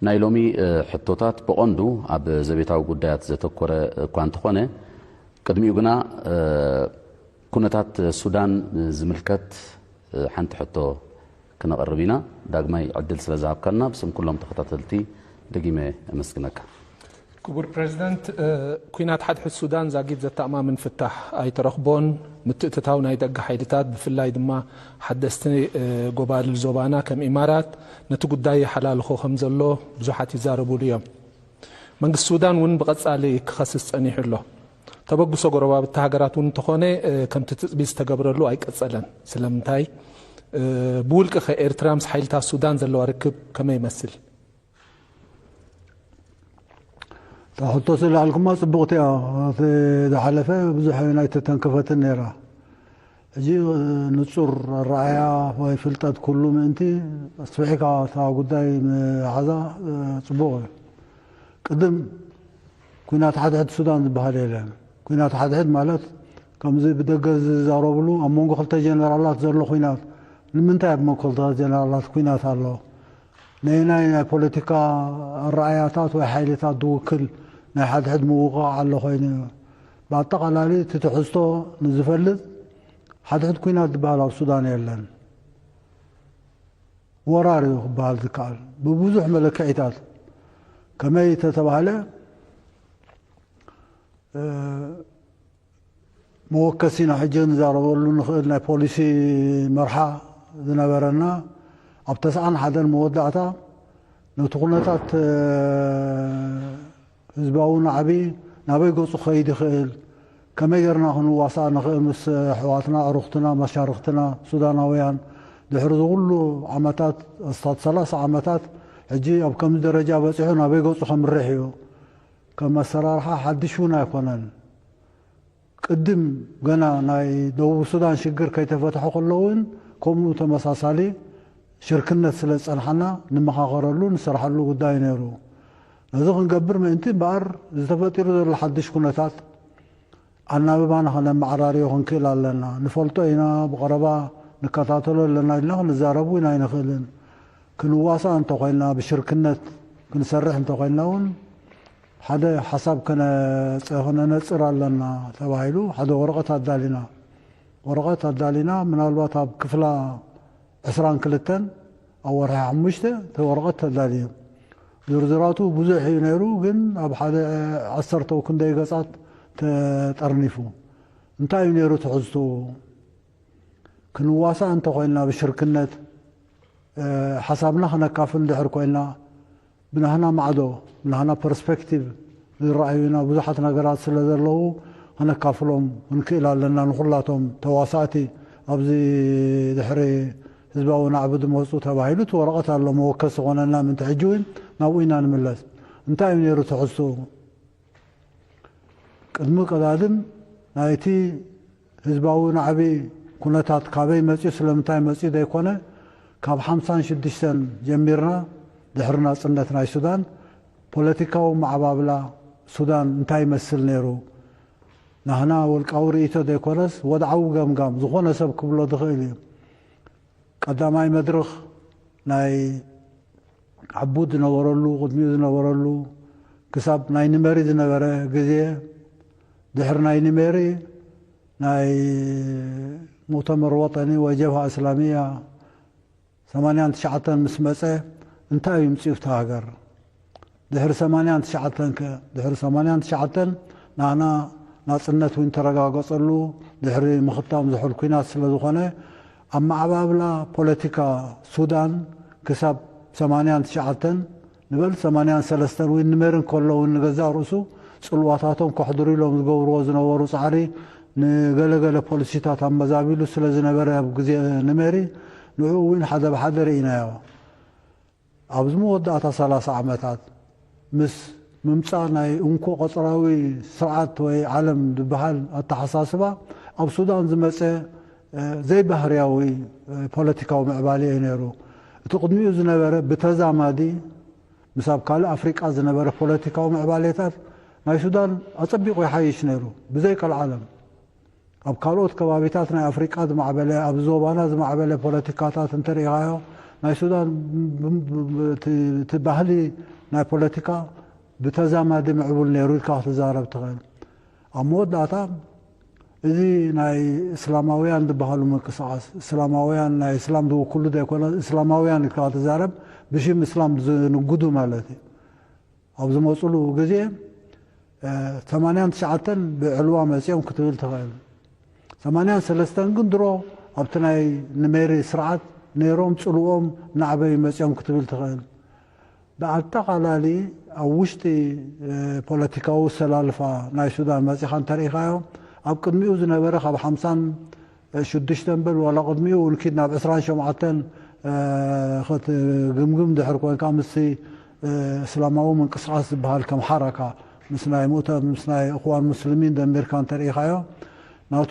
ናይ ሎሚ ሕቶታት ብቐንዱ ኣብ ዘቤታዊ ጉዳያት ዘተኮረ እኳ እንተኾነ፣ ቅድሚኡ ግና ኩነታት ሱዳን ዝምልከት ሓንቲ ሕቶ ክነቕርብ ኢና። ዳግማይ ዕድል ስለ ዝሃብካና ብስም ኩሎም ተኸታተልቲ ደጊመ ኣመስግነካ። ክቡር ፕረዚደንት፣ ኩናት ሓድሕድ ሱዳን ዛጊድ ዘተኣማምን ፍታሕ ኣይተረኽቦን። ምትእትታው ናይ ደገ ሓይልታት፣ ብፍላይ ድማ ሓደስቲ ጎባልል ዞባና ከም ኢማራት፣ ነቲ ጉዳይ የሓላልኾ ከም ዘሎ ብዙሓት ይዛረቡሉ እዮም። መንግስቲ ሱዳን እውን ብቐጻሊ ክኸስስ ጸኒሑ ኣሎ። ተበግሶ ጎረባብቲ ሃገራት እውን እንተኾነ፣ ከምቲ ትጽቢት ዝተገብረሉ ኣይቀጸለን። ስለምንታይ? ብውልቂ ከ ኤርትራ ምስ ሓይልታት ሱዳን ዘለዋ ርክብ ከመይ ይመስል? እታ ሕቶ ስለ ኣልኩማ ጽቡቕቲ እያ። እቲ ዝሓለፈ ብዙሕ ኣይተተንከፈትን ነይራ። ሕጂ ንጹር ኣረኣእያ ወይ ፍልጠት ኩሉ ምእንቲ ኣስፊሕካ እታ ጉዳይ ምሓዛ ጽቡቕ እዩ። ቅድም ኩናት ሓድሕድ ሱዳን ዝበሃል የለን። ኩናት ሓድሕድ ማለት ከምዚ ብደገ ዝዛረብሉ ኣብ መንጎ ክልተ ጀነራላት ዘሎ ኩናት። ንምንታይ ኣብ መንጎ ክልተ ጀነራላት ኩናት ኣሎ? ነየናይ ናይ ፖለቲካ ኣረኣእያታት ወይ ሓይልታት ዝውክል ናይ ሓድሕድ ምውቕቓዕ ኣሎ ኮይኑ እዩ። ብኣጠቓላሊ እቲ ትሕዝቶ ንዝፈልጥ ሓድሕድ ኩናት ዝበሃል ኣብ ሱዳን የለን። ወራር እዩ ክበሃል ዝከኣል ብብዙሕ መለክዒታት። ከመይ ተተባህለ መወከሲና ሕጂ ንዛረበሉ ንኽእል ናይ ፖሊሲ መርሓ ዝነበረና ኣብ ተስዓን ሓደን መወዳእታ ነቲ ኩነታት ህዝባዊ ናዕቢ ናበይ ገጹ ክኸይድ ይኽእል፣ ከመይ ጌርና ክንዋሳእ ንኽእል ምስ ኣሕዋትና፣ ኣዕሩኽትና፣ መሻርኽትና ሱዳናውያን፣ ድሕሪ እዚ ኩሉ ዓመታት፣ ኣስታት ሰላሳ ዓመታት፣ ሕጂ ኣብ ከምዚ ደረጃ በጺሑ ናበይ ገጹ ከምርሕ እዩ። ከም ኣሰራርሓ ሓድሽ እውን ኣይኮነን። ቅድም ገና ናይ ደቡብ ሱዳን ሽግር ከይተፈትሐ ከሎ እውን ከምኡ ተመሳሳሊ ሽርክነት ስለ ዝጸንሓና ንመኻኸረሉ ንሰርሓሉ ጉዳይ ነይሩ። ነዚ ክንገብር ምእንቲ እምበኣር ዝተፈጢሩ ዘሎ ሓድሽ ኩነታት ኣናብባና ከነመዓራርዮ ክንክእል ኣለና። ንፈልጦ ኢና፣ ብቐረባ ንከታተሎ ኣለና ኢልና ክንዛረብ እውን ኣይንኽእልን። ክንዋሳእ እንተኾይንና፣ ብሽርክነት ክንሰርሕ እንተኾይንና እውን ሓደ ሓሳብ ከነነጽር ኣለና ተባሂሉ ሓደ ወረቐት ኣዳሊና። ወረቐት ኣዳሊና ምናልባት ኣብ ክፍላ ዕስራን ክልተን ኣብ ወርሒ ሓሙሽተ እቲ ወረቐት ተዳልዩ። ዝርዝራቱ ብዙሕ እዩ ነይሩ፣ ግን ኣብ ሓደ ዓሰርተ ክንደይ ገጻት ተጠርኒፉ። እንታይ እዩ ነይሩ ትሕዝትኡ? ክንዋሳእ እንተኾይንና ብሽርክነት ሓሳብና ክነካፍል ድሕር ኮይንና ብናህና ማዕዶ ብናህና ፐርስፔክቲቭ ዝረኣዩና ብዙሓት ነገራት ስለ ዘለዉ ከነካፍሎም ክንክእል ኣለና። ንኹላቶም ተዋሳእቲ ኣብዚ ድሕሪ ህዝባዊ ናዕቢ ዝመፁ ተባሂሉ እቲ ወረቐት ኣሎ መወከሲ ዝኾነና ምንቲ ሕጂ እውን ናብኡ ኢና ንምለስ። እንታይ እዩ ነይሩ ትሕዝትኡ? ቅድሚ ቀዳድም ናይቲ ህዝባዊ ናዕቢ ኩነታት ካበይ መፅዩ ስለምንታይ መፅዩ ዘይኮነ ካብ ሓምሳን ሽዱሽተን ጀሚርና ድሕሪ ናፅነት ናይ ሱዳን ፖለቲካዊ መዓባብላ ሱዳን እንታይ ይመስል ነይሩ? ናህና ወልቃዊ ርእይቶ ዘይኮነስ ወድዓዊ ገምጋም ዝኾነ ሰብ ክብሎ ዝኽእል እዩ። ቀዳማይ መድረኽ ናይ ዓቡድ ዝነበረሉ ቅድሚኡ ዝነበረሉ ክሳብ ናይ ንመሪ ዝነበረ ግዜ ድሕሪ ናይ ንሜሪ ናይ ሙእተመር ወጠኒ ወይ ጀብሃ እስላሚያ ሰማንያን ትሽዓተን ምስ መፀ እንታይ እዩ ምፅኡ እታ ሃገር? ድሕሪ ሰማንያን ትሽዓተን ከ ድሕሪ ሰማንያን ትሽዓተን ናና ናፅነት እውን ተረጋገፀሉ ድሕሪ ምኽታም ዝሑል ኲናት ስለ ዝኾነ ኣመዓባብላ ፖለቲካ ሱዳን ክሳብ ሰማንያን ትሽዓተን ንበል ሰማንያን ሰለስተን እውን ንመሪ እንከሎ እውን ንገዛእ ርእሱ ፅልዋታቶም ከሕድሩ ኢሎም ዝገብርዎ ዝነበሩ ፃዕሪ ንገለገለ ፖሊሲታት ኣመዛቢሉ ስለ ዝነበረ ኣብ ግዜ ንመሪ ንዕኡ እውን ሓደ ብሓደ ርኢናዮ። ኣብዚ መወዳእታ ሰላሳ ዓመታት ምስ ምምፃእ ናይ እንኮ ቆፅራዊ ስርዓት ወይ ዓለም ዝበሃል ኣተሓሳስባ ኣብ ሱዳን ዝመፀ ዘይባህርያዊ ፖለቲካዊ ምዕባለ እዩ ነይሩ። እቲ ቅድሚኡ ዝነበረ ብተዛማዲ ምስ ኣብ ካልእ ኣፍሪቃ ዝነበረ ፖለቲካዊ ምዕባሌታት ናይ ሱዳን ኣፀቢቑ ይሓይሽ ነይሩ ብዘይ ቀልዓለም። ኣብ ካልኦት ከባቢታት ናይ ኣፍሪቃ ዝማዕበለ ኣብ ዞባና ዝማዕበለ ፖለቲካታት እንተሪኢኻዮ ናይ ሱዳን እቲ ባህሊ ናይ ፖለቲካ ብተዛማዲ ምዕቡል ነይሩ ኢልካ ክትዛረብ ትኽእል። ኣብ መወዳእታ እዚ ናይ እስላማውያን ዝበሃሉ ምንቅስቃስ፣ እስላማውያን ናይ እስላም ዝውክሉ ዘይኮነ፣ እስላማውያን ኢልካ ክትዛረብ ብሽም እስላም ዝንጉዱ ማለት እዩ። ኣብ ዝመፅሉ ግዜ ሰማንያን ትሽዓተን ብዕልዋ መፂኦም ክትብል ትኽእል። ሰማንያን ሰለስተን ግን ድሮ ኣብቲ ናይ ንሜሪ ስርዓት ነይሮም፣ ፅልዎም ናዕበዩ መፂኦም ክትብል ትኽእል። ብኣጠቓላሊ ኣብ ውሽጢ ፖለቲካዊ ኣሰላልፋ ናይ ሱዳን መፂኻ እንተርኢኻዮ፣ ኣብ ቅድሚኡ ዝነበረ ካብ ሓምሳን ሽዱሽተን በል ዋላ ቅድሚኡ እውን ኪድ ናብ ዕስራን ሸውዓተን ክትግምግም ድሕር ኮንካ፣ ምስቲ እስላማዊ ምንቅስቃስ ዝበሃል ከም ሓረካ ምስ ናይ ሙእተ ምስ ናይ እኽዋን ሙስሊሚን ደሚርካ እንተርኢኻዮ፣ ናቱ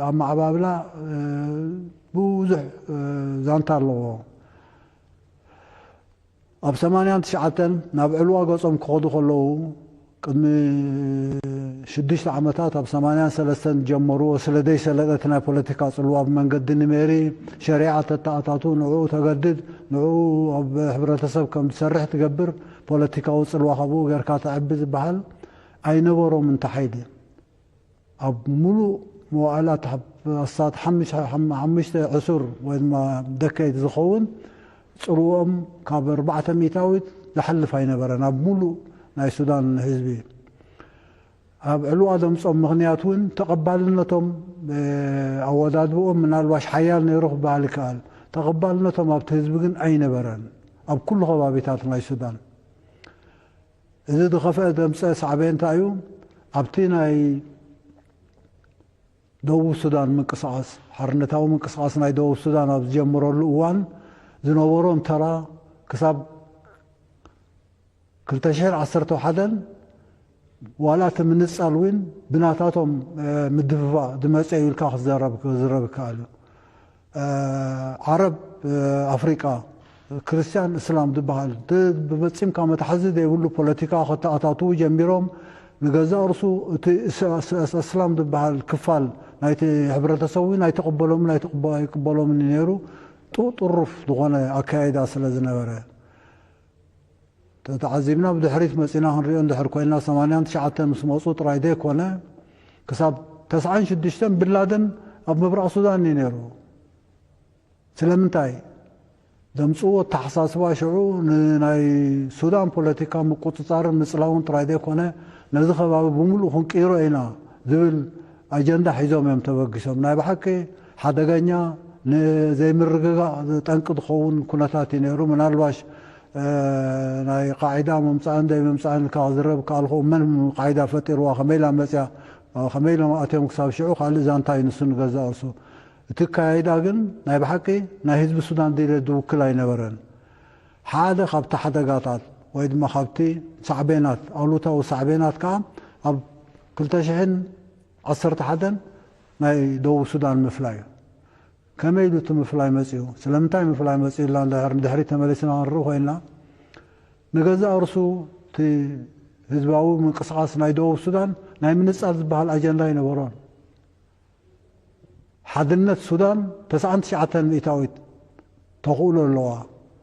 ኣመዓባብላ ብዙሕ ዛንታ ኣለዎ። ኣብ ሰማንያን ትሽዓተን ናብ ዕልዋ ገጾም ክኸዱ ከለዉ፣ ቅድሚ ሽዱሽተ ዓመታት ኣብ ሰማንያን ሰለስተን ጀመርዎ ስለ ዘይሰለጠ እቲ ናይ ፖለቲካ ጽልዋ ብመንገዲ ንሜሪ ሸሪዓ ተተኣታቱ፣ ንዕኡ ተገድድ፣ ንዕኡ ኣብ ሕብረተሰብ ከም ዝሰርሕ ትገብር፣ ፖለቲካዊ ጽልዋ ካብኡ ጌርካ ተዕቢ ዝበሃል ኣይነበሮምን። እቲ ሓይሊ ኣብ ሙሉእ መዋእላት ኣስታት ሓሙሽተ ዕሱር ወይ ድማ ደከይት ዝኸውን ጽልዎም ካብ ኣርባዕተ ሚእታዊት ዝሓልፍ ኣይነበረን ኣብ ሙሉእ ናይ ሱዳን ህዝቢ። ኣብ ዕልዋ ዘምጾም ምኽንያት እውን ተቐባልነቶም፣ ኣወዳድብኦም ምናልባሽ ሓያል ነይሩ ክበሃል ይከኣል። ተቐባልነቶም ኣብቲ ህዝቢ ግን ኣይነበረን ኣብ ኩሉ ከባቢታት ናይ ሱዳን። እዚ ዝኸፍአ ዘምጸ ሳዕቤን እንታይ እዩ? ኣብቲ ናይ ደቡብ ሱዳን ምንቅስቃስ፣ ሓርነታዊ ምንቅስቃስ ናይ ደቡብ ሱዳን ኣብ ዝጀመረሉ እዋን ዝነበሮም ተራ ክሳብ ክልተ ሽሕን ዓሰርተ ሓደን ዋላ እቲ ምንጻል እውን ብናታቶም ምድፍፋእ ዝመጸ እዩ ኢልካ ክዘረብ ክዝረብ ይከኣል እዩ። ዓረብ ኣፍሪቃ፣ ክርስትያን እስላም ዝበሃል ብፈጺምካ መትሓዚ ዘይብሉ ፖለቲካ ከተኣታትዉ ጀሚሮም። ንገዛእ ርሱ እቲ እስላም ዝበሃል ክፋል ናይቲ ሕብረተሰብ እውን ኣይተቐበሎምን ኣይቅበሎምን ነይሩ። ጥሩፍ ዝኾነ ኣካያይዳ ስለ ዝነበረ ተተዓዚብና ብድሕሪት መጺና ክንሪኦ እንድሕር ኮይና፣ ሰማንያን ትሽዓተን ምስ መጹ ጥራይ ዘይኮነ ክሳብ ተስዓን ሽዱሽተን ብላደን ኣብ ምብራቕ ሱዳን እዩ ነይሩ። ስለምንታይ? ዘምጽእዎ ኣተሓሳስባ ሽዑ ንናይ ሱዳን ፖለቲካ ምቁጽጻርን ምጽላውን ጥራይ ዘይኮነ፣ ነዚ ከባቢ ብምሉእ ክንቅይሮ ኢና ዝብል ኣጀንዳ ሒዞም እዮም ተበጊሶም። ናይ ብሓቂ ሓደገኛ፣ ንዘይምርግጋእ ጠንቂ ዝኸውን ኩነታት እዩ ነይሩ። ምናልባሽ ናይ ቃዒዳ ምምፃእን ዘይምምፃእን ካብ ዝረብ ካልኹ መን ቃዒዳ ፈጢርዋ፣ ከመይ ኢላ መፅያ፣ ከመይ ኢሎም ኣትዮም ክሳብ ሽዑ ካልእ ዛንታ እዩ ንሱ ንገዛእ ርሱ። እቲ ኣካያይዳ ግን ናይ ብሓቂ ናይ ህዝቢ ሱዳን ድሌት ዝውክል ኣይነበረን። ሓደ ካብቲ ሓደጋታት ወይ ድማ ካብቲ ሳዕቤናት፣ ኣሉታዊ ሳዕቤናት ከዓ ኣብ ክልተ ሽሕን ዓሰርተ ሓደን ናይ ደቡብ ሱዳን ምፍላይ እዩ። ከመይ ኢሉ እቲ ምፍላይ መፂኡ? ስለምንታይ ምፍላይ መፂኡ ኢልና እንድሕር ንድሕሪት ተመሊስና ክንርኢ ኮይንና፣ ንገዛእ ርሱ እቲ ህዝባዊ ምንቅስቃስ ናይ ደቡብ ሱዳን ናይ ምንፃል ዝበሃል ኣጀንዳ ኣይነበሮን። ሓድነት ሱዳን ተስዓን ትሽዓተን ሚእታዊት ተኽእሎ ኣለዋ።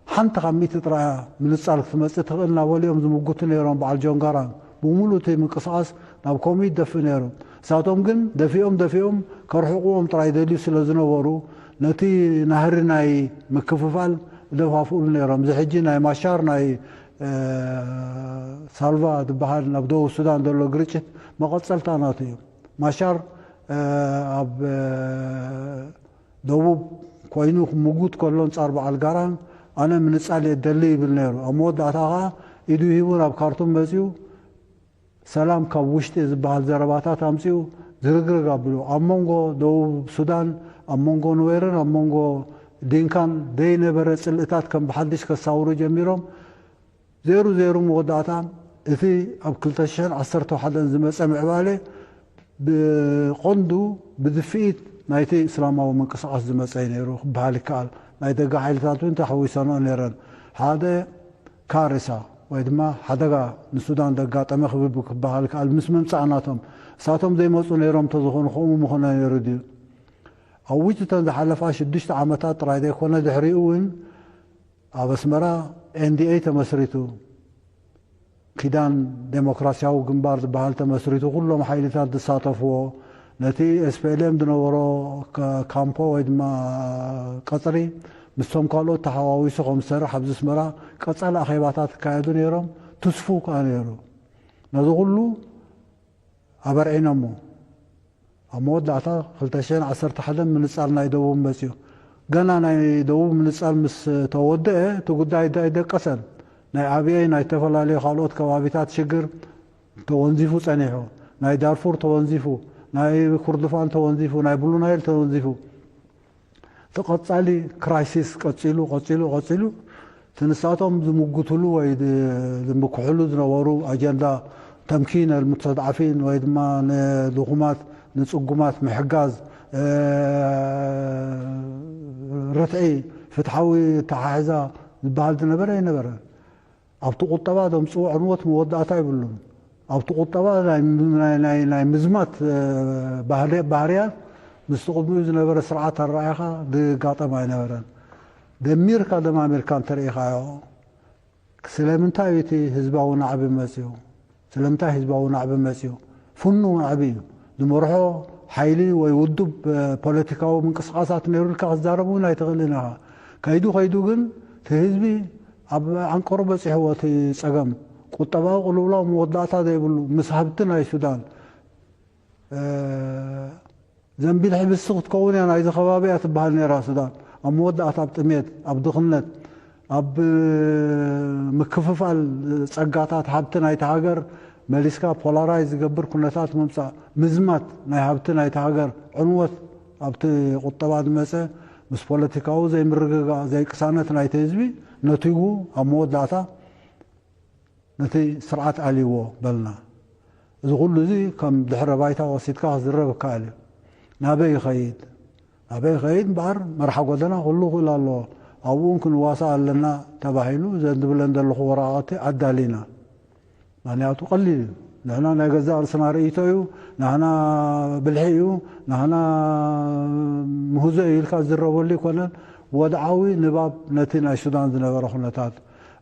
ሓንቲ ካብ ሚእቲ ጥራይ እያ ምንጻል ክትመጽእ ትኽእል እናበሉ እዮም ዝምጉቱ ነይሮም። በዓል ጆን ጋራንግ ብምሉእ እቲ ምንቅስቓስ ናብ ኮሚት ደፍእ ነይሩ። እሳቶም ግን ደፊኦም ደፊኦም ከርሕቕዎም ጥራይ ደልዩ ስለ ዝነበሩ፣ ነቲ ናህሪ ናይ ምክፍፋል ደፋፍኡሉ ነይሮም። እዚ ሕጂ ናይ ማሻር ናይ፣ እ፣ ሳልቫ ዝበሃል ናብ ደቡብ ሱዳን ዘሎ ግርጭት መቐጸልታ ናቱ እዩ። ማሻር፣ እ፣ ኣብ፣ እ፣ ደቡብ ኮይኑ ክምጉት ከሎ ኣንጻር በዓል ጋራንግ ኣነ ምንጻል እየ ደሊ ይብል ነይሩ። ኣብ መወዳእታ ከኣ ኢዱ ሂቡ ናብ ካርቱም መጺኡ ሰላም ካብ ውሽጢ ዝበሃል ዘረባታት ኣምጺኡ ዝርግርግ ኣቢሉ። ኣብ መንጎ ደቡብ ሱዳን፣ ኣብ መንጎ ኑዌርን ኣብ መንጎ ዲንካን ዘይነበረ ጽልእታት ከም ብሓድሽ ከሳውሩ ጀሚሮም። ዜሩ ዜሩ መወዳእታ እቲ ኣብ ክልተ ሽሕን ዓሰርተ ሓደን ዝመጸ ምዕባለ ብቐንዱ ብድፍኢት ናይቲ እስላማዊ ምንቅስቓስ ዝመጸ እዩ ነይሩ ክበሃል ይከኣል። ናይ ደገ ሓይልታት እውን ተሓዊሰንኦ ነይረን። ሓደ ካርሳ ወይ ድማ ሓደጋ ንሱዳን ዘጋጠመ ክብብ ክበሃል ይከኣል። ምስ ምምጻእ ናቶም፣ እሳቶም ዘይመጹ ነይሮም እንተዝኾኑ ከምኡ ምኾነ ነይሩ ድዩ? ኣብ ውሽጢ እተን ዝሓለፋ ሽዱሽተ ዓመታት ጥራይ ዘይኮነ ድሕሪኡ እውን ኣብ ኣስመራ ኤንዲኤ ተመስሪቱ። ኪዳን ዴሞክራሲያዊ ግንባር ዝበሃል ተመስሪቱ፣ ኩሎም ሓይልታት ዝሳተፍዎ፣ ነቲ ኤስፒኤልኤም ዝነበሮ ካምፖ ወይ ድማ ቀፅሪ ምስቶም ካልኦት ተሓዋዊሱ ከም ዝሰርሕ ኣብዚ ኣስመራ ቀፃሊ ኣኼባታት ይካየዱ ነይሮም። ትስፉው ከዓ ነይሩ። ነዚ ኩሉ ኣበርዒኖሞ። ኣብ መወዳእታ ክልተ ሽሕን ዓሰርተ ሓደን ምንፃል ናይ ደቡብ መፅኡ። ገና ናይ ደቡብ ምንፃል ምስ ተወደአ እቲ ጉዳይ ኣይደቀሰን። ናይ ኣብየይ ናይ ዝተፈላለዩ ካልኦት ከባቢታት ሽግር ተወንዚፉ ፀኒሑ። ናይ ዳርፉር ተወንዚፉ፣ ናይ ኩርድፋን ተወንዚፉ፣ ናይ ብሉ ናይል ተወንዚፉ። እቲ ቀፃሊ ክራይሲስ ቀፂሉ ቀፂሉ ቀፂሉ እቲ ንሳቶም ዝምጉትሉ ወይ ዝምክሕሉ ዝነበሩ ኣጀንዳ ተምኪን ኣልሙስተድዓፊን ወይ ድማ ንድኹማት ንፅጉማት ምሕጋዝ፣ ርትዒ፣ ፍትሓዊ ኣተሓሕዛ ዝበሃል ዝነበረ ኣይነበረን። ኣብቲ ቁጠባ ዘምፅዎ ዕንወት መወዳእታ ይብሉን። ኣብቲ ቁጠባ ናይ ምዝማት ባህርያት ምስቲ ቅድሚኡ ዝነበረ ስርዓት ኣረኣእያኻ ዝጋጠም ኣይነበረን። ደሚርካ ደማሚርካ እንተርኢኻዮ ስለምንታይ እቲ ህዝባዊ ናዕቢ መፅኡ? ስለምንታይ ህዝባዊ ናዕቢ መፅኡ? ፍኑው ናዕቢ እዩ። ዝመርሖ ሓይሊ ወይ ውዱብ ፖለቲካዊ ምንቅስቃሳት ነይሩ ኢልካ ክትዛረብ እውን ኣይትኽእልን ኢኻ። ከይዱ ከይዱ ግን እቲ ህዝቢ ኣብ ዓንቀሩ በፂሕዎ እቲ ፀገም ቁጠባዊ ቅልውላው መወዳእታ ዘይብሉ ምስ ሃብቲ ናይ ሱዳን ዘንቢል ሕብስቲ ክትከውን እያ ናይዚ ከባቢ እያ ትበሃል ነይራ ሱዳን። ኣብ መወዳእታ ኣብ ጥሜት፣ ኣብ ድኽነት፣ ኣብ ምክፍፋል ፀጋታት ሃብቲ ናይቲ ሃገር መሊስካ ፖላራይዝ ዝገብር ኩነታት ምምፃእ፣ ምዝማት ናይ ሃብቲ ናይቲ ሃገር፣ ዕንወት ኣብቲ ቁጠባ ዝመፀ ምስ ፖለቲካዊ ዘይምርግጋእ ዘይቅሳነት ናይቲ ህዝቢ ነቲጉ ኣብ መወዳእታ ነቲ ስርዓት ኣልይዎ በልና። እዚ ኩሉ እዚ ከም ድሕረ ባይታ ወሲድካ ክዝረብ ይከኣል እዩ። ናበይ ይኸይድ? ናበይ ይኸይድ እምበኣር መርሓ ጎደና ኩሉ ክእል ኣለዎ። ኣብኡን ክንዋሳእ ኣለና ተባሂሉ ዘን ዝብለን ዘለኹ ወረቓቕቲ ኣዳሊና። ምክንያቱ ቀሊል እዩ። ንሕና ናይ ገዛእ ርእስና ርእይቶ እዩ፣ ንሕና ብልሒ እዩ፣ ንሕና ምህዞ እዩ ኢልካ ዝዝረበሉ ኣይኮነን። ወድዓዊ ንባብ ነቲ ናይ ሱዳን ዝነበረ ኩነታት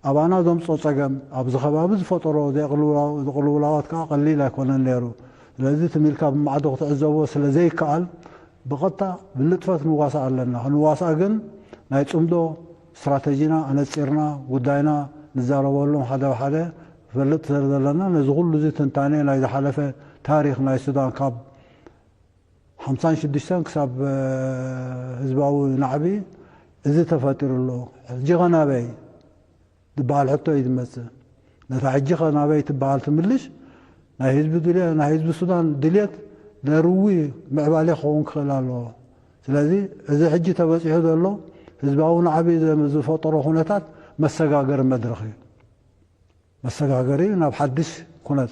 ኣባና ዘምጾ ጸገም፣ ኣብዚ ከባቢ ዝፈጠሮ ዘይቅልውላው-፣ ቅልውላዋት ከኣ ቀሊል ኣይኮነን ነይሩ። ስለዚ ትም ኢልካ ብማዕዶ ክትዕዘቦ ስለ ዘይከኣል፣ ብቐጥታ ብንጥፈት ንዋሳእ ኣለና። ክንዋሳእ ግን ናይ ጽምዶ ስትራተጂና ኣነጺርና፣ ጉዳይና ንዛረበሎም ሓደ ብሓደ ንፈልጥ ስለ ዘለና፣ ነዚ ኩሉ እዚ ትንታኔ ናይ ዝሓለፈ ታሪኽ ናይ ሱዳን ካብ ሓምሳን ሽዱሽተን ክሳብ፣ እ፣ ህዝባዊ ናዕቢ እዚ ተፈጢሩ ኣሎ። ሕጂ ኸ ናበይ? ዝበሃል ሕቶ እዩ ዝመጽእ። ነታ ሕጂ ኸ ናበይ ትበሃል ትምልሽ፣ ናይ ህዝቢ ድልየ-፣ ናይ ህዝቢ ሱዳን ድልየት ለርዊ ምዕባሌ ክኸውን ክኽእል ኣለዎ። ስለዚ እዚ ሕጂ ተበጺሑ ዘሎ ህዝባዊ ናዕቢ ዘ-፣ ዝፈጠሮ ኩነታት መሰጋገሪ መድረኽ እዩ። መሰጋገሪ ናብ ሓድሽ ኩነት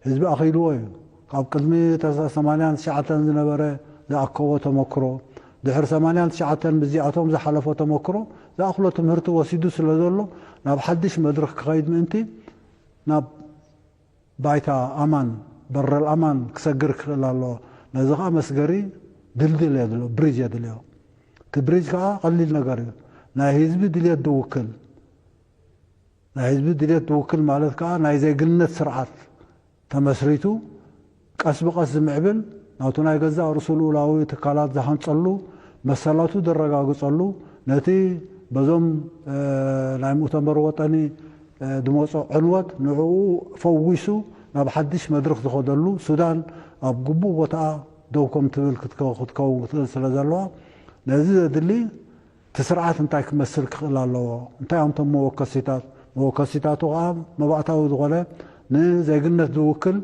ህዝቢ ኣኺልዎ እዩ። ካብ ቅድሚ ተሳ-፣ ሰማንያን ትሽዓተን ዝነበረ ዝኣከቦ ተመክሮ፣ ድሕሪ ሰማንያን ትሽዓተን ምስዚኣቶም ዝሓለፎ ተመክሮ ዝኣኽሎ ትምህርቲ ወሲዱ ስለ ዘሎ፣ ናብ ሓድሽ መድረኽ ክኸይድ ምእንቲ ናብ ባይታ ኣማን፣ በረል ኣማን ክሰግር ክኽእል ኣለዎ። ነዚ ኸኣ መስገሪ ድልድል የድልዮ፣ ብሪጅ የድልዮ። እቲ ብሪጅ ከኣ ቀሊል ነገር እዩ። ናይ ህዝቢ ድልየት ዝውክል፣ ናይ ህዝቢ ድልየት ዝውክል ማለት ከኣ ናይ ዜግነት ስርዓት ተመስሪቱ ቀስ ብቐስ ዝምዕብል፣ ናቱ ናይ ገዛእ ርእሱ ልኡላዊ ትካላት ዝሃንጸሉ፣ መሰላቱ ዘረጋግጸሉ፣ ነቲ በዞም፣ እ፣ ናይ ሙእተመር ወጠኒ፣ እ፣ ዝመጾ ዕንወት ንዕኡ ፈዊሱ ናብ ሓድሽ መድረኽ ዝኸደሉ፣ ሱዳን ኣብ ግቡእ ቦታኣ ደው ከም ትብል ክትከ-፣ ክትከውን ክትኽእል ስለ ዘለዋ፣ ነዚ ዘድሊ እቲ ስርዓት እንታይ ክመስል ክኽእል ኣለዎ? እንታይ እዮም እቶም መወከሲታት? መወከሲታቱ ከኣ መባእታዊ ዝኾነ ንዜግነት ዝውክል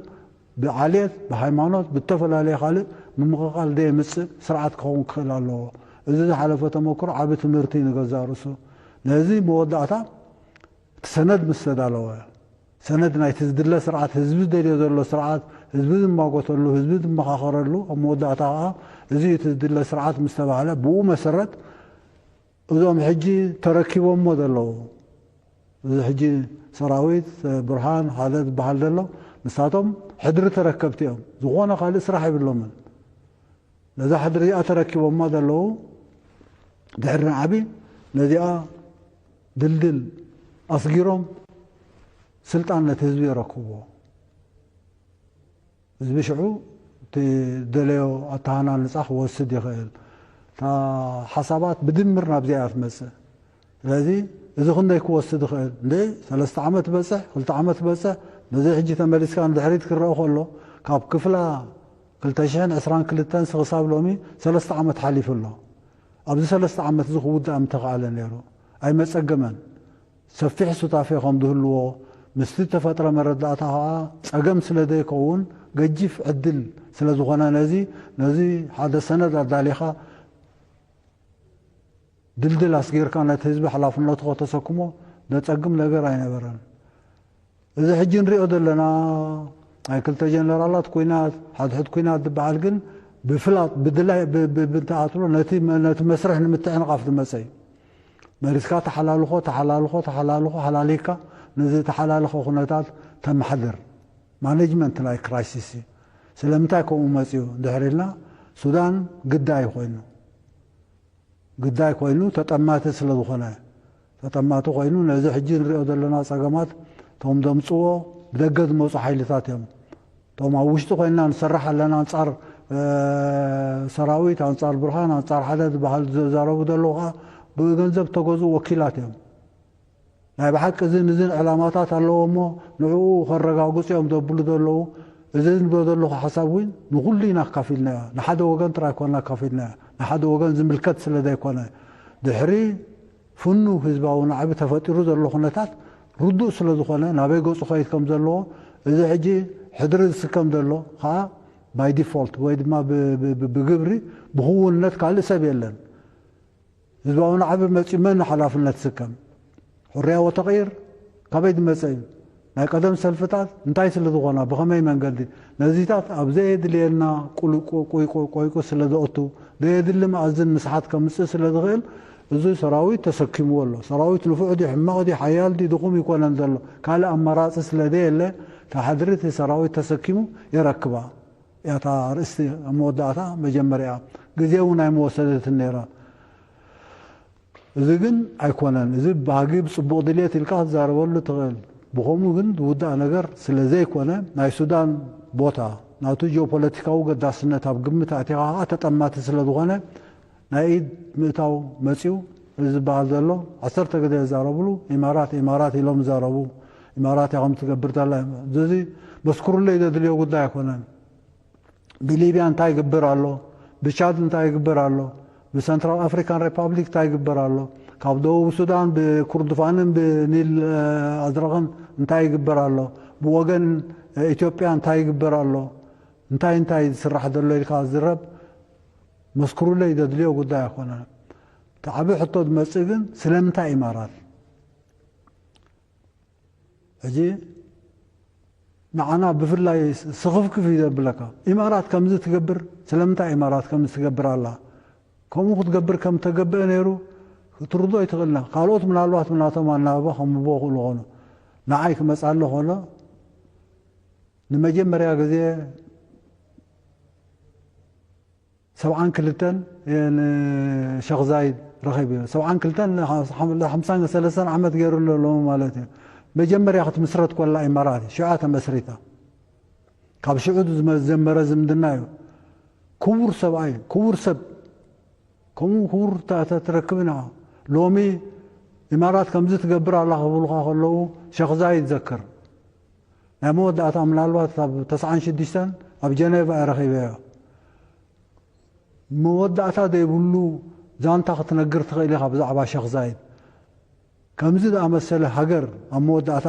ብዓሌት፣ ብሃይማኖት፣ ብተፈላለየ ካልእ ምምቕቓል ዘየምጽእ ስርዓት ክኸውን ክኽእል ኣለዎ። እዚ ዝሓለፈ ተመክሮ ዓቢ ትምህርቲ ንገዛእ ርእሱ። ነዚ መወዳእታ እቲ ሰነድ ምስ ተዳለወ፣ ሰነድ ናይቲ ዝድለ ስርዓት፣ ህዝቢ ዝደልዮ ዘሎ ስርዓት፣ ህዝቢ ዝማጎተሉ፣ ህዝቢ ዝመኻኸረሉ፣ ኣብ መወዳእታ ከኣ እዚ እዩ እቲ ዝድለ ስርዓት ምስ ተባህለ፣ ብኡ መሰረት እዞም ሕጂ ተረኪቦሞ ዘለዉ፣ እዚ ሕጂ ሰራዊት፣ ብርሃን፣ ሓደ ዝበሃል ዘሎ፣ ንሳቶም ሕድሪ ተረከብቲ እዮም። ዝኾነ ካልእ ስራሕ የብሎምን። ነዛ ሕድሪ እዚኣ ተረኪቦማ ዘለዉ፣ ድሕሪ ናዕቢ ነዚኣ ድልድል ኣስጊሮም ስልጣን ነቲ ህዝቢ የረክብዎ። ህዝቢ ሽዑ እቲ ደለዮ ኣተሃናንፃ ክወስድ ይኽእል። እታ ሓሳባት ብድምር ናብዚኣ እያ ትመፅእ። ስለዚ እዚ ክንደይ ክወስድ ይኽእል? እንደ ሰለስተ ዓመት በፅሕ፣ ክልተ ዓመት በፅሕ፣ ነዚ ሕጂ ተመሊስካ ንድሕሪት ክረአ ከሎ ካብ ክፍላ ክልተ ሽሕን ዕስራን ክልተን ክሳብ ሎሚ ሰለስተ ዓመት ሓሊፉ ኣሎ። ኣብዚ ሰለስተ ዓመት እዚ ክውዳእ ምተኻእለ ነይሩ። ኣይመፀገመን። ሰፊሕ ሱታፌ ከም ዝህልዎ ምስቲ ተፈጥረ መረዳእታ ከዓ ፀገም ስለ ዘይከውን ገጂፍ ዕድል ስለ ዝኾነ ነዚ ነዚ ሓደ ሰነድ ኣዳሊኻ ድልድል ኣስጊርካ ነቲ ህዝቢ ሓላፍነቱ ከተሰክሞ ዘፀግም ነገር ኣይነበረን። እዚ ሕጂ ንሪኦ ዘለና ናይ ክልተ ጀነራላት ኩናት ሓድሕድ ኩናት ዝበሃል ግን ብፍላጥ ብድላይ ብእንተኣትሎ ነቲ መስርሕ ንምትዕንቓፍ ዝመፀ እዩ። መሪስካ ተሓላልኾ ተሓላልኾ ተሓላልኾ ሓላሊካ ነዚ ተሓላልኾ ኩነታት ተመሓድር። ማኔጅመንት ናይ ክራይሲስ እዩ። ስለምንታይ ከምኡ መፅኡ እንድሕር ኢልና ሱዳን ግዳይ ኮይኑ ግዳይ ኮይኑ ተጠማቲ ስለ ዝኾነ ተጠማቲ ኮይኑ ነዚ ሕጂ ንሪኦ ዘለና ፀገማት እቶም ዘምፅዎ ብደገ ዝመፁ ሓይልታት እዮም። እቶም ኣብ ውሽጢ ኮይንና ንሰርሕ ኣለና ኣንፃር ሰራዊት ኣንፃር ብርሃን ኣንፃር ሓደ ዝበሃል ዘዛረቡ ዘለዉ ከዓ ብገንዘብ ተገዝኡ ወኪላት እዮም። ናይ ብሓቂ እዝን እዝን ዕላማታት ኣለዎ እሞ ንዕኡ ከረጋግፁ እዮም ዘብሉ ዘለዉ። እዚ ዝብሎ ዘለኹ ሓሳብ እውን ንኩሉ ኢና ኣካፊልናዮ። ንሓደ ወገን ጥራይ ኮና ኣካፊልናዮ። ንሓደ ወገን ዝምልከት ስለ ዘይኮነ ድሕሪ ፍኑ ህዝባዊ ናዕቢ ተፈጢሩ ዘሎ ኩነታት ርዱእ ስለ ዝኾነ ናበይ ገፁ ከይድ ከም ዘለዎ እዚ ሕጂ ሕድሪ ዝስከም ዘሎ ከዓ ባይ ዲፎልት ወይ ድማ ብግብሪ ብክውንነት ካልእ ሰብ የለን። ህዝባዊ ናዕቢ መፂኡ መን ሓላፍነት ዝስከም? ሕርያ ወተቕይር ካበይ ዝመፀ እዩ? ናይ ቀደም ሰልፍታት እንታይ ስለ ዝኾና ብኸመይ መንገዲ ነዚታት ኣብ ዘየድልየና ቆይቁ ስለ ዘእቱ ዘየድሊ መኣዝን ምስሓት ከምፅእ ስለ ዝኽእል እዚ ሰራዊት ተሰኪምዎ ኣሎ። ሰራዊት ንፉዕ ድዩ ሕማቕ ድዩ ሓያል ድዩ ድኹም ይኮነን ዘሎ ካልእ ኣማራፂ ስለ ዘየለ ተሓድሪ እቲ ሰራዊት ተሰኪሙ የረክባ። ያታ ርእስቲ ኣብ መወዳእታ መጀመርያ ግዜ እውን ኣይመወሰደትን ነይራ። እዚ ግን ኣይኮነን። እዚ ባህጊ ብፅቡቕ ድልየት ኢልካ ክትዛረበሉ ትኽእል። ብኸምኡ ግን ዝውዳእ ነገር ስለ ዘይኮነ ናይ ሱዳን ቦታ ናቱ ጂኦፖለቲካዊ ገዳስነት ኣብ ግምት ኣእቲኻ ከዓ ተጠማቲ ስለ ዝኾነ ናይ ኢድ ምእታው መፂኡ እዚ ዝበሃል ዘሎ ዓሰርተ ግዜ ይዛረብሉ ኢማራት ኢማራት ኢሎም ይዛረቡ። ኢማራት እያ ከም ትገብር ዘላ እዚ መስክሩለይ ዘድልዮ ጉዳይ ኣይኮነን። ብሊብያ እንታይ ይግበር ኣሎ? ብቻድ እንታይ ይግበር ኣሎ? ብሰንትራል ኣፍሪካን ሪፓብሊክ እንታይ ይግበር ኣሎ? ካብ ደቡብ ሱዳን ብኩርድፋንን ብኒል ኣዝረቕን እንታይ ይግበር ኣሎ? ብወገን ኢትዮጵያ እንታይ ይግበር ኣሎ? እንታይ እንታይ ዝስራሕ ዘሎ ኢልካ ዝረብ መስክሩለይ ዘድልዮ ጉዳይ ኣይኮነ። እቲ ዓቢ ሕቶ ዝመፅእ ግን ስለምንታይ ኢማራት ሕጂ ንዓና ብፍላይ ስኽፍክፍ እዩ ዘብለካ። ኢማራት ከምዚ ትገብር ስለምንታይ ኢማራት ከምዚ ትገብር ኣላ? ከምኡ ክትገብር ከም ተገብአ ነይሩ ክትርዶ ይትኽእልና። ካልኦት ምናልባት ምናቶም ኣናባባ ከምብዎ ክእሉ ኾኑ። ንዓይ ክመፅኣለ ኾነ ንመጀመርያ ግዜ ሰብዓን ክልተን ንሸኽ ዛይድ ረኺቡ እዩ። ሰብዓን ክልተን ሓምሳን ሰለስተን ዓመት ገይሩ ኣሎ ሎሚ ማለት እዩ። መጀመርያ ክትምስረት ኮላ ኢማራት እዩ። ሽዑ ተመስሪታ። ካብ ሽዑ ዝመ- ዝጀመረ ዝምድና እዩ። ክቡር ሰብኣይ፣ ክቡር ሰብ፣ ከምኡ ክቡር ተ- ተ- ትረክብን ኢኻ። ሎሚ ኢማራት ከምዚ ትገብር ኣላ ክብሉኻ ከለዉ ሸኽ ዛይድ ዘክር። ናይ መወዳእታ ምናልባት ኣብ ተስዓን ሽዱሽተን ኣብ ጀኔቫ እየ ረኺበዮ። መወዳእታ ዘይብሉ ዛንታ ክትነግር ትኽእል ኢኻ ብዛዕባ ሸኽ ዛይድ። ከምዚ ዝኣመሰለ ሃገር ኣብ መወዳእታ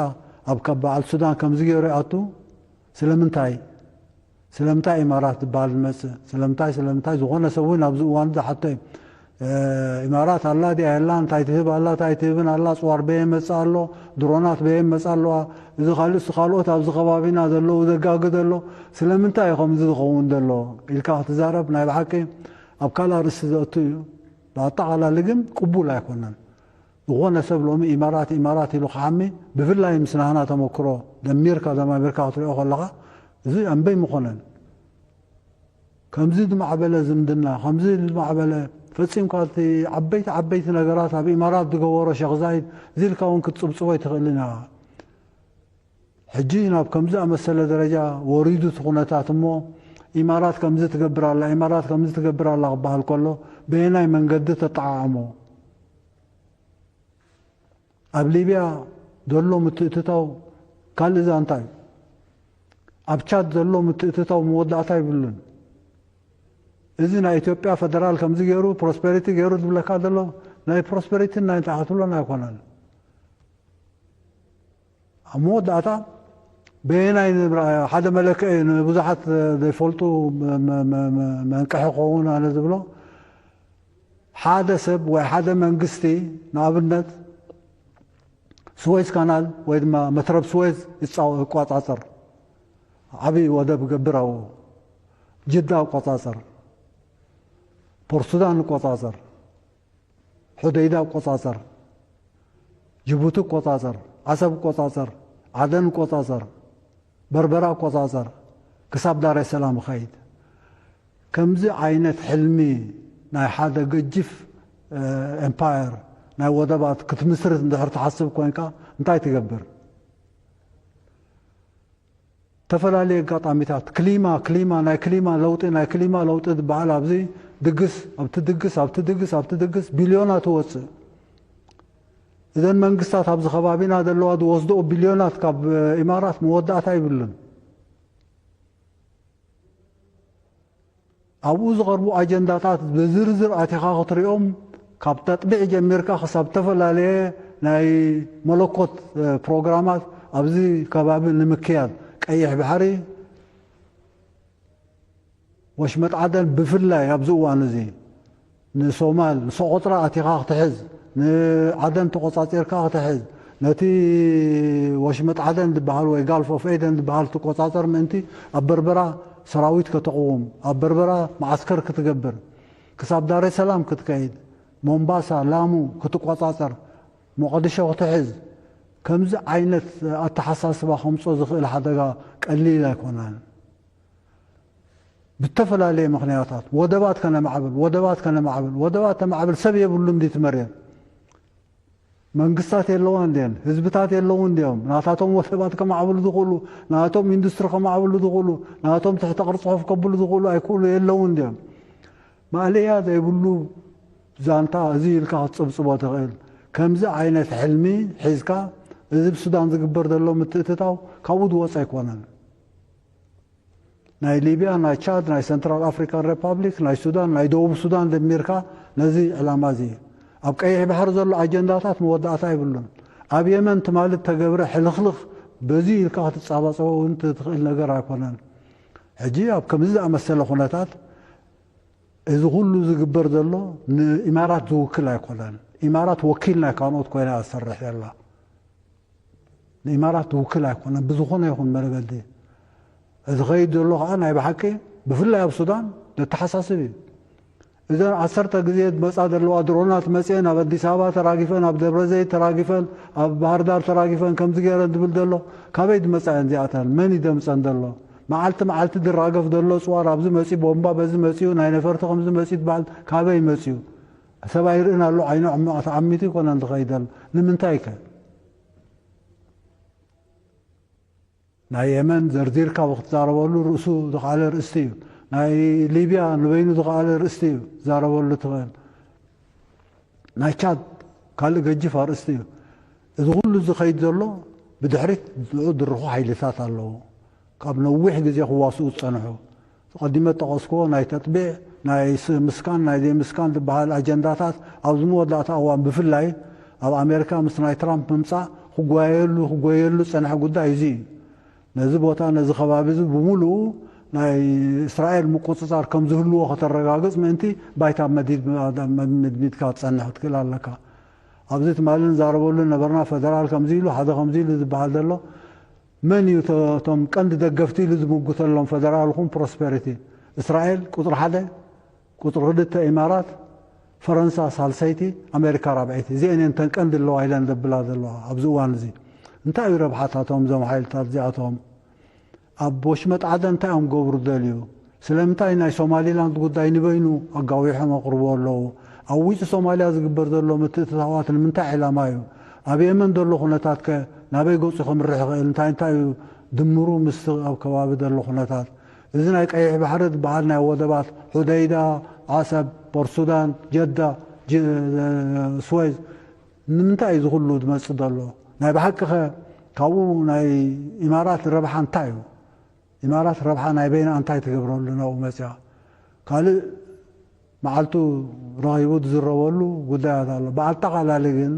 ኣብ ካብ በዓል ሱዳን ከምዚ ገይሩ ይኣቱ። ስለምንታይ? ስለምንታይ ኢማራት ዝበሃል ዝመጽእ? ስለምንታይ? ስለምንታይ? ዝኾነ ሰብ እውን ኣብዚ እዋን ዝሓቶ እዩ። ኢማራት ኣላ ድያ የላ እንታይ ትህብ ኣላ እንታይ ትህብን ኣላ ጽዋር በየ መጽእ ኣሎ ድሮናት በየ መጽእ ኣለዋ እዚ ካልእስ ካልኦት ኣብዚ ከባቢና ዘለዉ ዘጋግድ ኣሎ ስለምንታይ እዩ ከምዚ ዝኸውን ዘሎ ኢልካ ክትዛረብ ናይ ብሓቂ ኣብ ካልእ ኣርእስቲ ዘእቱ እዩ። ብኣጠቓላሊ ግን ቅቡል ኣይኮነን። ዝኾነ ሰብ ሎሚ ኢማራት ኢማራት ኢሉ ክሓሚ ብፍላይ ምስ ናህና ተመክሮ ደሚርካ ደማሚርካ ክትሪኦ ከለኻ እዚ ኣንበይ ምኾነን። ከምዚ ዝማዕበለ ዝምድና ከምዚ ዝማዕበለ ፈጺምካ እቲ ዓበይቲ ዓበይቲ ነገራት ኣብ ኢማራት ዝገበሮ ሸኽ ዛይድ እዚ ኢልካ እውን ክትጽብጽቦ ኣይትኽእልን ኢኻ። ሕጂ ናብ ከምዚ ኣመሰለ ደረጃ ወሪዱ እቲ ኩነታት እሞ፣ ኢማራት ከምዚ ትገብር ኣላ፣ ኢማራት ከምዚ ትገብር ኣላ ክበሃል ከሎ፣ በየናይ መንገዲ ተጠዓዕሞ? ኣብ ሊብያ ዘሎ ምትእትታው ካልእ ዛንታ እዩ። ኣብ ቻድ ዘሎ ምትእትታው መወዳእታ ይብሉን። እዚ ናይ ኢትዮጵያ ፈደራል ከምዚ ገይሩ ፕሮስፐሪቲ ገይሩ ዝብለካ ዘሎ ናይ ፕሮስፐሪቲን ናይ ንታሓትሎን ኣይኮነን። ኣብ መወዳእታ በየናይ ንብራ ሓደ መለክዒ ንብዙሓት ዘይፈልጡ መንቀሒ ክኸውን ኣነ ዝብሎ ሓደ ሰብ ወይ ሓደ መንግስቲ ንኣብነት ስዌዝ ካናል ወይ ድማ መትረብ ስዌዝ ይቋጻጸር፣ ዓብዪ ወደብ ገብር ኣብኡ፣ ጅዳ ይቆጻጸር፣ ፖርት ሱዳን ይቆጻጸር፣ ሑደይዳ ይቆጻጸር፣ ጅቡቲ ይቆጻጸር፣ ዓሰብ ይቆጻጸር፣ ዓደን ይቆጻጸር፣ በርበራ ይቆጻጸር፣ ክሳብ ዳሬ ሰላም ይኸይድ። ከምዚ ዓይነት ሕልሚ ናይ ሓደ ገጅፍ ኤምፓየር ናይ ወደባት ክትምስርት እንድሕር ትሓስብ ኮይንካ እንታይ ትገብር? ተፈላለየ ኣጋጣሚታት ክሊማ ክሊማ ናይ ክሊማ ለውጢ ናይ ክሊማ ለውጢ ዝበሃል ኣብዚ ድግስ ኣብቲ ድግስ ኣብቲ ድግስ ኣብቲ ድግስ ቢልዮናት ትወፅእ። እዘን መንግስታት ኣብዚ ከባቢና ዘለዋ ዝወስድኦ ቢልዮናት ካብ ኢማራት መወዳእታ ይብሉን። ኣብኡ ዝቐርቡ ኣጀንዳታት ብዝርዝር ኣቲኻ ክትሪኦም ካብ ተጥቢዕ ጀሚርካ ክሳብ ዝተፈላለየ ናይ መለኮት ፕሮግራማት ኣብዚ ከባቢ ንምክያድ ቀይሕ ባሕሪ ወሽመጥ ዓደን ብፍላይ ኣብዚ እዋን እዚ ንሶማል ንሶቆጥራ ኣቲኻ ክትሕዝ ንዓደን ተቆጻጺርካ ክትሕዝ ነቲ ወሽመጥ ዓደን ዝበሃል ወይ ጋልፍ ኦፍ ኤደን ዝበሃል ትቆጻጸር ምእንቲ ኣብ በርበራ ሰራዊት ከተቕውም ኣብ በርበራ መዓስከር ክትገብር ክሳብ ዳሬ ሰላም ክትከይድ ሞምባሳ ላሙ ክትቆጻጸር ሞቐድሾ ክትሕዝ ከምዚ ዓይነት ኣተሓሳስባ ከምጾ ዝኽእል ሓደጋ ቀሊል ኣይኮነን። ብተፈላለየ ምኽንያታት ወደባት ከነማዕብል ወደባት ከነማዕብል ወደባት ተማዕብል ሰብ የብሉ እንዲ ትመርየን መንግስታት የለዋ እንዲየን ህዝብታት የለዉ እንዲዮም ናታቶም ወደባት ከማዕብሉ ዝኽእሉ ናቶም ኢንዱስትሪ ከማዕብሉ ዝኽእሉ ናቶም ትሕተ ቅርፂ ከፍ ከብሉ ዝኽእሉ ኣይክእሉ የለዉ እንዲዮም ማእለያ ዘይብሉ ዛንታ እዚ ኢልካ ክትፅብፅቦ ትኽእል ከምዚ ዓይነት ሕልሚ ሒዝካ እዚ ብሱዳን ዝግበር ዘሎ ምትእትታው ካብኡ ዝወፅ ኣይኮነን ናይ ሊብያ፣ ናይ ቻድ፣ ናይ ሰንትራል ኣፍሪካን ሪፓብሊክ፣ ናይ ሱዳን፣ ናይ ደቡብ ሱዳን ደሚርካ ነዚ ዕላማ እዚ ኣብ ቀይሕ ባሕሪ ዘሎ ኣጀንዳታት መወዳእታ የብሉን። ኣብ የመን ትማሊ እተገብረ ሕልኽልኽ በዚ ኢልካ ክትጻባጸቦ እውን ትኽእል ነገር ኣይኮነን። ሕጂ ኣብ ከምዚ ዝኣመሰለ ኩነታት እዚ ኩሉ ዝግበር ዘሎ ንኢማራት ዝውክል ኣይኮነን። ኢማራት ወኪል ናይ ካልኦት ኮይና እያ ትሰርሕ ዘላ። ንኢማራት ትውክል ኣይኮነን ብዝኾነ ይኹን መገዲ እዚ ኸይድ ዘሎ ከዓ ናይ ብሓቂ ብፍላይ ኣብ ሱዳን ዘተሓሳስብ እዩ እዘን ዓሰርተ ግዜ ዝመፃ ዘለዋ ድሮናት መፅአን ኣብ ኣዲስ ኣበባ ተራጊፈን ኣብ ደብረ ዘይት ተራጊፈን ኣብ ባህርዳር ተራጊፈን ከምዚ ገይረን ዝብል ዘሎ ካበይ ዝመፃ እየን እዚኣተን መን ይደምፀን ዘሎ መዓልቲ መዓልቲ ዝራገፍ ዘሎ ፅዋር ኣብዚ መፂ ቦምባ በዚ መፂኡ ናይ ነፈርቲ ከምዚ መፂ ትበሃል ካበይ መፂኡ ሰብ ኣይርእን ኣሎ ዓይኑ ተዓሚቱ ይኮነን ዝኸይድ ዘሎ ንምንታይ ከ ናይ የመን ዘርዚርካ ክትዛረበሉ ርእሱ ዝኸኣለ ርእስቲ እዩ። ናይ ሊብያ ንበይኑ ዝኸኣለ ርእስቲ እዩ ትዛረበሉ ትኽእል። ናይ ቻድ ካልእ ገጅፍ ኣርእስቲ እዩ። እዚ ኩሉ ዝኸይድ ዘሎ ብድሕሪት ዝዑ ድርኹ ሓይልታት ኣለዉ። ካብ ነዊሕ ግዜ ክዋስኡ ዝጸንሑ። ቀዲመ ጠቐስክዎ ናይ ተጥቢዕ፣ ናይ ምስካን፣ ናይ ዘይምስካን ዝበሃል ኣጀንዳታት ኣብዚ መወዳእታ እዋን ብፍላይ ኣብ ኣሜሪካ ምስ ናይ ትራምፕ ምምጻእ ክጓየየሉ ክጎየየሉ ዝጸንሐ ጉዳይ እዚ እዩ። ነዚ ቦታ ነዚ ከባቢ እዚ ብምሉኡ ናይ እስራኤል ምቁጽጻር ከም ዝህልዎ ከተረጋግጽ ምእንቲ ባይታ መድሚድካ ክትጸንሕ ክትክእል ኣለካ። ኣብዚ ትማሊ ንዛረበሉ ነበርና ፈደራል ከምዚ ኢሉ ሓደ ከምዚ ኢሉ ዝበሃል ዘሎ መን እዩ እቶም ቀንዲ ደገፍቲ ኢሉ ዝምጉተሎም ፈደራልኩም ፕሮስፐሪቲ እስራኤል ቁፅሪ ሓደ ቁፅሪ ክልተ ኢማራት ፈረንሳ ሳልሰይቲ ኣሜሪካ ራብዐይቲ እዚአን እየን ተን ቀንዲ ኣለዋ ኢለን ዘብላ ዘለዋ ኣብዚ እዋን እዚ እንታይ እዩ ረብሓታቶም እዞም ሓይልታት እዚኣቶም ኣብ ወሽመጥ ዓደን እንታይ እዮም ገብሩ ደልዩ ስለምንታይ ናይ ሶማሊላንድ ጉዳይ ንበይኑ ኣጋዊሖም ኣቕርቦ ኣለዉ ኣብ ውጭ ሶማሊያ ዝግበር ዘሎ ምትእትታዋት ንምንታይ ዕላማ እዩ ኣብ የመን ዘሎ ኩነታት ከ ናበይ ገጹ ከምርሕ ይኽእል፣ እንታይ እንታይ እዩ ድምሩ ምስቲ ኣብ ከባቢ ዘሎ ኩነታት። እዚ ናይ ቀይሕ ባሕሪ ዝበሃል ናይ ወደባት ሑደይዳ፣ ዓሰብ፣ ፖርት ሱዳን፣ ጀዳ፣ ጅ-፣ ስዌዝ፣ ንምንታይ እዩ እዚ ኩሉ ዝመጽእ ዘሎ? ናይ ብሓቂ ኸ ካብኡ ናይ ኢማራት ረብሓ እንታይ እዩ? ኢማራት ረብሓ ናይ በይና እንታይ ትገብረሉ ናብኡ መጽያ? ካልእ መዓልቱ ረኺቡ ዝዝረበሉ ጉዳያት ኣሎ። ብኣጠቓላሊ ግን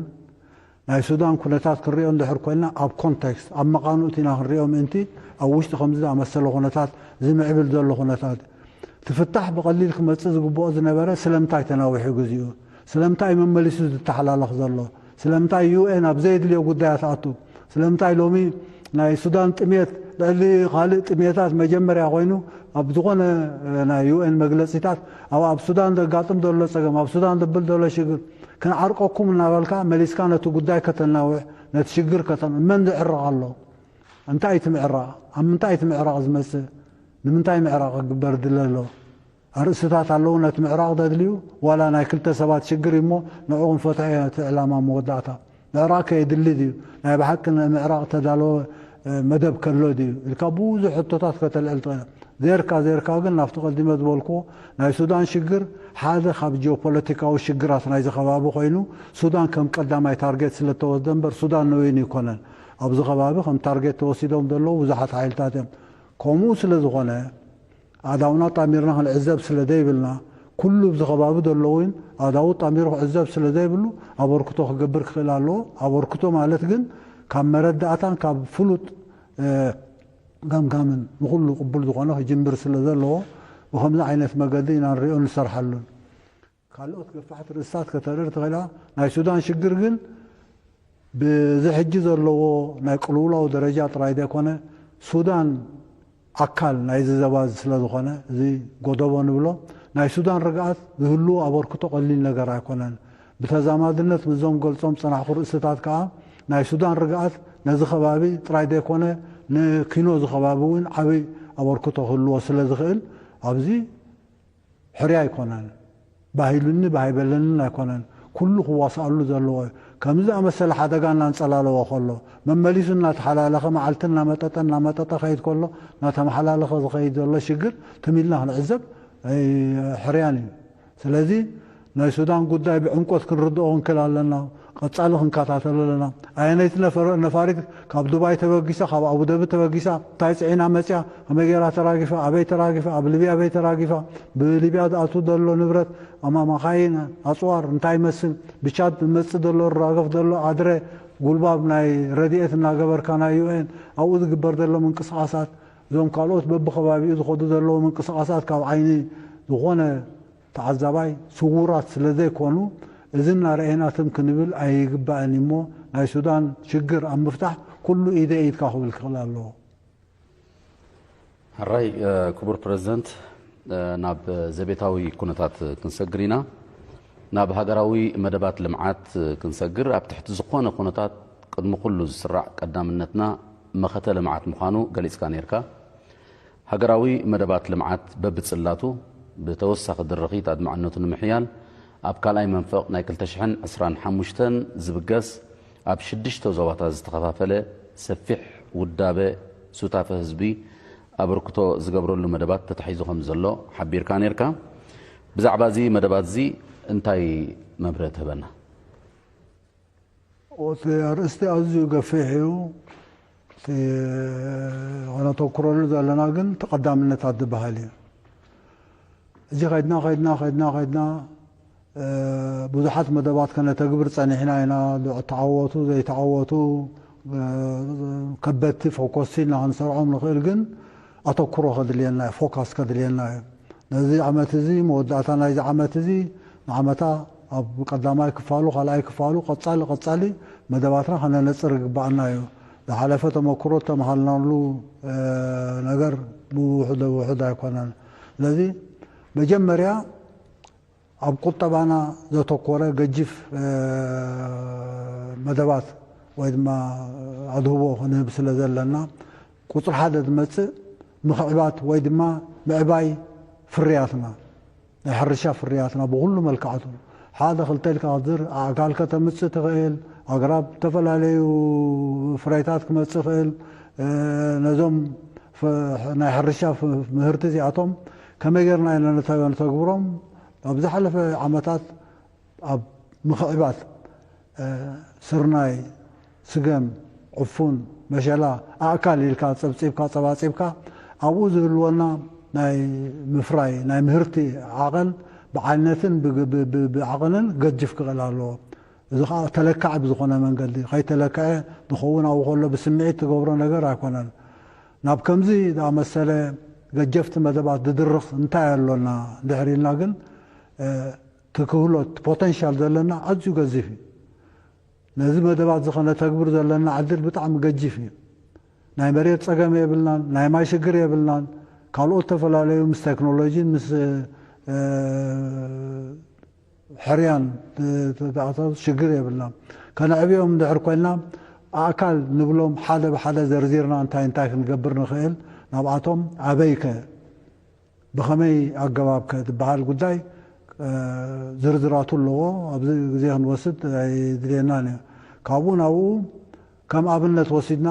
ናይ ሱዳን ኩነታት ክንሪኦ እንድሕር ኮይና ኣብ ኮንቴክስት፣ ኣብ መቓንኡት ኢና ክንሪኦ ምእንቲ ኣብ ውሽጢ ከምዚ ዝኣመሰለ ኩነታት ዝምዕብል ዘሎ ኩነታት ትፍታሕ ብቐሊል ክመጽእ ዝግብኦ ዝነበረ ስለምንታይ ተናዊሑ ግዜኡ? ስለምንታይ መመሊሱ ዝተሓላለኽ ዘሎ? ስለምንታይ ዩ ኤን ኣብ ዘየድልዮ ጉዳያት ኣቱ? ስለምንታይ ሎሚ ናይ ሱዳን ጥሜት ልዕሊ ካልእ ጥሜታት መጀመርያ ኮይኑ ኣብ ዝኾነ ናይ ዩ ኤን መግለጺታት ኣብ ኣብ ሱዳን ዘጋጥም ዘሎ ጸገም፣ ኣብ ሱዳን ዘብል ዘሎ ሽግር ክንዓርቀኩም እናበልካ መሊስካ ነቲ ጉዳይ ከተናውሕ፣ ነቲ ሽግር ከተን መን ዝዕረቕ ኣሎ? እንታይ እቲ ምዕራቕ? ኣብ ምንታይ እቲ ምዕራቕ ዝመጽእ? ንምንታይ ምዕራቕ ክግበር ድለ ኣሎ? ኣርእስታት ኣለዉ ነቲ ምዕራቕ ዘድልዩ? ዋላ ናይ ክልተ ሰባት ሽግር እዩ እሞ ንዕኡ ክንፈትሖ እቲ ዕላማ መወዳእታ። ምዕራቕ ከየድሊ ድዩ? ናይ ብሓቂ ንምዕራቕ ተዳለወ መደብ ከሎ ድዩ ኢልካ ብዙሕ ሕቶታት ከተልዕል ትኽእል። ዜርካ ዜርካ ግን ናብቲ ቀዲመ ዝበልክዎ ናይ ሱዳን ሽግር ሓደ ካብ ጂኦፖለቲካዊ ሽግራት ናይዚ ከባቢ ኮይኑ ሱዳን ከም ቀዳማይ ታርጌት ስለተወስደ እምበር ሱዳን ንወይኑ ኣይኮነን። ኣብዚ ከባቢ ከም ታርጌት ተወሲዶም ዘለዉ ብዙሓት ሓይልታት እዮም። ከምኡ ስለ ዝኾነ ኣእዳውና ጣሚርና ክንዕዘብ ስለ ዘይብልና፣ ኩሉ ኣብዚ ከባቢ ዘሎ እውን ኣእዳዉ ጣሚሩ ክዕዘብ ስለ ዘይብሉ ኣበርክቶ ክገብር ክኽእል ኣለዎ። ኣበርክቶ ማለት ግን ካብ መረዳእታን ካብ ፍሉጥ፣ እ፣ ገምጋምን ንኹሉ ቅቡል ዝኾነ ክጅምር ስለ ዘለዎ፣ ብኸምዚ ዓይነት መገዲ ኢና ንሪኦ ንሰርሓሉን። ካልኦት ገፋሕቲ ርእስታት ከተርኢ ትኽእላ። ናይ ሱዳን ሽግር ግን ብዚ ሕጂ ዘለዎ ናይ ቅልውላው ደረጃ ጥራይ ዘይኮነ፣ ሱዳን ኣካል ናይዚ ዘባ እዚ ስለ ዝኾነ፣ እዚ ጎደቦ ንብሎ፣ ናይ ሱዳን ርግኣት ዝህልዎ ኣበርክቶ ቀሊል ነገር ኣይኮነን። ብተዛማድነት ምስዞም ገልጾም ጸናሕኩ ርእስታት ከኣ፣ ናይ ሱዳን ርግኣት ነዚ ከባቢ ጥራይ ዘይኮነ፣ ንኪኖ እዚ ከባቢ እውን ዓቢ ኣበርክቶ ክህልዎ ስለ ዝኽእል፣ ኣብዚ ሕርያ ኣይኮነን። ባህ ኢሉኒ ባህ ኣይበለንን ኣይኮነን። ኩሉ ክዋስኣሉ ዘለዎ እዩ። ከምዚ ዝኣመሰለ ሓደጋ እናንጸላለወ ከሎ፣ መመሊሱ እናተሓላለኸ፣ መዓልቲ እናመጠጠ፣ እናመጠጠ ከይድ ከሎ፣ እናተመሓላለኸ ዝኸይድ ዘሎ ሽግር ትም ኢልና ክንዕዘብ ኣይ-፣ ሕርያን እዩ። ስለዚ ናይ ሱዳን ጉዳይ ብዕምቆት ክንርድኦ ክንክእል ኣለና። ቀጻሊ ክንከታተሎ ኣለና። ኣየነይቲ ነፈረ-፣ ነፋሪት ካብ ዱባይ ተበጊሳ፣ ካብ ኣቡደቢ ተበጊሳ፣ እንታይ ጽዒና መጽያ፣ ከመይ ገይራ ተራጊፋ፣ ኣበይ ተራጊፋ፣ ኣብ ሊብያ ኣበይ ተራጊፋ፣ ብሊብያ ዝኣቱ ዘሎ ንብረት፣ ኣማ-፣ መኻይን፣ ኣጽዋር፣ እንታይ ይመስል፣ ብቻድ ዝመጽእ ዘሎ፣ ዝራገፍ ዘሎ ኣድረ፣ ጉልባብ ናይ ረድኤት እናገበርካ፣ ናይ ዩ ኤን ኣብኡ ዝግበር ዘሎ ምንቅስቓሳት፣ እዞም ካልኦት በብኸባቢኡ ዝኸዱ ዘለዉ ምንቅስቓሳት ካብ ዓይኒ ዝኾነ ተዓዛባይ ስዉራት ስለ ዘይኮኑ፣ እዚ እናረኣየና ትም ክንብል ኣይግባእን እዩ እሞ፣ ናይ ሱዳን ሽግር ኣብ ምፍታሕ ኩሉ ኢደ ኢድካ ክብል ክኽእል ኣለዎ። ሕራይ፣ እ፣ ክቡር ፕረዚደንት፣ እ፣ ናብ ዘቤታዊ ኩነታት ክንሰግር ኢና። ናብ ሃገራዊ መደባት ልምዓት ክንሰግር፣ ኣብ ትሕቲ ዝኾነ ኩነታት ቅድሚ ኩሉ ዝስራዕ ቀዳምነትና መኸተ ልምዓት ምዃኑ ገሊጽካ ነይርካ። ሃገራዊ መደባት ልምዓት በብጽላቱ ብተወሳኺ ድርኺት ኣድማዕነቱ ንምሕያል ኣብ ካልኣይ መንፈቕ ናይ ክልተ ሽሕን ዕስራን ሓሙሽተን ዝብገስ ኣብ ሽዱሽተ ዞባታት ዝተኸፋፈለ ሰፊሕ ውዳበ ሱታፈ ህዝቢ ኣበርክቶ ዝገብረሉ መደባት ተታሒዙ ከም ዘሎ ሓቢርካ ነይርካ። ብዛዕባ እዚ መደባት እዚ እንታይ መብርሂ ትህበና? እቲ ኣርእስቲ ኣዝዩ ገፊሕ እዩ። እቲ ኸነተኩረሉ ዘለና ግን ተቐዳምነታት ዝበሃል እዩ። እዚ ኸይድና፣ ኸይድና፣ ኸይድና፣ ኸይድና፣ እ፣ ብዙሓት መደባት ከነተግብር ጸኒሕና ኢና። ዝተዓወቱ፣ ዘይተዓወቱ፣ እ፣ ከበድቲ ፎኮስቲ ኢልና ክንሰርዖም ንኽእል፣ ግን ኣተኩሮ ከድልየና እዩ፣ ፎካስ ከድልየና እዩ። ነዚ ዓመት እዚ፣ መወዳእታ ናይዚ ዓመት እዚ፣ ንዓመታ ኣብ ቀዳማይ ክፋሉ፣ ካልኣይ ክፋሉ፣ ቀጻሊ፣ ቀጻሊ መደባትና ከነነጽር ይግባኣና እዩ። ዝሓለፈ ተመክሮ እተመሃርናሉ፣ እ፣ ነገር ብውሑድ፣ ውሑድ ኣይኮነን። ስለዚ መጀመርያ ኣብ ቁጠባና ዘተኮረ ገጂፍ፣ እ፣ መደባት ወይ ድማ ኣድህቦ ክንህብ ስለ ዘለና፣ ቁጽሪ ሓደ ዝመጽእ ምኽዕባት ወይ ድማ ምዕባይ ፍርያትና፣ ናይ ሕርሻ ፍርያትና ብኹሉ መልክዓቱ፣ ሓደ ክልተ ኢልካ ክትዝር፣ ኣእካል ከተምጽእ ትኽእል፣ ኣግራብ ዝተፈላለዩ ፍረታት ክመጽእ ይኽእል። ነዞም ናይ ሕርሻ ምህርቲ እዚኣቶም ከመይ ጌርና ኢና ነተግብሮም? ኣብ ዝሓለፈ ዓመታት ኣብ ምኽዕባት ስርናይ፣ ስገም፣ ዕፉን፣ መሸላ ኣእካል ኢልካ ጸብጺብካ ጸባጺብካ ኣብኡ ዝህልወና ናይ ምፍራይ ናይ ምህርቲ ዓቐን ብዓይነትን ብዓቐንን ገጅፍ ክኽእል ኣለዎ። እዚ ኸዓ ተለካዒ ብዝኾነ መንገዲ፣ ከይተለክዐ ዝኸውን ኣብኡ ከሎ ብስምዒት ትገብሮ ነገር ኣይኮነን። ናብ ከምዚ ዝኣመሰለ ገጀፍቲ መደባት ዝድርኽ እንታይ ኣሎና እንድሕር ኢልና ግን እቲ ክህሎት ፖተንሻል ዘለና ኣዝዩ ገዚፍ እዩ። ነዚ መደባት እዚ ከነተግብር ዘለና ዕድል ብጣዕሚ ገጂፍ እዩ። ናይ መሬት ጸገም የብልናን፣ ናይ ማይ ሽግር የብልናን። ካልኦት ዝተፈላለዩ ምስ ቴክኖሎጂን ምስ ሕርያን ተኣሳሱ ሽግር የብልናን። ከነዕብዮም እንድሕር ኮይንና ኣእካል ንብሎም ሓደ ብሓደ ዘርዚርና እንታይ እንታይ ክንገብር ንኽእል፣ ናብኣቶም ኣበይከ ብኸመይ ኣገባብከ ዝበሃል ጉዳይ ዝርዝራቱ ኣለዎ። ኣብዚ ግዜ ክንወስድ ኣይድልየናን እዩ። ካብኡ ናብኡ ከም ኣብነት ወሲድና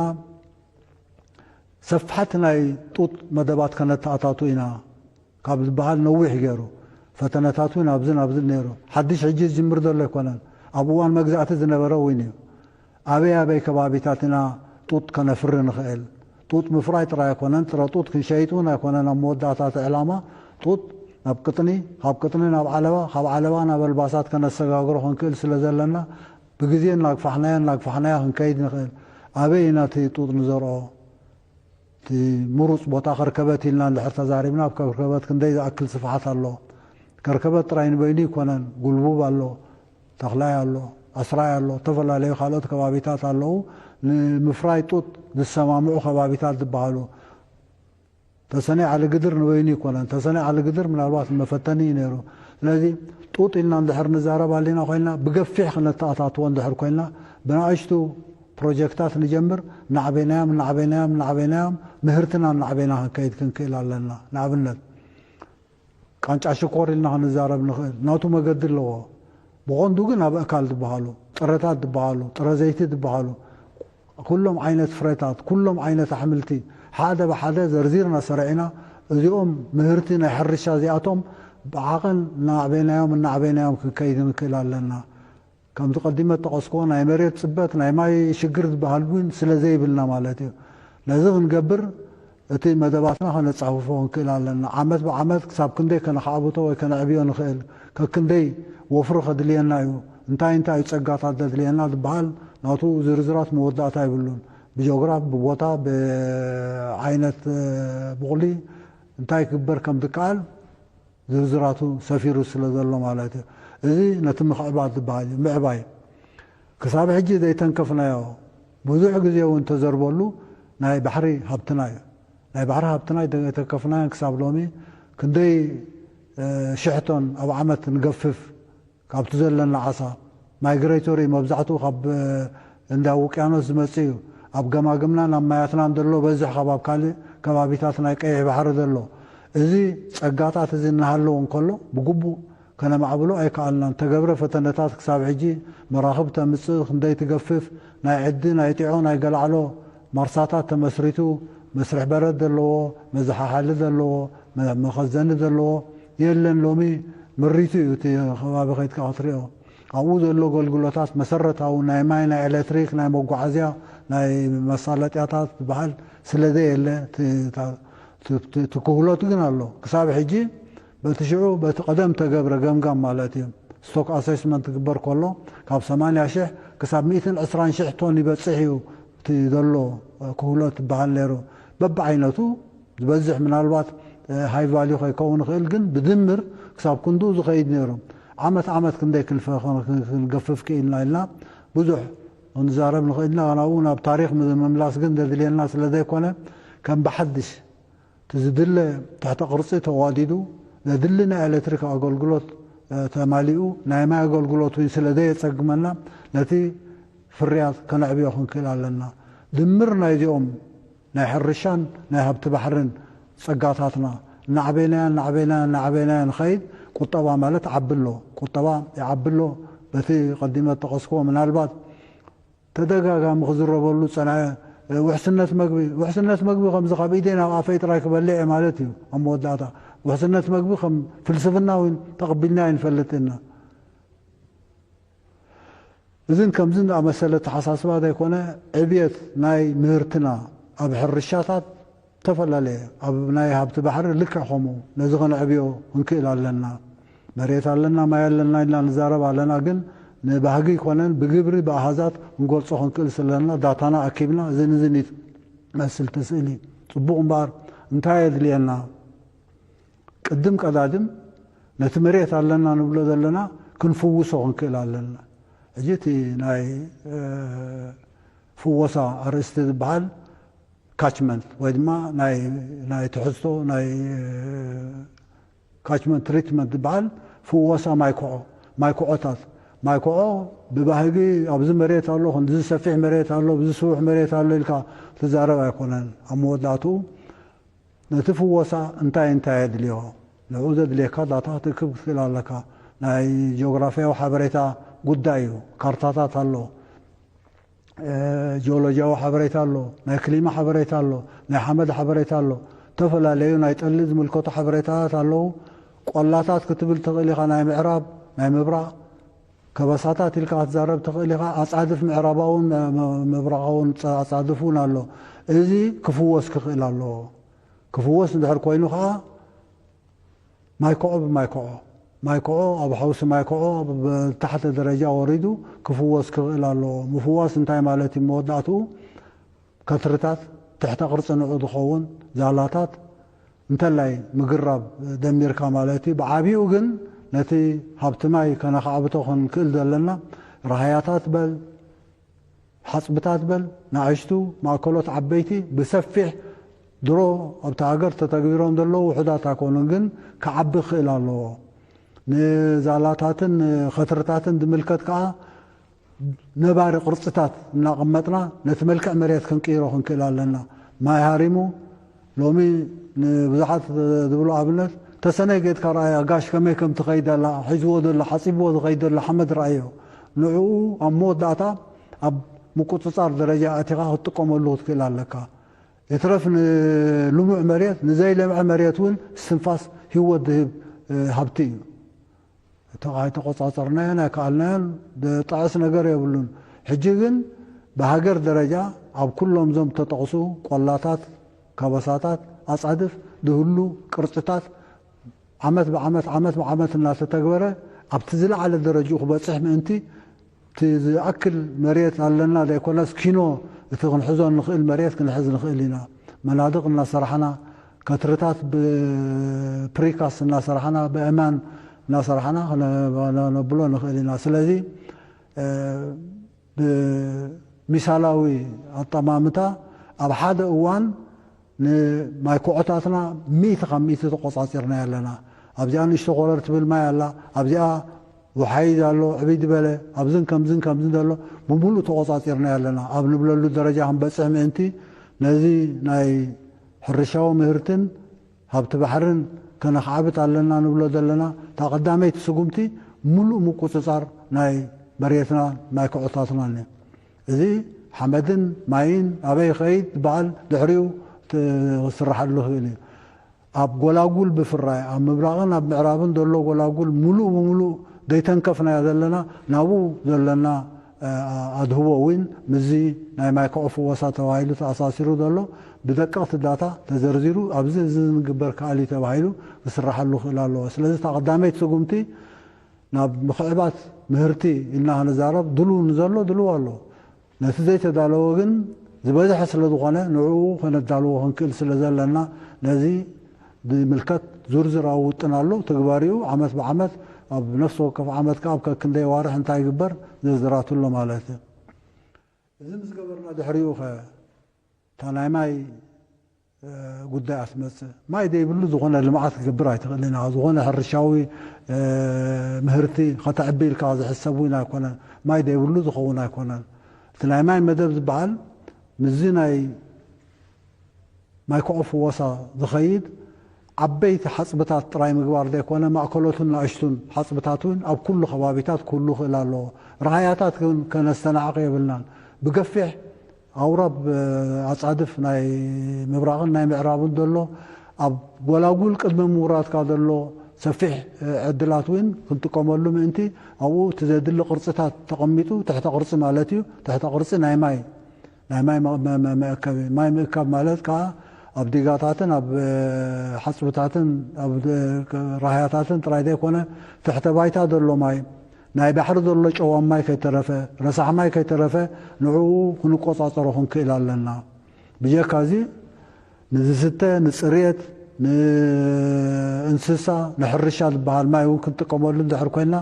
ሰፋሕቲ ናይ ጡጥ መደባት ከነተኣታቱ ኢና ካብ ዝበሃል ነዊሕ ገይሩ ፈተነታት እውን ኣብዝን ኣብዝን ነይሩ። ሓድሽ ሕጂ ዝጅምር ዘሎ ኣይኮነን። ኣብ እዋን መግዛእቲ ዝነበረ እውን እዩ። ኣበይ ኣበይ ከባቢታት ኢና ጡጥ ከነፍሪ ንኽእል? ጡጥ ምፍራይ ጥራይ ኣይኮነን፣ ጥረ ጡጥ ክንሸይጥ እውን ኣይኮነን። ኣብ መወዳእታ እቲ ዕላማ ጡጥ ናብ ቅጥኒ፣ ካብ ቅጥኒ ናብ ዓለባ፣ ካብ ዓለባ ናብ ኣልባሳት ከነሰጋግሮ ክንክእል ስለ ዘለና ብግዜ እናግፋሕናዮ እናግፋሕናዮ ክንከይድ ንኽእል። ኣበይ ኢና እቲ ጡጥ ንዘርኦ? እቲ ምሩፅ ቦታ ከርከበት ኢልና እንድሕር ተዛሪብና፣ ኣብ ከርከበት ክንደይ ዝኣክል ስፍሓት ኣሎ? ከርከበት ጥራይ ንበይኑ ይኮነን፣ ጉልቡብ ኣሎ፣ ተኽላይ ኣሎ፣ ኣስራይ ኣሎ፣ ዝተፈላለዩ ካልኦት ከባቢታት ኣለዉ። ንምፍራይ ጡጥ ዝሰማምዑ ከባቢታት ዝበሃሉ ተሰነይ ዓሊ ግድር ንበይኑ ይኮነን። ተሰነይ ዓሊ ግድር ምናልባት መፈተኒ እዩ ነይሩ። ስለዚ ጡጥ ኢልና እንድሕር ንዛረብ ኣሊና ኮይና ብገፊሕ ክነተኣታትዎ እንድሕር ኮይና ብናእሽቱ ፕሮጀክታት ንጀምር። እናዕበይናዮም እናዕበይናዮም እናዕበይናዮም ምህርትና እናዕበይና ክንከይድ ክንክእል ኣለና። ንኣብነት ቃንጫ ሽኮር ኢልና ክንዛረብ ንኽእል፣ ናቱ መገዲ ኣለዎ። ብቐንዱ ግን ኣብ ኣእካል ዝበሃሉ፣ ጥረታት ዝበሃሉ፣ ጥረ ዘይቲ ዝበሃሉ፣ ኩሎም ዓይነት ፍረታት፣ ኩሎም ዓይነት ኣሕምልቲ ሓደ ብሓደ ዘርዚርና ሰሪዕና፣ እዚኦም ምህርቲ ናይ ሕርሻ እዚኣቶም ብዓቐን እናዕበይናዮም እናዕበይናዮም ክንከይድ ንክእል ኣለና። ከምቲ ቀዲመ ዝጠቐስክዎ ናይ መሬት ፅበት፣ ናይ ማይ ሽግር ዝበሃል እውን ስለ ዘይብልና ማለት እዩ። ነዚ ክንገብር እቲ መደባትና ከነጻፍፎ ክንክእል ኣለና። ዓመት ብዓመት ክሳብ ክንደይ ከነኻዕብቶ ወይ ከነዕብዮ ንኽእል፣ ከክንደይ ወፍሪ ከድልየና እዩ፣ እንታይ እንታይ እዩ ጸጋታት ዘድልየና ዝበሃል ናቱ ዝርዝራት መወዳእታ የብሉን። ብጂኦግራፍ፣ ብቦታ፣ ብዓይነት ቡቕሊ እንታይ ክግበር ከም ዝከኣል ዝርዝራቱ ሰፊሩ ስለ ዘሎ ማለት እዩ። እዚ ነቲ ምኽዕባት ዝበሃል እዩ፣ ምዕባይ። ክሳብ ሕጂ ዘይተንከፍናዮ፣ ብዙሕ ግዜ እውን ተዘርበሉ ናይ ባሕሪ ሃብትና እዩ። ናይ ባሕሪ ሃብትና ዘይተንከፍናዮን ክሳብ ሎሚ ክንደይ ሽሕቶን ኣብ ዓመት ንገፍፍ ካብቲ ዘለና ዓሳ ማይግሬቶሪ መብዛሕትኡ ካብ እንዳ ውቅያኖስ ዝመጽእ እዩ። ኣብ ገማግምናን ኣብ ማያትናን ዘሎ በዝሕ ካብ ኣብ ካልእ ከባቢታት ናይ ቀይሕ ባሕሪ ዘሎ። እዚ ጸጋታት እዚ እናሃለዎ እንከሎ ብግቡእ ከነማዕብሎ ኣይከኣልናን። ተገብረ ፈተነታት ክሳብ ሕጂ መራኽብ ተምጽእ ክንደይ ትገፍፍ ናይ ዕዲ ናይ ጢዖ ናይ ገላዕሎ ማርሳታት ተመስሪቱ መስርሕ በረድ ዘለዎ መዝሓሓሊ ዘለዎ መኸዘኒ ዘለዎ የለን። ሎሚ ምሪቱ እዩ እቲ ከባቢ ከይድካ ክትሪኦ። ኣብኡ ዘሎ ኣገልግሎታት መሰረታዊ ናይ ማይ ናይ ኤሌክትሪክ ናይ መጓዓዝያ ናይ መሳለጥያታት ዝበሃል ስለ ዘየለ እቲ ክህሎት ግን ኣሎ። ክሳብ ሕጂ በቲ ሽዑ በቲ ቀደም ተገብረ ገምጋም ማለት እዩ ስቶክ ኣሰስመንት ክግበር ከሎ ካብ ሰማንያ ሽሕ ክሳብ ሚእትን ዕስራን ሽሕ ቶን ይበፅሕ እዩ እቲ ዘሎ ክህሎት ዝበሃል ነይሩ። በብዓይነቱ ዝበዝሕ ምናልባት ሃይ ቫልዩ ከይከውን ይኽእል ግን ብድምር ክሳብ ክንድኡ ዝኸይድ ነይሩ። ዓመት ዓመት ክንደይ ክንገፍፍ ክኢልና ኢልና ብዙሕ ክንዛረብ ንኽእል ኢና። ናብኡ ናብ ታሪክ ምምላስ ግን ዘድልየና ስለ ዘይኮነ ከም ብሓድሽ እቲ ዝድለ ትሕተ ቅርፂ ተዋዲዱ ዘድሊ ናይ ኤሌክትሪክ ኣገልግሎት ተማሊኡ ናይ ማይ ኣገልግሎት እውን ስለ ዘየፀግመና ነቲ ፍርያት ከነዕብዮ ክንክእል ኣለና። ድምር ናይዚኦም ናይ ሕርሻን ናይ ሃብቲ ባሕርን ፀጋታትና እናዕበይናያ እናዕበይናያ እናዕበይናያ ንኸይድ ቁጠባ ማለት ዓቢ ኣሎ። ቁጠባ ይዓቢ ኣሎ። በቲ ቀዲመ ዝጠቐስክዎ ምናልባት ተደጋጋሚ ክዝረበሉ ዝጸንዐ ውሕስነት መግቢ። ውሕስነት መግቢ ከምዚ ካብ ኢደይ ናብ ኣፈይ ጥራይ ክበልዕ እየ ማለት እዩ ኣብ መወዳእታ። ውሕስነት መግቢ ከም ፍልስፍና እውን ተቐቢልና ኣይንፈልጥ ኢና። እዝን ከምዝን ዝኣመሰለ ኣተሓሳስባ ዘይኮነ፣ ዕብየት ናይ ምህርትና ኣብ ሕርሻታት ተፈላለየ፣ ኣብ ናይ ሃብቲ ባሕሪ ልክዕ ከምኡ። ነዚ ከነዕብዮ ክንክእል ኣለና። መሬት ኣለና፣ ማይ ኣለና ኢልና ንዛረብ ኣለና፣ ግን ንባህጊ ይኮነን ብግብሪ ብኣሃዛት ክንገልጾ ክንክእል ስለና ዳታና ኣኪብና እዝን እዝን እዩ መስል እቲ ስእሊ። ጽቡቕ እምበኣር እንታይ የድልየና? ቅድም ቀዳድም ነቲ መሬት ኣለና ንብሎ ዘለና ክንፍውሶ ክንክእል ኣለና። ሕጂ እቲ ናይ ፍወሳ ኣርእስቲ ዝበሃል ካችመንት ወይ ድማ ናይ ትሕዝቶ ናይ ካችመንት ትሪትመንት ዝበሃል ፍወሳ ማይኮዖ ማይኮዖታት ማይኮዖ ብባህጊ ኣብዚ መሬት ኣሎ፣ ክንዲ ዝሰፊሕ መሬት ኣሎ፣ ብዝስውሕ መሬት ኣሎ ኢልካ ትዛረብ ኣይኮነን። ኣብ መወዳእትኡ ነቲ ፍወሳ እንታይ እንታይ የድልዮ ንዕኡ ዘድልየካ ዳታ ክትእክብ ክትክእል ኣለካ። ናይ ጂኦግራፍያዊ ሓበሬታ ጉዳይ እዩ። ካርታታት ኣሎ፣ ጂኦሎጂያዊ ሓበሬታ ኣሎ፣ ናይ ክሊማ ሓበሬታ ኣሎ፣ ናይ ሓመድ ሓበሬታ ኣሎ፣ ዝተፈላለዩ ናይ ጠሊ ዝምልከቱ ሓበሬታታት ኣለዉ። ቆላታት ክትብል ትኽእል ኢኻ፣ ናይ ምዕራብ ናይ ምብራቕ ከበሳታት ኢልካ ክትዛረብ ትኽእል ኢኻ። ኣጻድፍ ምዕራባውን ምብራቓውን ኣጻድፍ እውን ኣሎ። እዚ ክፍወስ ክኽእል ኣለዎ። ክፍወስ እንድሕር ኮይኑ ከዓ ማይኮዖ ብማይኮዖ ማይኮዖ ኣብ ሓውሲ ማይኮዖ ብታሕተ ደረጃ ወሪዱ ክፍወስ ክኽእል ኣለዎ። ምፍዋስ እንታይ ማለት እዩ? መወዳእትኡ ከትርታት ትሕተ ቅርፂ ንዑ ዝኸውን ዛላታት እንተላይ ምግራብ ደሚርካ ማለት እዩ። ብዓብኡ ግን ነቲ ሃብቲ ማይ ከነኻዕብቶ ክንክእል ዘለና ራህያታት በል ሓጽብታት በል ንኣሽቱ ማእከሎት ዓበይቲ ብሰፊሕ ድሮ ኣብቲ ሃገር ተተግቢሮም ዘለዉ ውሑዳት ኣይኮኑን፣ ግን ክዓቢ ክእል ኣለዎ። ንዛላታትን ንኸትርታትን ዝምልከት ከኣ ነባሪ ቅርጽታት እናቐመጥና ነቲ መልክዕ መሬት ክንቅይሮ ክንክእል ኣለና። ማይ ሃሪሙ ሎሚ ንብዙሓት ዝብሉ ኣብነት ተሰነይ ጌድካ ረኣያ ጋሽ ከመይ ከም ትኸይድ ኣላ ሒዝዎ ዘሎ ሓጺብዎ ዝኸይድ ዘሎ ሓመድ ረኣዮ። ንዕኡ ኣብ መወዳእታ ኣብ ምቁጽጻር ደረጃ ኣቲኻ ክትጥቀመሉ ክትክእል ኣለካ። ይትረፍ ንልሙዕ መሬት ንዘይለምዐ መሬት እውን እስትንፋስ ህይወት ዝህብ ሃብቲ እዩ። ተተቖጻጸርናዮን ኣይከኣልናዮን ዝጥዕስ ነገር የብሉን። ሕጂ ግን ብሃገር ደረጃ ኣብ ኩሎም ዞም ተጠቕሱ ቆላታት፣ ከበሳታት፣ ኣጻድፍ ዝህሉ ቅርጽታት ዓመት ብዓመት ዓመት ብዓመት እናተተግበረ ኣብቲ ዝለዓለ ደረጅኡ ክበጽሕ ምእንቲ እቲ ዝኣክል መሬት ኣለና ዘይኮነስ ኪኖ እቲ ክንሕዞ ንኽእል መሬት ክንሕዝ ንኽእል ኢና። መናድቕ እናሰራሕና፣ ከትርታት ብፕሪካስ እናሰራሕና፣ ብእማን እናሰራሕና ነብሎ ንኽእል ኢና። ስለዚ ብሚሳላዊ ኣጠማምታ ኣብ ሓደ እዋን ንማይ ኮዖታትና ሚእቲ ካብ ሚእቲ ተቆጻጺርና ኣለና። ኣብዚኣ ንእሽቶ ኮረር ትብል ማይ ኣላ፣ ኣብዚኣ ውሓይዝ ኣሎ፣ ዕብይ ዝበለ ኣብዝን ከምዝን ከምዝን ዘሎ ብምሉእ ተቆጻጺርና ኣለና ኣብ ንብለሉ ደረጃ ክንበጽሕ ምእንቲ ነዚ ናይ ሕርሻዊ ምህርትን ሃብቲ ባሕርን ከነኽዓብት ኣለና ንብሎ ዘለና እታ ቀዳመይቲ ስጉምቲ ምሉእ ምቁጽጻር ናይ መሬትና ናይ ኮዖታትናን እዩ። እዚ ሓመድን ማይን ኣበይ ይኸይድ ዝበሃል ድሕሪኡ ክስርሓሉ ይኽእል እዩ። ኣብ ጎላጉል ብፍራይ ኣብ ምብራቕን ኣብ ምዕራብን ዘሎ ጎላጉል ምሉእ ብምሉእ ዘይተንከፍናዮ ዘለና ናብኡ ዘለና ኣድህቦ እውን ምስዚ ናይ ማይ ኮዖ ፍወሳ ተባሂሉ ተኣሳሲሩ ዘሎ ብደቀቕቲ ዳታ ተዘርዚሩ ኣብዚ እዚ ንግበር ከኣል እዩ ተባሂሉ ክስርሓሉ ክእል ኣለዎ። ስለዚ እታ ቀዳመይቲ ስጉምቲ ናብ ምኽዕባት ምህርቲ ኢልና ክንዛረብ ድልው ንዘሎ ድልው ኣሎ። ነቲ ዘይተዳለወ ግን ዝበዝሐ ስለ ዝኾነ ንዕኡ ከነዳልዎ ክንክእል ስለ ዘለና ነዚ ዝምልከት ዝርዝራዊ ውጥን ኣሎ። ትግባሪኡ ዓመት ብዓመት ኣብ ነፍሲ ወከፍ ዓመት ከኣ ኣብ ከክንደይ ኣዋርሕ እንታይ ይግበር ዝርዝራት ኣሎ ማለት እዩ። እዚ ምስ ገበርና ድሕሪኡ ኸ እታ ናይ ማይ ጉዳይ ኣትመጽእ። ማይ ዘይብሉ ዝኾነ ልምዓት ክገብር ኣይትኽእልን ኢኻ። ዝኾነ ሕርሻዊ ምህርቲ ከተዕቢ ኢልካ ዝሕሰብ እውን ኣይኮነን። ማይ ዘይብሉ ዝኸውን ኣይኮነን። እቲ ናይ ማይ መደብ ዝበሃል ምስዚ ናይ ማይ ኮዖ ፍወሳ ዝኸይድ ዓበይቲ ሓጽብታት ጥራይ ምግባር ዘይኮነ ማእከሎትን ንኣሽቱን ሓጽብታት እውን ኣብ ኩሉ ከባቢታት ክህሉ ክእል ኣለዎ። ራህያታት ግን ከነስተናዕቕ የብልናን። ብገፊሕ ኣውራብ ኣጻድፍ ናይ ምብራቕን ናይ ምዕራብን ዘሎ ኣብ ጎላጉል ቅድሚ ምውራድካ ዘሎ ሰፊሕ ዕድላት እውን ክንጥቀመሉ ምእንቲ ኣብኡ እቲ ዘድሊ ቅርፅታት ተቐሚጡ ትሕተ ቅርፂ ማለት እዩ። ትሕተ ቅርፂ ናይ ማይ ናይ ማይ መ- መ- መ- መእከቢ ማይ ምእካብ ማለት ከዓ ኣብ ዲጋታትን ኣብ ሓፅብታትን ኣብ ራህያታትን ጥራይ ዘይኮነ ትሕተ ባይታ ዘሎ ማይ ናይ ባሕሪ ዘሎ ጨዋም ማይ ከይተረፈ ረሳሕ ማይ ከይተረፈ ንዕኡ ክንቆፃፀሮ ክንክእል ኣለና። ብጀካ እዚ ንዝስተ ንፅርየት ንእንስሳ ንሕርሻ ዝበሃል ማይ እውን ክንጥቀመሉ እንድሕር ኮይና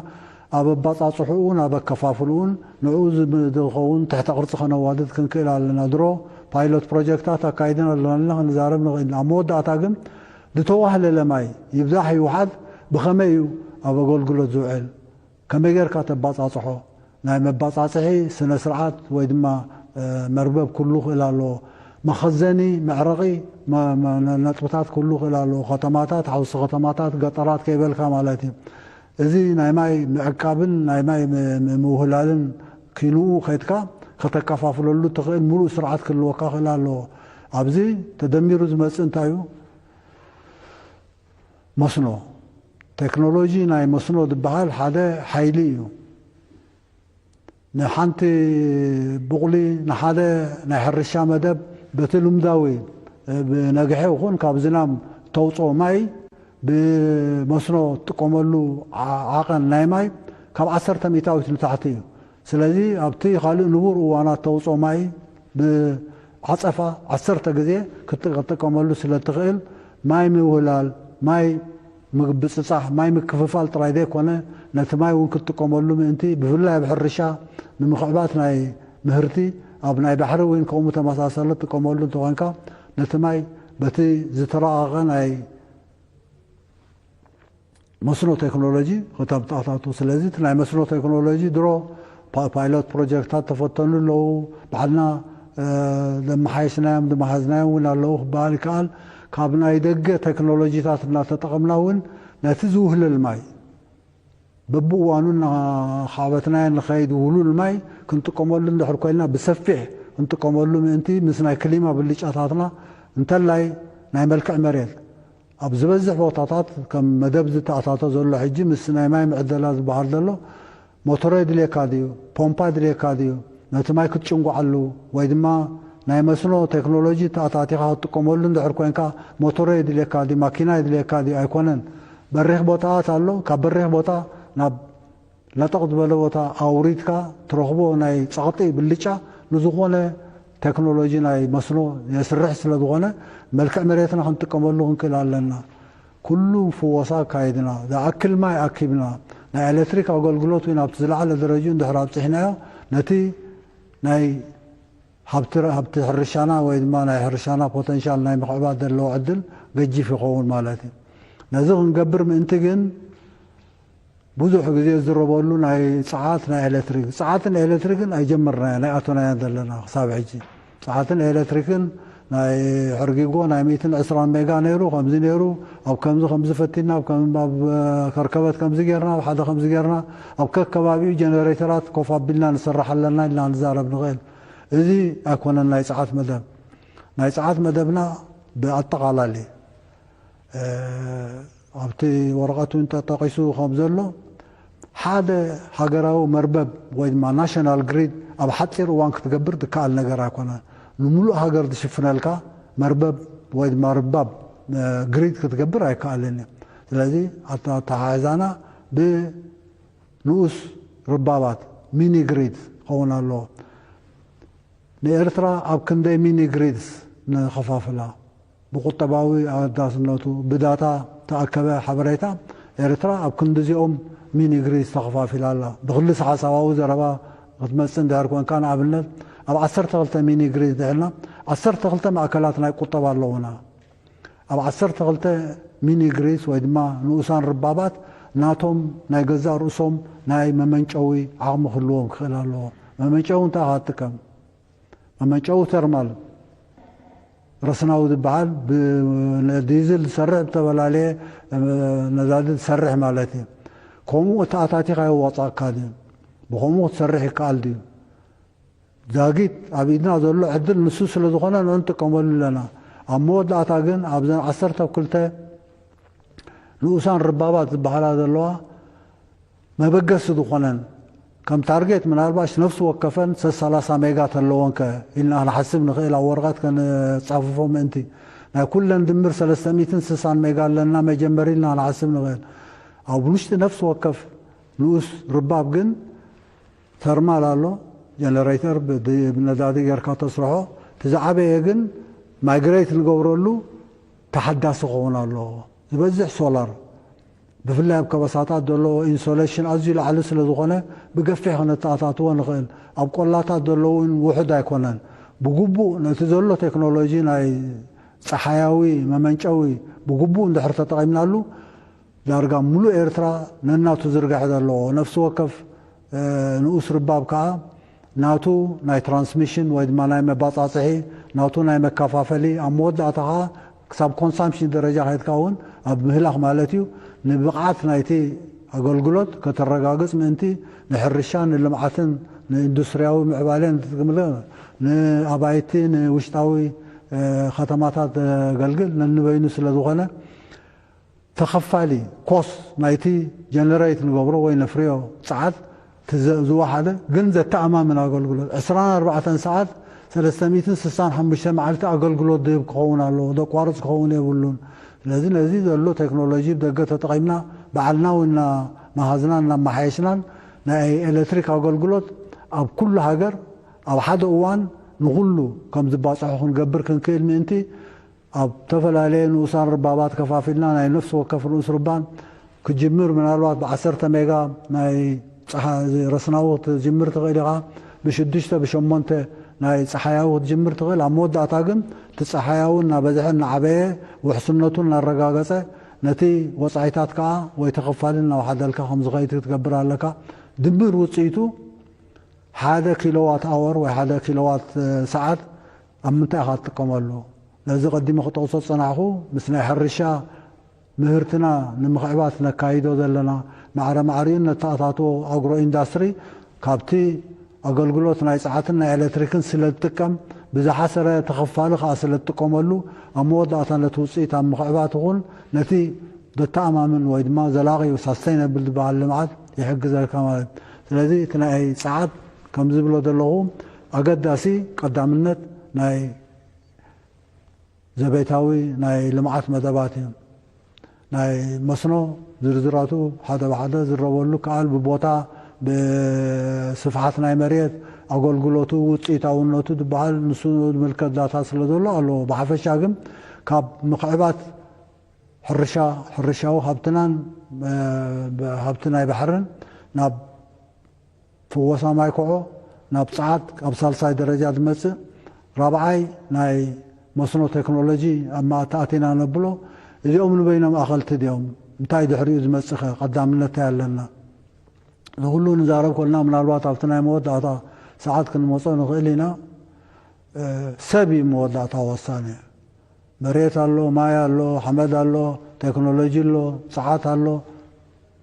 ኣብ ኣባፃፅሕኡን ኣብ ኣከፋፍልኡን ንዕኡ ዝኸውን ትሕተ ቅርፂ ከነዋድድ ክንክእል ኣለና። ድሮ ፓይሎት ፕሮጀክታት ኣካይድን ኣለና ኢልና ክንዛረብ ንኽእል ኢና። ኣብ መወዳእታ ግን ዝተዋህለለ ማይ ይብዛሕ ይውሓድ ብኸመይ እዩ ኣብ ኣገልግሎት ዝውዕል? ከመይ ጌርካ ተባጻጽሖ? ናይ መባጻጽሒ ስነ ስርዓት ወይ ድማ መርበብ ክህሉ ክእል ኣለዎ። መኸዘኒ መዕረቒ ነጥብታት ክህሉ ክእል ኣለዎ። ከተማታት፣ ሓውሲ ከተማታት፣ ገጠራት ከይበልካ ማለት እዩ። እዚ ናይ ማይ ምዕቃብን ናይ ማይ ምውህላልን ኪንኡ ከይድካ ከተከፋፍለሉ ትኽእል ሙሉእ ስርዓት ክህልወካ ክእል ኣለዎ። ኣብዚ ተደሚሩ ዝመጽእ እንታይ እዩ? መስኖ። ቴክኖሎጂ ናይ መስኖ ዝበሃል ሓደ ሓይሊ እዩ። ንሓንቲ ቡቕሊ ንሓደ ናይ ሕርሻ መደብ በቲ ልምዳዊ ብነግሒ ይኹን ካብ ዝናም ተውፅኦ ማይ ብመስኖ ትጥቀመሉ ዓቐን ናይ ማይ ካብ ዓሰርተ ሚእታዊት ንታሕቲ እዩ። ስለዚ ኣብቲ ካልእ ንቡር እዋናት ተውፅኦ ማይ ብዓፀፋ ዓሰርተ ግዜ ክትጥቀመሉ ስለ ትኽእል ማይ ምውህላል ማይ ምብፅፃሕ ማይ ምክፍፋል ጥራይ ዘይኮነ ነቲ ማይ እውን ክትጥቀመሉ ምእንቲ ብፍላይ ኣብ ሕርሻ ንምኽዕባት ናይ ምህርቲ ኣብ ናይ ባሕሪ እውን ከምኡ ተመሳሰለ ትጥቀመሉ እንተኾንካ ነቲ ማይ በቲ ዝተረቐቐ ናይ መስኖ ቴክኖሎጂ ክተምጣታቱ። ስለዚ እቲ ናይ መስኖ ቴክኖሎጂ ድሮ ፓይሎት ፕሮጀክታት ተፈተኑ ኣለዉ። ባዕልና ለመሓየሽናዮም ዝመሃዝናዮም እውን ኣለዉ ክበሃል ይከኣል። ካብ ናይ ደገ ቴክኖሎጂታት እናተጠቐምና እውን ነቲ ዝውህለል ማይ በብእዋኑ እናኻዕበትናዮ ንኸይድ ውህሉል ማይ ክንጥቀመሉ እንድሕር ኮይንና ብሰፊሕ ክንጥቀመሉ ምእንቲ ምስ ናይ ክሊማ ብልጫታትና እንተላይ ናይ መልክዕ መሬት ኣብ ዝበዝሕ ቦታታት ከም መደብ ዝተኣታቶ ዘሎ ሕጂ ምስ ናይ ማይ ምዕደላ ዝበሃል ዘሎ ሞቶሮ የድልየካ ድዩ? ፖምፓ የድልየካ ድዩ? ነቲ ማይ ክትጭንጓዓሉ ወይ ድማ ናይ መስኖ ቴክኖሎጂ ተኣታቲኻ ክትጥቀመሉ እንድሕር ኮይንካ ሞቶሮ የድልየካ ድዩ? ማኪና የድልየካ ድዩ? ኣይኮነን። በሪኽ ቦታታት ኣሎ። ካብ በሪኽ ቦታ ናብ ለጠቕ ዝበለ ቦታ ኣውሪድካ ትረኽቦ ናይ ጸቕጢ ብልጫ ንዝኾነ ቴክኖሎጂ ናይ መስኖ የስርሕ ስለ ዝኾነ መልክዕ መሬትና ክንጥቀመሉ ክንክእል ኣለና። ኩሉ ፍወሳ ኣካይድና ዝኣክል ማይ ኣኪብና ናይ ኤሌክትሪክ ኣገልግሎት እውን ኣብቲ ዝለዓለ ደረጅኡ እንድሕር ኣብፅሕናዮ ነቲ ናይ ሃብቲ ሃብቲ ሕርሻና ወይ ድማ ናይ ሕርሻና ፖተንሻል ናይ ምኽዕባት ዘለዎ ዕድል ገጂፍ ይኸውን ማለት እዩ። ነዚ ክንገብር ምእንቲ ግን ብዙሕ ግዜ ዝረበሉ ናይ ፀዓት ናይ ኤሌክትሪክ ፀዓትን ኤሌክትሪክን ኣይጀመርናዮ ናይ ኣቶናዮ ዘለና ክሳብ ሕጂ ፀዓትን ኤሌክትሪክን ናይ ሕርጊጎ ናይ ሚእትን ዕስራን ሜጋ ነይሩ ከምዚ ነይሩ ኣብ ከምዚ ከምዚ ፈቲና ኣብ ከም- ኣብ ከርከበት ከምዚ ጌርና ኣብ ሓደ ከምዚ ጌርና ኣብ ከከባቢኡ ጀነሬተራት ኮፍ ኣቢልና ንሰርሕ ኣለና ኢልና ንዛረብ ንኽእል። እዚ ኣይኮነን ናይ ፀዓት መደብ። ናይ ፀዓት መደብና ብኣጠቓላሊ ኣብቲ ወረቐት እውን ተጠቒሱ ከም ዘሎ ሓደ ሃገራዊ መርበብ ወይ ድማ ናሽናል ግሪድ ኣብ ሓፂር እዋን ክትገብር ዝከኣል ነገር ኣይኮነ። ንምሉእ ሃገር ዝሽፍነልካ መርበብ ወይ ድማ ርባብ ግሪድ ክትገብር ኣይከኣልን እዩ። ስለዚ ኣተሓሕዛና ብንኡስ ርባባት ሚኒ ግሪድ ክኸውን ኣለዎ። ንኤርትራ ኣብ ክንደይ ሚኒ ግሪድስ ንኸፋፍላ ብቁጠባዊ ኣገዳስነቱ ብዳታ ተኣከበ ሓበሬታ ኤርትራ ኣብ ክንዲዚኦም ሚኒ ግሪድስ ተኸፋፊላ ኣላ። ብክልስ ሓሳባዊ ዘረባ ክትመጽእ እንድሕር ኮንካ ንኣብነት ኣብ ዓሰርተ ክልተ ሚኒ ግሪድስ ድሕልና ዓሰርተ ክልተ ማእከላት ናይ ቁጠባ ኣለዉና። ኣብ ዓሰርተ ክልተ ሚኒ ግሪድስ ወይ ድማ ንኡሳን ርባባት ናቶም ናይ ገዛእ ርእሶም ናይ መመንጨዊ ዓቕሚ ክህልዎም ክኽእል ኣለዎ። መመንጨዊ እንታይ ክትጥቀም? መመንጨዊ ተርማል ረስናዊ ዝበሃል ብዲዝል ዝሰርሕ ዝተፈላለየ ነዳዲ ዝሰርሕ ማለት እዩ። ከምኡ ተኣታቲኻ የዋፃእካ ድዩ? ብከምኡ ክትሰርሕ ይከኣል ድዩ? ዛጊት ኣብ ኢድና ዘሎ ዕድል ንሱ ስለ ዝኾነ ንዑ ንጥቀመሉ ኣለና። ኣብ መወዳእታ ግን ኣብዘን ዓሰርተ ኣብ ክልተ ንኡሳን ርባባት ዝበሃላ ዘለዋ መበገሲ ዝኾነን ከም ታርጌት ምናልባሽ ነፍሲ ወከፈን ሰላሳ ሜጋ ተለዎን ከ ኢልና ክንሓስብ ንኽእል፣ ኣብ ወረቐት ከነጻፍፎ ምእንቲ። ናይ ኩለን ድምር ሰለስተ ሚእትን ስሳን ሜጋ ኣለና መጀመሪ ኢልና ክንሓስብ ንኽእል። ኣብ ውሽጢ ነፍሲ ወከፍ ንኡስ ርባብ ግን ተርማል ኣሎ፣ ጀነሬተር ብነዳዲ ጌርካ ተስርሖ። እቲ ዝዓበየ ግን ማይግሬት ንገብረሉ ተሓዳሲ ክኸውን ኣለዎ። ዝበዝሕ ሶላር ብፍላይ ኣብ ከበሳታት ዘለዎ ኢንሶሌሽን ኣዝዩ ላዕሊ ስለ ዝኾነ ብገፊሕ ክነተኣታትዎ ንኽእል። ኣብ ቆላታት ዘለዉ እውን ውሑድ ኣይኮነን። ብግቡእ ነቲ ዘሎ ቴክኖሎጂ ናይ ጸሓያዊ መመንጨዊ ብግቡእ እንድሕር ተጠቒምናሉ ዳርጋ ሙሉእ ኤርትራ ነናቱ ዝርጋሐ ዘለዎ ነፍሲ ወከፍ ንኡስ ርባብ ከዓ ናቱ ናይ ትራንስሚሽን ወይ ድማ ናይ መባፃፅሒ ናቱ ናይ መከፋፈሊ ኣብ መወዳእታ ከዓ ክሳብ ኮንሳምፕሽን ደረጃ ከድካ እውን ኣብ ምህላኽ ማለት እዩ። ንብቕዓት ናይቲ ኣገልግሎት ከተረጋግፅ ምእንቲ ንሕርሻ ንልምዓትን ንኢንዱስትሪያዊ ምዕባለን ንኣባይቲ ንውሽጣዊ ከተማታት ዘገልግል ነንበይኑ ስለ ዝኾነ ተኸፋሊ ኮስት ናይቲ ጀነሬት ንገብሮ ወይ ነፍርዮ ፀዓት ዝወሓደ ግን ዘተኣማምን ኣገልግሎት ዕስራን ኣርባዕተን ሰዓት ሰለስተ ሚእትን ስሳን ሓሙሽተ መዓልቲ ኣገልግሎት ዝህብ ክኸውን ኣለዎ። ዘቋርፅ ክኸውን የብሉን። ስለዚ ነዚ ዘሎ ቴክኖሎጂ ብደገ ተጠቒምና ባዕልና እውን እናመሃዝናን እናመሓየሽናን ናይ ኤሌክትሪክ ኣገልግሎት ኣብ ኩሉ ሃገር ኣብ ሓደ እዋን ንኹሉ ከም ዝባፅሑ ክንገብር ክንክእል ምእንቲ ኣብ ዝተፈላለየ ንኡሳን ርባባት ከፋፊልና ናይ ነፍሲ ወከፍ ንኡስ ርባን ክጅምር ምናልባት ብዓሰርተ ሜጋ ናይ ረስናዊ ክትጅምር ትኽእል ኢኻ። ብሽዱሽተ ብሸሞንተ ናይ ፀሓያዊ ክትጅምር ትኽእል። ኣብ መወዳእታ ግን እቲ ፀሓያዊ እናበዝሐ እናዓበየ ውሕስነቱ እናረጋገፀ ነቲ ወፃኢታት ከዓ ወይ ተኸፋሊ እናወሓደልካ ከም ዝኸይድ ክትገብር ኣለካ። ድምር ውፅኢቱ ሓደ ኪሎዋት ኣወር ወይ ሓደ ኪሎዋት ሰዓት ኣብ ምንታይ ኢኻ ትጥቀመሉ? ነዚ ቀዲመ ክጠቕሶ ዝጸናሕኩ ምስ ናይ ሕርሻ ምህርትና ንምኽዕባት ነካይዶ ዘለና ማዕረ ማዕሪኡን ነተኣታትዎ ኣግሮ ኢንዳስትሪ ካብቲ ኣገልግሎት ናይ ጸዓትን ናይ ኤሌክትሪክን ስለ ዝጥቀም ብዝሓሰረ ተኸፋሊ ከኣ ስለ ዝጥቀመሉ ኣብ መወዳእታ ነቲ ውፅኢት ኣብ ምኽዕባት ይኹን ነቲ ዘተኣማምን ወይ ድማ ዘላቒ ሳስተይነብል ዝበሃል ልምዓት ይሕግዘልካ ማለት እዩ። ስለዚ እቲ ናይ ጸዓት ከም ዝብሎ ዘለኹ ኣገዳሲ ቀዳምነት ናይ ዘቤታዊ ናይ ልምዓት መደባት እዩ። ናይ መስኖ ዝርዝራቱ ሓደ ብሓደ ዝረበሉ ከኣል ብቦታ ብስፍሓት ናይ መሬት ኣገልግሎቱ ውፅኢታውነቱ ዝበሃል ንሱ ዝምልከት ዳታ ስለ ዘሎ ኣለዎ። ብሓፈሻ ግን ካብ ምኽዕባት ሕርሻ ሕርሻዊ ሃብትናን ሃብቲ ናይ ባሕርን ናብ ፍወሳ ማይ ኮዖ ናብ ጸዓት ኣብ ሳልሳይ ደረጃ ዝመጽእ ራብዓይ ናይ መስኖ ቴክኖሎጂ ኣብ ማእታ ኣቲና ነብሎ። እዚኦም ንበይኖም ኣኸልቲ ድዮም? እንታይ ድሕሪኡ ዝመጽእ ኸ ቀዳምነት እንታይ ኣለና? ንኹሉ ንዛረብ ኮልና ምናልባት ኣብቲ ናይ መወዳእታ ሰዓት ክንመጾ ንኽእል ኢና። ሰብ እዩ መወዳእታ ወሳኒ። መሬት ኣሎ፣ ማይ ኣሎ፣ ሓመድ ኣሎ፣ ቴክኖሎጂ ኣሎ፣ ጸዓት ኣሎ።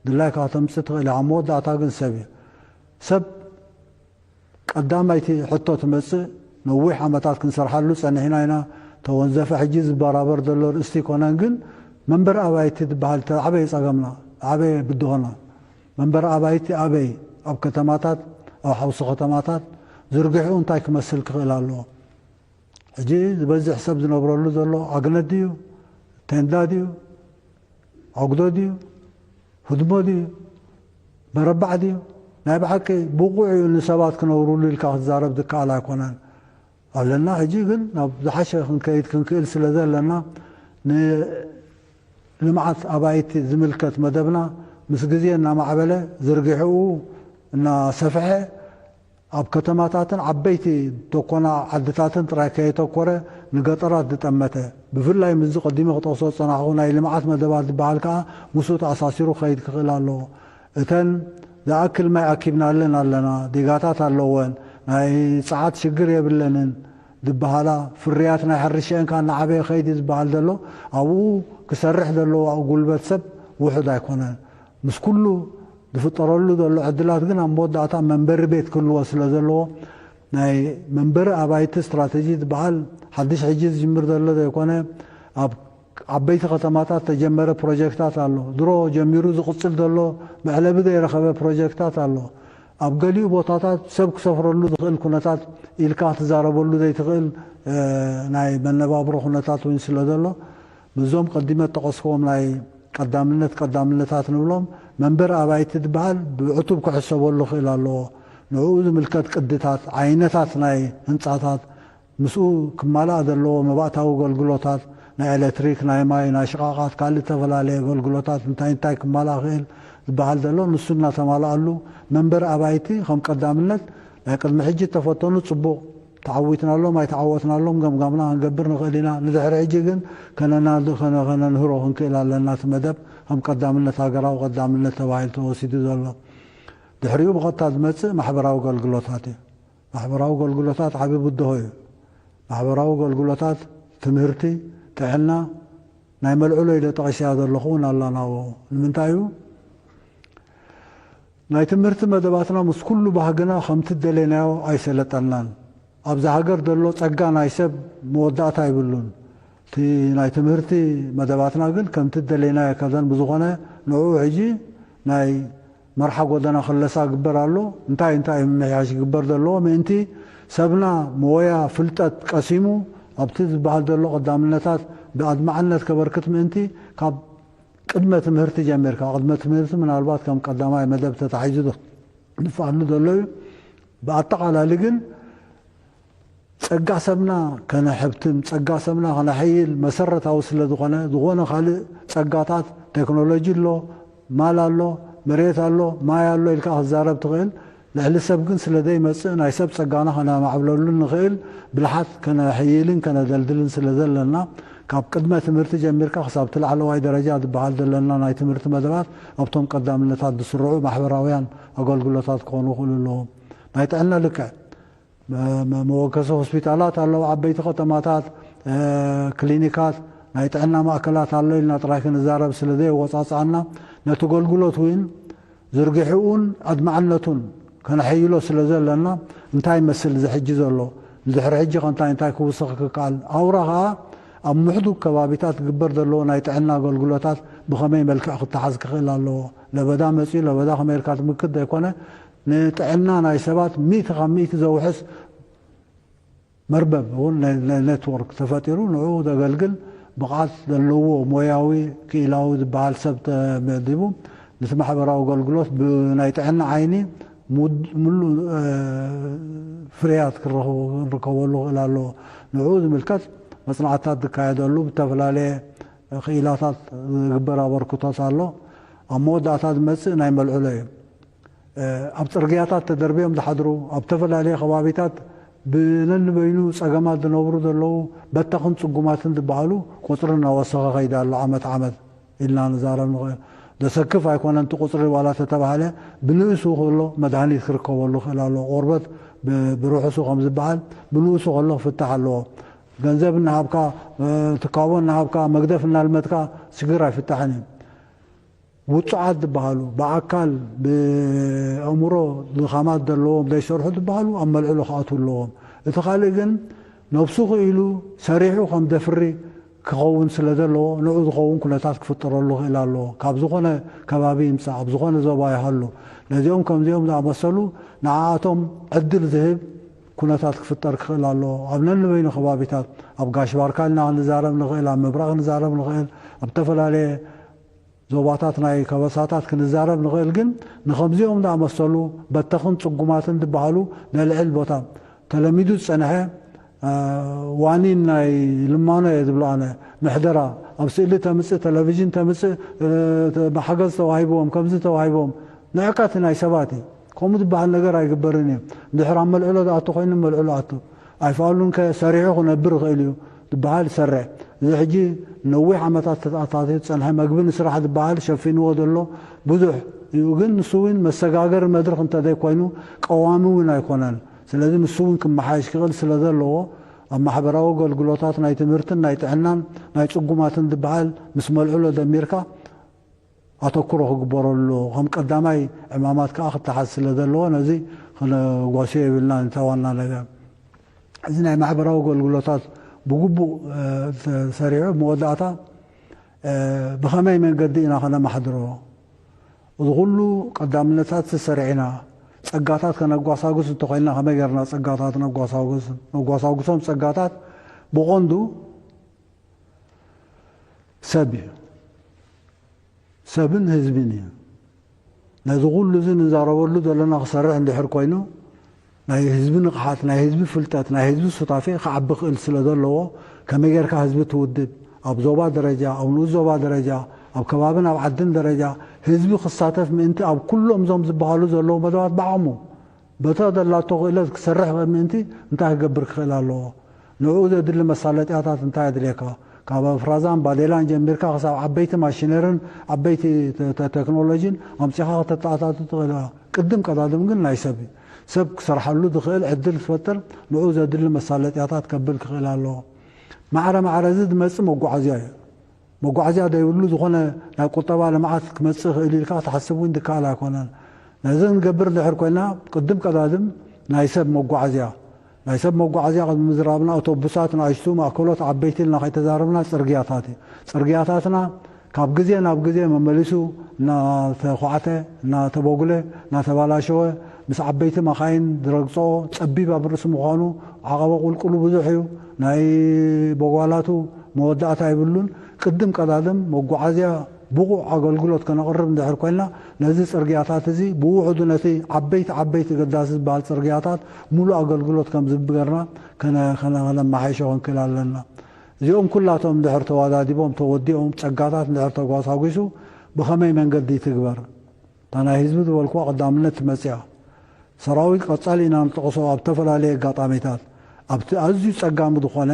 ድላይካ ከተምጽእ ትኽእል ኢኻ። መወዳእታ ግን ሰብ እዩ። ሰብ ቀዳማይቲ ሕቶ ትመጽእ። ነዊሕ ዓመታት ክንሰርሓሉ ጸኒሕና ኢና። ተወንዘፈ ሕጂ ዝበራበር ዘሎ ርእስቲ ይኮነን ግን መንበሪ ኣባይቲ ዝበሃል ዓበየ ጸገምና፣ ዓበየ ብድሆና። መንበሪ ኣባይቲ ኣበይ? ኣብ ከተማታት፣ ኣብ ሓውሲ ከተማታት ዝርግሕኡ እንታይ ክመስል ክኽእል ኣለዎ? ሕጂ ዝበዝሕ ሰብ ዝነብረሉ ዘሎ ኣግነት ድዩ? ቴንዳ ድዩ? ኣጉዶ ድዩ? ህድሞ ድዩ? መረባዕ ድዩ? ናይ ብሓቂ ብቑዕ እዩ ንሰባት ክነብሩሉ ኢልካ ክትዛረብ ዝከኣል ኣይኮነን። ኣለና ሕጂ ግን ናብ ዝሓሸ ክንከይድ ክንክእል ስለ ዘለና ንልምዓት ኣባይቲ ዝምልከት መደብና ምስ ግዜ እናማዕበለ ዝርግሕኡ እናሰፍሐ ኣብ ከተማታትን ዓበይቲ ቶኮና ዓድታትን ጥራይ ከየተኮረ ንገጠራት ዝጠመተ ብፍላይ ምስዚ ቀዲመ ክጠቕሶ ዝጸናሕኹ ናይ ልምዓት መደባት ዝበሃል ከኣ ምስኡ ተኣሳሲሩ ክኸይድ ክኽእል ኣለዎ። እተን ዝኣክል ማይ ኣኪብናለን ኣለና፣ ዲጋታት ኣለወን፣ ናይ ጸዓት ሽግር የብለንን ዝበሃላ ፍርያት ናይ ሕርሻኤን ከኣ እናዓበየ ከይድ እዩ ዝበሃል ዘሎ ኣብኡ ክሰርሕ ዘለዎ ጉልበት ሰብ ውሑድ ኣይኮነን። ምስ ኩሉ ዝፍጠረሉ ዘሎ ዕድላት ግን ኣብ መወዳእታ መንበሪ ቤት ክህልዎ ስለ ዘለዎ ናይ መንበሪ ኣባይቲ ስትራተጂ ዝበሃል ሓድሽ ሕጂ ዝጅምር ዘሎ ዘይኮነ፣ ኣብ ዓበይቲ ከተማታት ተጀመረ ፕሮጀክታት ኣሎ። ድሮ ጀሚሩ ዝቕጽል ዘሎ መዕለቢ ዘይረኸበ ፕሮጀክታት ኣሎ። ኣብ ገሊኡ ቦታታት ሰብ ክሰፍረሉ ዝኽእል ኩነታት ኢልካ ክትዛረበሉ ዘይትኽእል ናይ መነባብሮ ኩነታት እውን ስለ ዘሎ፣ ምስዞም ቀዲመ ጠቐስክዎም ናይ ቀዳምነት ቀዳምነታት ንብሎም፣ መንበሪ ኣባይቲ ዝበሃል ብዕቱብ ክሕሰበሉ ክእል ኣለዎ። ንዕኡ ዝምልከት ቅድታት፣ ዓይነታት ናይ ህንፃታት፣ ምስኡ ክማላእ ዘለዎ መባእታዊ ኣገልግሎታት፣ ናይ ኤሌክትሪክ፣ ናይ ማይ፣ ናይ ሽቓቓት፣ ካልእ ዝተፈላለየ ኣገልግሎታት እንታይ እንታይ ክማላእ ክእል ዝበሃል ዘሎ፣ ንሱ እናተማልኣሉ፣ መንበሪ ኣባይቲ ከም ቀዳምነት ናይ ቅድሚ ሕጂ እተፈተኑ ጽቡቕ ተዓዊትናሎም ኣይተዓወትናሎም ገምጋምና ክንገብር ንኽእል ኢና። ንድሕሪ ሕጂ ግን ከነና-፣ ከነ-፣ ከነንህሮ ክንክእል ኣለና። እቲ መደብ ከም ቀዳምነት፣ ሃገራዊ ቀዳምነት ተባሂሉ ተወሲዱ ዘሎ። ድሕሪኡ ብቐጥታ ዝመጽእ ማሕበራዊ ኣገልግሎታት እዩ። ማሕበራዊ ኣገልግሎታት ዓቢ ብድሆ እዩ። ማሕበራዊ ኣገልግሎታት፣ ትምህርቲ፣ ጥዕና፣ ናይ መልዕሎ ኢለ ጠቒሰያ ዘለኹ እውን ኣላ ናብኡ። ንምንታይ እዩ? ናይ ትምህርቲ መደባትና ምስ ኩሉ ባህግና ከምቲ ዝደለናዮ ኣይሰለጠናን። ኣብዚ ሃገር ዘሎ ጸጋ ናይ ሰብ መወዳእታ የብሉን። እቲ ናይ ትምህርቲ መደባትና ግን ከምቲ ዝደለናዮ ኣይከደን። ብዝኾነ ንዕኡ ሕጂ ናይ መርሓ ጎደና ክለሳ ግበር ኣሎ። እንታይ እንታይ ምምሕያሽ ግበር ዘለዎ ምእንቲ ሰብና ሞያ ፍልጠት ቀሲሙ ኣብቲ ዝበሃል ዘሎ ቀዳምነታት ብኣድማዕነት ከበርክት ምእንቲ ካብ ቅድመ ትምህርቲ ጀሚርካ፣ ቅድመ ትምህርቲ ምናልባት ከም ቀዳማይ መደብ ተታሒዙ ንፋሉ ዘሎ እዩ። ብኣጠቓላሊ ግን ጸጋ ሰብና ከነሕብትም፣ ጸጋ ሰብና ከነሐይል መሰረታዊ ስለ ዝኾነ፣ ዝኾነ ካልእ ጸጋታት፣ ቴክኖሎጂ ኣሎ፣ ማል ኣሎ፣ መሬት ኣሎ፣ ማይ ኣሎ ኢልካ ክትዛረብ ትኽእል። ልዕሊ ሰብ ግን ስለ ዘይመጽእ፣ ናይ ሰብ ጸጋና ከነማዕብለሉ ንኽእል ብልሓት ከነሕይልን ከነደልድልን ስለ ዘለና፣ ካብ ቅድመ ትምህርቲ ጀሚርካ ክሳብ እቲ ላዕለዋይ ደረጃ ዝበሃል ዘለና ናይ ትምህርቲ መደባት ኣብቶም ቀዳምነታት ዝስርዑ ማሕበራውያን ኣገልግሎታት ክኾኑ ይኽእሉ ኣለዎም። ናይ ጥዕና ልክዕ መ-፣ መ-፣ መወከሲ ሆስፒታላት ኣለዉ፣ ዓበይቲ ከተማታት፣ እ፣ ክሊኒካት፣ ናይ ጥዕና ማእከላት ኣሎ ኢልና ጥራይ ክንዛረብ ስለ ዘየወጻጽኣና፣ ነቲ ኣገልግሎት እውን ዝርግሕኡን ኣድማዕነቱን ከነሐይሎ ስለ ዘለና፣ እንታይ ይመስል እዚ ሕጂ ዘሎ? ንድሕሪ ሕጂ ከ እንታይ እንታይ ክውስኽ ክከኣል? ኣውራ ከኣ ኣብ ምሕዱግ ከባቢታት ዝግበር ዘለዎ ናይ ጥዕና ኣገልግሎታት ብኸመይ መልክዕ ክተሓዝ ክኽእል ኣለዎ? ለበዳ መጺኡ ለበዳ ከመይ ኢልካ ትምክት ዘይኮነ፣ ንጥዕና ናይ ሰባት ሚእቲ ካብ ሚእቲ ዘውሕስ መርበብ እውን ነ-፣ ነ-፣ ኔትወርክ ተፈጢሩ ንዕኡ ዘገልግል ብቕዓት ዘለዎ ሞያዊ ክኢላዊ ዝበሃል ሰብ ተመዲቡ ነቲ ማሕበራዊ ኣገልግሎት ብናይ ጥዕና ዓይኒ ሙድ-፣ ምሉእ፣ እ፣ ፍርያት ክረኸቡ-፣ ክንርከበሉ ክእል ኣለዎ። ንዕኡ ዝምልከት መጽናዕትታት ዝካየደሉ ብተፈላለየ ክኢላታት ዝግበር ኣበርክቶት ኣሎ። ኣብ መወዳእታ ዝመጽእ ናይ መልዕሎ እዩ። እ፣ ኣብ ጽርግያታት ተደርብዮም ዝሓድሩ፣ ኣብ ዝተፈላለየ ከባቢታት ብነንበይኑ ጸገማት ዝነብሩ ዘለዉ በተኽን ጽጉማትን ዝበሃሉ ቁጽሪ እናወሰኸ ከይዳ ኣሎ። ዓመት ዓመት ኢልና ንዛረብ ንኽእል። ዘሰክፍ ኣይኮነን እቲ ቁጽሪ ዋላ ተተባህለ፣ ብንእሱ ከሎ መድሃኒት ክርከበሉ ክእል ኣሎ። ቆርበት ብ-፣ ብርሑሱ ከም ዝበሃል ብንእሱ ከሎ ክፍታሕ ኣለዎ። ገንዘብ እናሃብካ፣ እ፣ ትካቦ እናሃብካ፣ መግደፍ እናልመድካ ሽግር ኣይፍታሕን እዩ። ውጹዓት ዝበሃሉ፣ ብኣካል ብኣእምሮ ድኻማት ዘለዎም ዘይሰርሑ ዝበሃሉ ኣብ መልዕሎ ክኣትዉ ኣለዎም። እቲ ካልእ ግን ነብሱ ክኢሉ ሰሪሑ ከም ዘፍሪ ክኸውን ስለ ዘለዎ፣ ንዑ ዝኸውን ኩነታት ክፍጠረሉ ክእል ኣለዎ። ካብ ዝኾነ ከባቢ ይምጻእ፣ ኣብ ዝኾነ ዞባ ይሃሉ፣ ነዚኦም ከምዚኦም ዝኣመሰሉ ንዓኣቶም ዕድል ዝህብ ኩነታት ክፍጠር ክኽእል ኣለዎ። ኣብ ነንበይኑ ከባቢታት፣ ኣብ ጋሽ ባርካ ኢልና ክንዛረብ ንኽእል፣ ኣብ ምብራቕ ክንዛረብ ንኽእል፣ ኣብ ዝተፈላለየ ዞባታት ናይ ከበሳታት ክንዛረብ ንኽእል፣ ግን ንኸምዚኦም ዝኣመሰሉ በተኽን ጽጉማትን ዝበሃሉ ነልዕል ቦታ ተለሚዱ ዝጸንሐ፣ እ፣ ዋኒን ናይ ልማኖ እየ ዝብሎ ኣነ። ምሕደራ፣ ኣብ ስእሊ ተምጽእ፣ ቴሌቪዥን ተምጽእ፣ እ፣ ተ-፣ ሓገዝ ተዋሂብዎም፣ ከምዚ ተዋሂብዎም፣ ንዕቀት ናይ ሰባት እዩ። ከምኡ ዝበሃል ነገር ኣይግበርን እዩ። እንድሕር ኣብ መልዕሎ ዝኣቱ ኮይኑ፣ መልዕሎ ኣቱ። ኣይፋሉን ከ ሰሪሑ ክነብር ይኽእል እዩ ዝበሃል ይሰርሕ። እዚ ሕጂ ነዊሕ ዓመታት ተተኣታትዩ ዝጸንሐ መግቢ ንስራሕ ዝበሃል ሸፊንዎ ዘሎ ብዙሕ እዩ። ግን ንሱ እውን መሰጋገሪ መድረኽ እንተዘይኮይኑ ቀዋሚ እውን ኣይኮነን። ስለዚ ንሱ እውን ክመሓየሽ ክኽእል ስለ ዘለዎ ኣብ ማሕበራዊ ኣገልግሎታት ናይ ትምህርትን ናይ ጥዕናን ናይ ጽጉማትን ዝበሃል ምስ መልዕሎ ደሚርካ ኣተኩሮ ክግበረሉ ኣለዎ። ከም ቀዳማይ ዕማማት ከኣ ክተሓዝ ስለ ዘለዎ ነዚ ክነጓስዮ የብልና። እንታ ዋና ነገር እዚ ናይ ማሕበራዊ ኣገልግሎታት ብግቡእ ተሰሪዑ መወዳእታ ብኸመይ መንገዲ ኢና ከነማሕድሮ? እዚ ኩሉ ቀዳምነታት ተሰሪዕና ጸጋታት ከነጓሳጉስ እንተኾይንና ከመይ ገርና ጸጋታት ነጓሳጉስ? ነጓሳጉሶም ጸጋታት ብቐንዱ ሰብ እዩ። ሰብን ህዝብን እዩ። ነዚ ኩሉ እዚ ንዛረበሉ ዘለና ክሰርሕ እንድሕር ኮይኑ ናይ ህዝቢ ንቕሓት፣ ናይ ህዝቢ ፍልጠት፣ ናይ ህዝቢ ሱታፌ ክዓቢ ክእል ስለ ዘለዎ ከመይ ጌርካ ህዝቢ ትውድብ፣ ኣብ ዞባ ደረጃ፣ ኣብ ንኡስ ዞባ ደረጃ፣ ኣብ ከባብን ኣብ ዓድን ደረጃ ህዝቢ ክሳተፍ ምእንቲ ኣብ ኩሎም እዞም ዝበሃሉ ዘለዉ መደባት ብዓቕሙ በታ ዘላቶ ክእለት ክሰርሕ ምእንቲ እንታይ ክገብር ክኽእል ኣለዎ? ንዕኡ ዘድሊ መሳለጥያታት እንታይ የድልየካ? ካብ ኣፍራዛን ባዴላን ጀሚርካ ክሳብ ዓበይቲ ማሽነርን ዓበይቲ ተ- ተ- ቴክኖሎጂን ኣምጺኻ ከተተኣታቱ ትኽእል ኢኻ። ቅድም ቀዳድም ግን ናይ ሰብ እዩ። ሰብ ክሰርሓሉ ዝኽእል ዕድል ክፈጥር ንዕኡ ዘድሊ መሳለጥያታት ከብል ክኽእል ኣለዎ። ማዕረ ማዕረ እዚ ዝመጽእ መጓዓዝያ እዩ። መጓዓዝያ ዘይብሉ ዝኾነ ናይ ቁጠባ ልምዓት ክመጽእ ይኽእል ኢልካ ክትሓስብ እውን ዝከኣል ኣይኮነን። ነዚ ክንገብር እንድሕር ኮይና ቅድም ቀዳድም ናይ ሰብ መጓዓዝያ ናይ ሰብ መጓዓዝያ ቅድሚ ምዝራብና ኣውቶቡሳት ንኣሽቱ ማእከሎት ዓበይቲ ኢልና ከይተዛረብና ጽርግያታት እዩ። ጽርግያታትና ካብ ግዜ ናብ ግዜ መመሊሱ እናተኳዕተ እናተበጉለ እናተባላሸወ ምስ ዓበይቲ መኻይን ዝረግፅኦ ጸቢብ ኣብ ርእሲ ምዃኑ ዓቐበ ቁልቁሉ ብዙሕ እዩ። ናይ በጓላቱ መወዳእታ የብሉን። ቅድም ቀዳድም መጓዓዝያ ብቑዕ ኣገልግሎት ከነቕርብ እንድሕር ኮይንና ነዚ ጽርግያታት እዚ ብውሕዱ ነቲ ዓበይቲ ዓበይቲ ገዳሲ ዝበሃል ጽርግያታት ሙሉእ ኣገልግሎት ከም ዝህብ ገርና ከነ- ከነ- ከነመሓይሾ ክንክእል ኣለና። እዚኦም ኩላቶም እንድሕር ተዋዳዲቦም ተወዲኦም ጸጋታት እንድሕር ተጓሳጒሱ ብኸመይ መንገዲ ይትግበር? እታ ናይ ህዝቢ ዝበልኩዋ ቀዳምነት ትመጽእ እያ። ሰራዊት ቀጻሊ ኢና ንጠቕሶ ኣብ ዝተፈላለየ ኣጋጣሚታት ኣብቲ ኣዝዩ ጸጋሚ ዝኾነ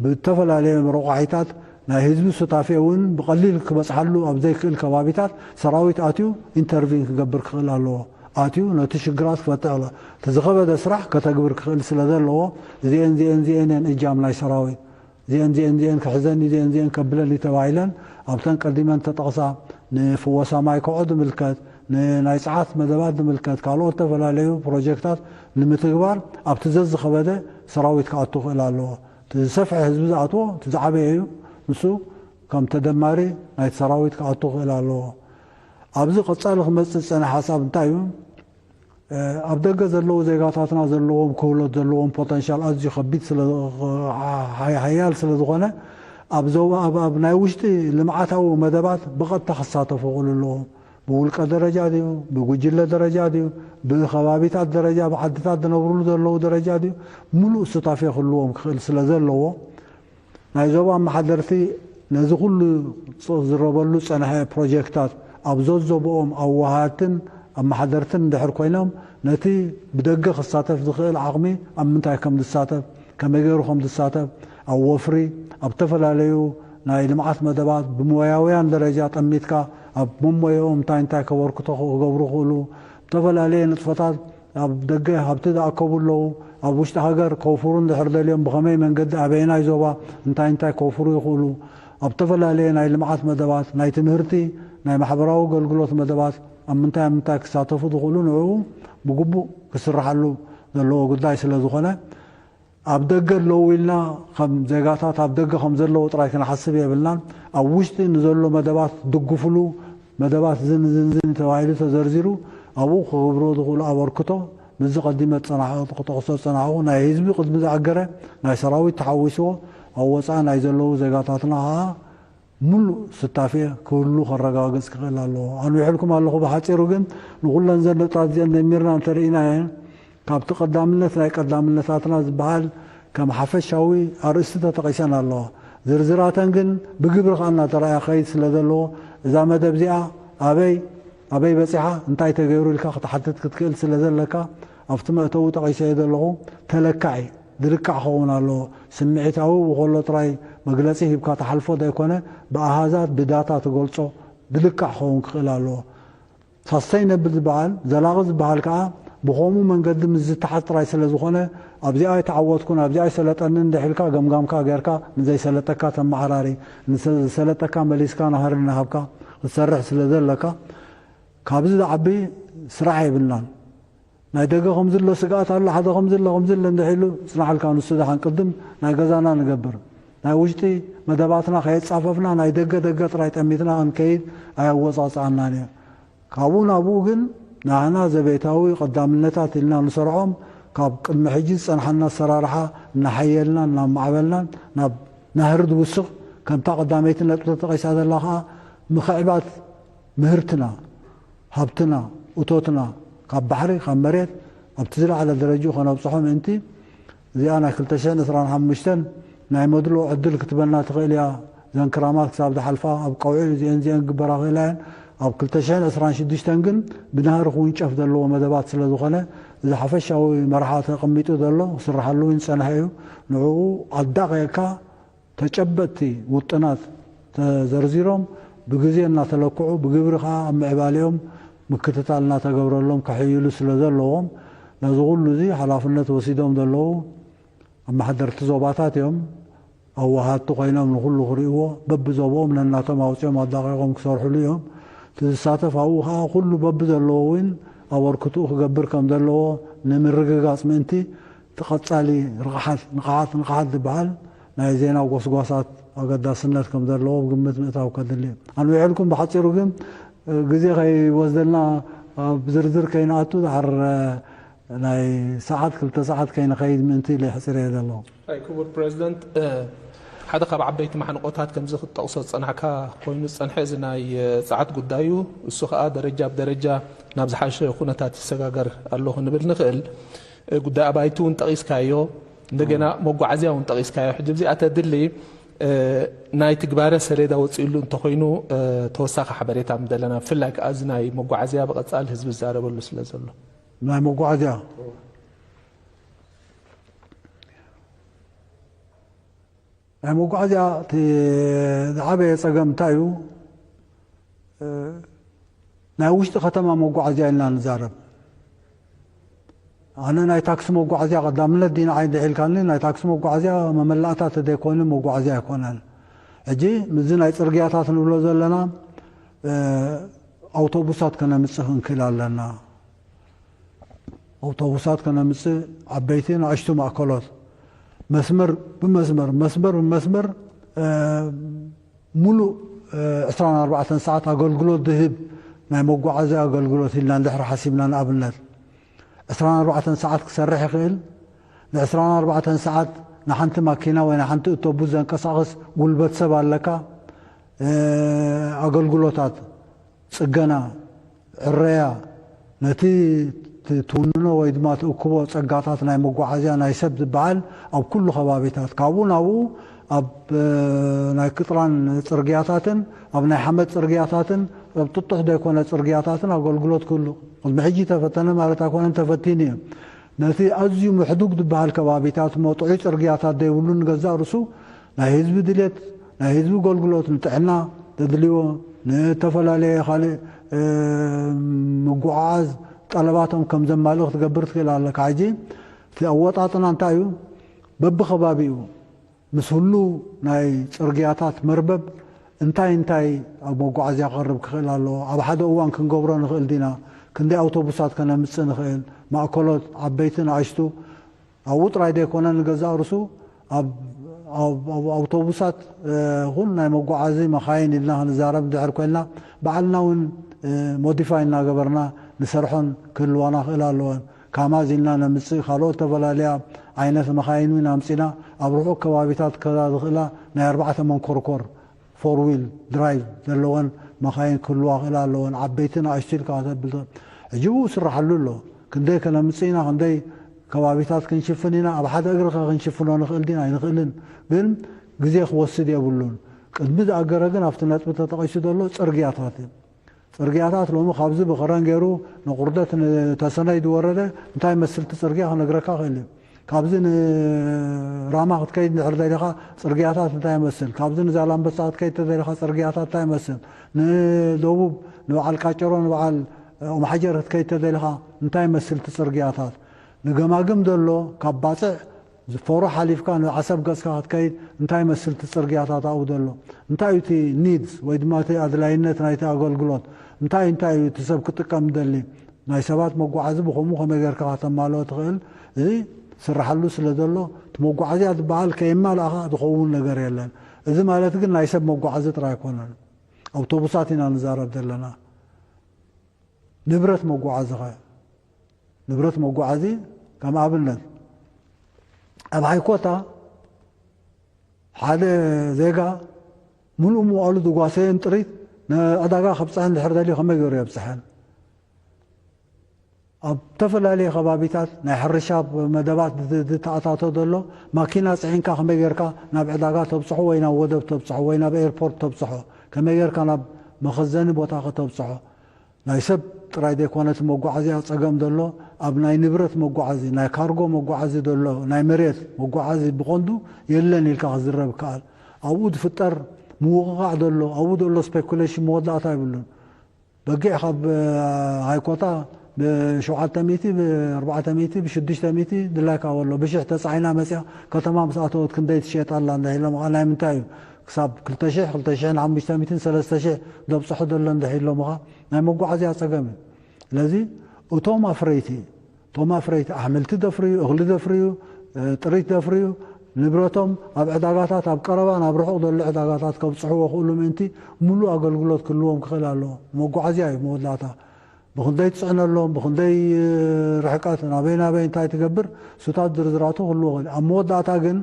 ብዝተፈላለየ ረቋሒታት ናይ ህዝቢ ሱታፌ እውን ብቐሊል ክበጽሓሉ ኣብ ዘይክእል ከባቢታት ሰራዊት ኣትዩ ኢንተርቪን ክገብር ክኽእል ኣለዎ። ኣትዩ ነቲ ሽግራት ክፈትሕ ኣሎ። እቲ ዝኸበደ ስራሕ ከተግብር ክኽእል ስለ ዘለዎ እዚኤን እዚኤን እዚኤን እየን እጃም ናይ ሰራዊት። እዚኤን እዚኤን እዚኤን ክሕዘኒ እዚኤን እዚኤን ከብለኒ ተባሂለን ኣብተን ቀዲመን ተጠቕሳ ንፍወሳ ማይ ኮዖ ዝምልከት ንናይ ጸዓት መደባት ዝምልከት ካልኦት ዝተፈላለዩ ፕሮጀክታት ንምትግባር ኣብቲ ዘዝኸበደ ሰራዊት ክኣቱ ክእል ኣለዎ። እቲ ዝሰፍሐ ህዝቢ ዝኣትዎ እቲ ዝዓበየ እዩ። ንሱ ከም ተደማሪ ናይቲ ሰራዊት ክኣቱ ክእል ኣለዎ። ኣብዚ ቀጻሊ ክመጽእ ዝጸነ ሓሳብ እንታይ እዩ? ኣብ ደገ ዘለዉ ዜጋታትና ዘለዎም ክህሎት ዘለዎም ፖተንሻል ኣዝዩ ከቢድ ስለ ሓያል ስለ ዝኾነ ኣብ ዞባ ኣብ ኣብ ናይ ውሽጢ ልምዓታዊ መደባት ብቐጥታ ክሳተፉ ክእሉ ኣለዎም። ብውልቀ ደረጃ ድዩ ብጉጅለ ደረጃ ድዩ ብኸባቢታት ደረጃ ብዓድታት ዝነብርሉ ዘለዉ ደረጃ ድዩ ምሉእ ሱታፌ ክህልዎም ክኽእል ስለ ዘለዎ ናይ ዞባ ኣመሓደርቲ ነዚ ኩሉ ዝረበሉ ዝጸንሐ ፕሮጀክታት ኣብ ዘዞብኦም ኣወሃድትን ኣመሓደርትን እንድሕር ኮይኖም ነቲ ብደገ ክሳተፍ ዝኽእል ዓቕሚ ኣብ ምንታይ ከም ዝሳተፍ ከመይ ገይሩ ከም ዝሳተፍ ኣብ ወፍሪ ኣብ ዝተፈላለዩ ናይ ልምዓት መደባት ብሞያውያን ደረጃ ጠሚትካ ኣብ መሞየኦም እንታይ እንታይ ከበርክቶ ክገብሩ ክእሉ ዝተፈላለየ ንጥፈታት ኣብ ደገ ሃብቲ ዝኣከቡ ኣለዉ። ኣብ ውሽጢ ሃገር ከውፍሩ እንድሕር ደልዮም ብኸመይ መንገዲ ኣበየናይ ዞባ እንታይ እንታይ ከውፍሩ ይኽእሉ? ኣብ ዝተፈላለየ ናይ ልምዓት መደባት ናይ ትምህርቲ ናይ ማሕበራዊ ኣገልግሎት መደባት ኣብ ምንታይ ኣብ ምንታይ ክሳተፉ ዝኽእሉ ንዕኡ ብግቡእ ክስርሓሉ ዘለዎ ጉዳይ ስለ ዝኾነ ኣብ ደገ ኣለዉ ኢልና ከም ዜጋታት ኣብ ደገ ከም ዘለዉ ጥራይ ክንሓስብ የብልናን። ኣብ ውሽጢ ንዘሎ መደባት ድግፍሉ መደባት ዝን ዝን ዝን ተባሂሉ ተዘርዚሩ ኣብኡ ክገብርዎ ዝኽእሉ ኣበርክቶ ምስዚ ቀዲመ ዝጸናሕኩ ክጠቕሶ ዝጸናሕኩ ናይ ህዝቢ ቅድሚ ዝኣገረ ናይ ሰራዊት ተሓዊስዎ ኣብ ወጻኢ ናይ ዘለዉ ዜጋታትና ከኣ ምሉእ ስታፌ ክህሉ ከረጋግጽ ክኽእል ኣለዎ። ኣንዊሕልኩም ኣለኹ። ብሓጺሩ ግን ንኹለን ዘን ነጥብታት እዚአን ደሚርና እንተርኢናየን ካብቲ ቀዳምነት ናይ ቀዳምነታትና ዝበሃል ከም ሓፈሻዊ ኣርእስቲ ተጠቒሰን ኣለዋ። ዝርዝራተን ግን ብግብሪ ከኣ እናተረኣየ ክኸይድ ስለ ዘለዎ እዛ መደብ እዚኣ ኣበይ ኣበይ በጺሓ እንታይ ተገይሩ ኢልካ ክትሓትት ክትክእል ስለ ዘለካ ኣብቲ መእተዊ ጠቒሰዮ ዘለኹ ተለካዒ ዝልካዕ ክኸውን ኣለዎ። ስምዒታዊ ብኸሎ ጥራይ መግለጺ ሂብካ ትሓልፎ ዘይኮነ ብኣሃዛት ብዳታ ትገልጾ ዝልካዕ ክኸውን ክኽእል ኣለዎ። ሳስተይነብል ዝበሃል ዘላቒ ዝበሃል ከኣ ብኸምኡ መንገዲ ምስ ዝተሓዝ ጥራይ ስለ ዝኾነ ኣብዚኣ ኣይተዓወትኩን ኣብዚኣ ኣይሰለጠንን እንድሕ ኢልካ ገምጋምካ ጌርካ ንዘይሰለጠካ ተመዓራሪ ንዝሰለጠካ መሊስካ ናህሪ እናሃብካ ክትሰርሕ ስለ ዘለካ ካብዚ ዝዓቢ ስራሕ የብልናን። ናይ ደገ ከምዚ ኣሎ ስግኣት ኣሎ፣ ሓደ ከምዚ ኣሎ፣ ከምዚ ኣሎ እንድሕር ኢሉ፣ ጽናሓልካ፣ ንሱ ደሓን ቅድም ናይ ገዛና ንገብር። ናይ ውሽጢ መደባትና ከየጻፈፍና፣ ናይ ደገ ደገ ጥራይ ጠሚትና ክንከይድ ኣየወጻጽኣናን እዩ። ካብኡ ናብኡ ግን ንሕና ዘቤታዊ ቀዳምነታት ኢልና ንሰርዖም፣ ካብ ቅድሚ ሕጂ ዝጸንሓና ኣሰራርሓ እናሓየልና እናማዕበልናን ናብ ናህሪ ዝውስኽ፣ ከምታ ቀዳመይቲ ነጥቢ ተጠቒሳ ዘላ ከኣ ምኽዕባት ምህርትና፣ ሃብትና፣ እቶትና፣ ካብ ባሕሪ፣ ካብ መሬት ኣብቲ ዝለዓለ ደረጃኡ ከነብጽሖ ምእንቲ፣ እዚኣ ናይ ክልተ ሽሕን ዕስራን ሓሙሽተን ናይ መድልኦ ዕድል ክትበና ትኽእል እያ። እዘን ክራማት ክሳብ ዝሓልፋ ኣብ ቀውዒ እዚአን እዚአን ክግበራ ክእላ እየን። ኣብ ክልተ ሽሕን ዕስራን ሽዱሽተን ግን ብናህሪ ክውንጨፍ ዘለዎ መደባት ስለ ዝኾነ፣ እዚ ሓፈሻዊ መርሓ ተቐሚጡ ዘሎ ክስርሓሉ እውን ዝጸንሐ እዩ። ንዕኡ ኣዳቒቕካ ተጨበጥቲ ውጥናት ተዘርዚሮም፣ ብግዜ እናተለክዑ፣ ብግብሪ ከኣ ኣብ ምዕባሌኦም ምክትታል እናተገብረሎም ክሕይሉ ስለ ዘለዎም፣ ነዚ ኩሉ እዚ ሓላፍነት ወሲዶም ዘለዉ ኣመሓደርቲ ዞባታት እዮም። ኣወሃድቲ ኮይኖም ንኹሉ ክርእይዎ፣ በብዞባኦም ነናቶም ኣውጺኦም ኣዳቒቖም ክሰርሕሉ እዮም። እቲ ዝሳተፍ ኣብኡ ከኣ ኩሉ በብዘለዎ እውን ኣበርክትኡ ክገብር ከም ዘለዎ ንምርግጋጽ ምእንቲ፣ እቲ ቀጻሊ ርቕሓት፣ ንቕሓት፣ ንቕሓት ዝበሃል ናይ ዜና ጎስጓሳት ኣገዳስነት ከም ዘለዎ ኣብ ግምት ምእታው ከድሊ እዩ። ኣንዊሐልኩም፣ ብሓጺሩ ግን፣ እ፣ ግዜ ከይወስደልና፣ ኣብ ዝርዝር ከይንኣቱ፣ ድሓር፣ እ፣ ናይ ሰዓት፣ ክልተ ሰዓት ከይንኸይድ ምእንቲ ኢለ ሕጺረ እየ ዘለኹ። ኣይ፣ ክቡር ፕሬዚደንት፣ እ፣ ሓደ ካብ ዓበይቲ ማሕንቆታት ከምዚ ክትጠቕሶ ዝጸናሕካ ኮይኑ ዝጸንሐ፣ እዚ ናይ፣ እ፣ ጸዓት ጉዳዩ፣ እሱ ከኣ ደረጃ ብደረጃ ናብ ዝሓሸ ኩነታት ይሰጋገር ኣሎ ክንብል ንኽእል። እ፣ ጉዳይ ኣባይቲ እውን ጠቒስካዮ፣ እንደገና መጓዓዝያ እውን ጠቒስካዮ። ሕጂ እዚኣ ተድሊ፣ እ፣ ናይ ትግባረ ሰሌዳ ወጺእሉ እንተኾይኑ፣ እ፣ ተወሳኺ ሓበሬታ ምደለና፣ ብፍላይ ከኣ እዚ ናይ መጓዓዝያ ብቐጻሊ ህዝቢ ዝዛረበሉ ስለ ዘሎ። ናይ መጓዓዝያ፣ ናይ መጓዓዝያ እቲ ዝዓበየ ጸገም እንታይ እዩ? እ፣ ናይ ውሽጢ ከተማ መጓዓዝያ ኢልና ንዛረብ። ኣነ ናይ ታክሲ መጓዓዝያ ቀዳምነት ዲና ዓይን ድሒልካኒ፣ ናይ ታክሲ መጓዓዝያ መመላእታ ተደይኮይኑ መጓዓዝያ ኣይኮነን። ሕጂ ምስዚ ናይ ጽርግያታት ንብሎ ዘለና፣ እ፣ ኣውቶቡሳት ከነምጽእ ክንክእል ኣለና። ኣውቶቡሳት ከነምጽእ፣ ዓበይቲ ንኣሽቱ ማእከሎት፣ መስመር ብመስመር፣ መስመር ብመስመር፣ እ፣ ሙሉእ፣ እ፣ ዕስራን ኣርባዕተን ሰዓት ኣገልግሎት ዝህብ ናይ መጓዓዝያ ኣገልግሎት ኢልና እንድሕር ሓሲብና፣ ንኣብነት ዕስራን ኣርባዕተን ሰዓት ክሰርሕ ይኽእል። ን ዕስራን ኣርባዕተን ሰዓት ንሓንቲ ማኪና ወይ ንሓንቲ እቶቡስ ዘንቀሳቕስ ጉልበት ሰብ ኣለካ። እ፣ ኣገልግሎታት ጽገና፣ ዕረያ፣ ነቲ ት-፣ ትውንኖ ወይ ድማ ትእክቦ ጸጋታት ናይ መጓዓዝያ ናይ ሰብ ዝበሃል ኣብ ኩሉ ከባቢታት፣ ካብኡ ናብኡ ኣብ፣ እ፣ ናይ ቅጥራን ጽርግያታትን፣ ኣብ ናይ ሓመድ ጽርግያታትን፣ ኣብ ጥጡሕ ዘይኮነ ጽርግያታትን ኣገልግሎት ክህሉ ቅድሚ ሕጂ ተፈተነ ማለት ኣይኮነን፣ ተፈቲኑ እዩ። ነቲ ኣዝዩ ምሕዱግ ዝበሃል ከባቢታት እሞ ጥዑይ ጽርግያታት ዘይብሉ ንገዛእ ርእሱ ናይ ህዝቢ ድሌት፣ ናይ ህዝቢ ኣገልግሎት፣ ንጥዕና ዘድልዮ፣ ንተፈላለየ ካልእ፣ እ፣ ምጉዕዓዝ ጠለባቶም ከም ዘማልእ ክትገብር ትኽእል ኣለካ። ሕጂ እቲ ኣወጣጥና እንታይ እዩ? በብኸባቢኡ ምስ ህሉ ናይ ጽርግያታት መርበብ እንታይ እንታይ ኣብ መጓዓዝያ ክቐርብ ክኽእል ኣለዎ? ኣብ ሓደ እዋን ክንገብሮ ንኽእል ዲና? ክንደይ ኣውቶቡሳት ከነምጽእ ንኽእል? ማእከሎት፣ ዓበይቲ፣ ንኣሽቱ፣ ኣብኡ ጥራይ ዘይኮነ ንገዛእ ርእሱ ኣብ፣ ኣብ፣ ኣብ ኣውቶቡሳት፣ እ፣ ይኹን ናይ መጓዓዚ መኻይን ኢልና ክንዛረብ እንድሕር ኮይንና፣ ባዕልና እውን፣ እ፣ ሞዲፋይ እናገበርና ንሰርሖን ክህልዋና ክእል ኣለወን። ካማዝ ኢልና ነምጽእ፣ ካልኦት ዝተፈላለያ ዓይነት መኻይን እውን ኣምጺና፣ ኣብ ርሑቕ ከባቢታት ከዛ ዝኽእላ ናይ ኣርባዕተ መንኮርኮር ፎር ዊል ድራይቭ ዘለወን መኻይን ክህልዋ ክእላ ኣለወን። ዓበይቲ ንኣሽቱ ኢልካ ተብል። ሕጂ ብኡ ስራሓሉ ኣሎ። ክንደይ ከነምጽእ ኢና፣ ክንደይ ከባቢታት ክንሽፍን ኢና፣ ኣብ ሓደ እግሪ ከ ክንሽፍኖ ንኽእል ዲና? ኣይንኽእልን። ግን ግዜ ክወስድ የብሉን። ቅድሚ ዝኣገረ ግን ኣብቲ ነጥቢ ተጠቒሱ ዘሎ ጽርግያታት እዩ። ጽርግያታት ሎሚ ካብዚ ብኽረን ገይሩ ንቑርደት ንተሰነይ ዝወረደ እንታይ መስል እቲ ጽርግያ ክነግረካ ክእል እዩ። ካብዚ ንራማ ክትከይድ እንድሕር ደሊኻ ጽርግያታት እንታይ ይመስል? ካብዚ ንዛላምበሳ ክትከይድ ተደሊኻ ጽርግያታት እንታይ ይመስል? ንደቡብ ንበዓል ቃጨሮ ንበዓል ኦምሓጀር ክትከይድ ተደሊኻ እንታይ ይመስል እቲ ጽርግያታት? ንገማግም ዘሎ ካብ ባጽዕ ዝፈሮ ሓሊፍካ ንዓሰብ ገጽካ ክትከይድ እንታይ ይመስል እቲ ጽርግያታት ኣብኡ ዘሎ? እንታይ እዩ እቲ ኒድስ ወይ ድማ እቲ ኣድላይነት ናይቲ ኣገልግሎት? እንታይ እንታይ እዩ እቲ ሰብ ክጥቀም ደሊ? ናይ ሰባት መጓዓዚ ብኸምኡ ከመይ ጌርካ ከተማልኦ ትኽእል? እዚ ስራሓሉ ስለ ዘሎ፣ እቲ መጓዓዝያ ዝበሃል ከየማልኣኻ ዝኸውን ነገር የለን። እዚ ማለት ግን ናይ ሰብ መጓዓዚ ጥራይ ኣይኮነን። ኣውቶቡሳት ኢና ንዛረብ ዘለና። ንብረት መጓዓዚ ኸ? ንብረት መጓዓዚ ከም ኣብነት ኣብ ሃይኮታ ሓደ ዜጋ ምሉእ መዋእሉ ዝጓሰየን ጥሪት ንዕዳጋ ከብፅሐን ድሕር ደልዩ ከመይ ገይሩ የብፅሐን? ኣብ ዝተፈላለዩ ከባቢታት ናይ ሕርሻ መደባት ዝ-፣ ዝተኣታቶ ዘሎ ማኪና ፅዒንካ ከመይ ጌርካ ናብ ዕዳጋ ተብፅሖ ወይ ናብ ወደብ ተብፅሖ ወይ ናብ ኤርፖርት ተብፅሖ፣ ከመይ ጌርካ ናብ መኸዘኒ ቦታ ከተብፅሖ? ናይ ሰብ ጥራይ ዘይኮነ እቲ መጓዓዝያ ፀገም ዘሎ፣ ኣብ ናይ ንብረት መጓዓዚ፣ ናይ ካርጎ መጓዓዚ ዘሎ፣ ናይ መሬት መጓዓዚ ብቐንዱ የለን ኢልካ ክዝረብ ይከኣል። ኣብኡ ዝፍጠር ምውቕቓዕ ዘሎ፣ ኣብኡ ዘሎ ስፔኩሌሽን መወዳእታ የብሉን። በጊዕ ካብ፣ እ፣ ሃይኮታ ብሸውዓተ ሚእቲ፣ ብኣርባዕተ ሚእቲ፣ ብሽዱሽተ ሚእቲ ድላይካ ወሎ ብሽሕ ተጻዒና መጽያ ከተማ ምስ ኣተወት ክንደይ ትሸየጥ ኣላ እንዳ ኢሎም፣ ኸኣ ናይ ምንታይ እዩ? ክሳብ ክልተ ሽሕ፣ ክልተ ሽሕን ሓሙሽተ ሚእትን ሰለስተ ሽሕ ዘብጽሑ ዘሎ እንዳ ኢሎም፣ ኸኣ ናይ መጓዓዝያ ጸገም እዩ። ስለዚ እቶም ኣፍረይቲ፣ እቶም ኣፍረይቲ ኣሕምልቲ ዘፍርዩ፣ እኽሊ ዘፍርዩ፣ እ፣ ጥሪት ዘፍርዩ፣ ንብረቶም ኣብ ዕዳጋታት፣ ኣብ ቀረባ ናብ ርሑቕ ዘሎ ዕዳጋታት ከብጽሕዎ ክእሉ ምእንቲ፣ ሙሉእ ኣገልግሎት ክህልዎም ክኽእል ኣለዎ። መጓዓዝያ እዩ መወዳእታ። ብኽንደይ ትጽዕነሎም፣ ብኽንደይ፣ እ፣ ርሕቀት፣ ናበይ ናበይ እንታይ ትገብር፣ ሱታት ዝርዝራቱ ክህልዎ ይኽእል። ኣብ መወዳእታ ግን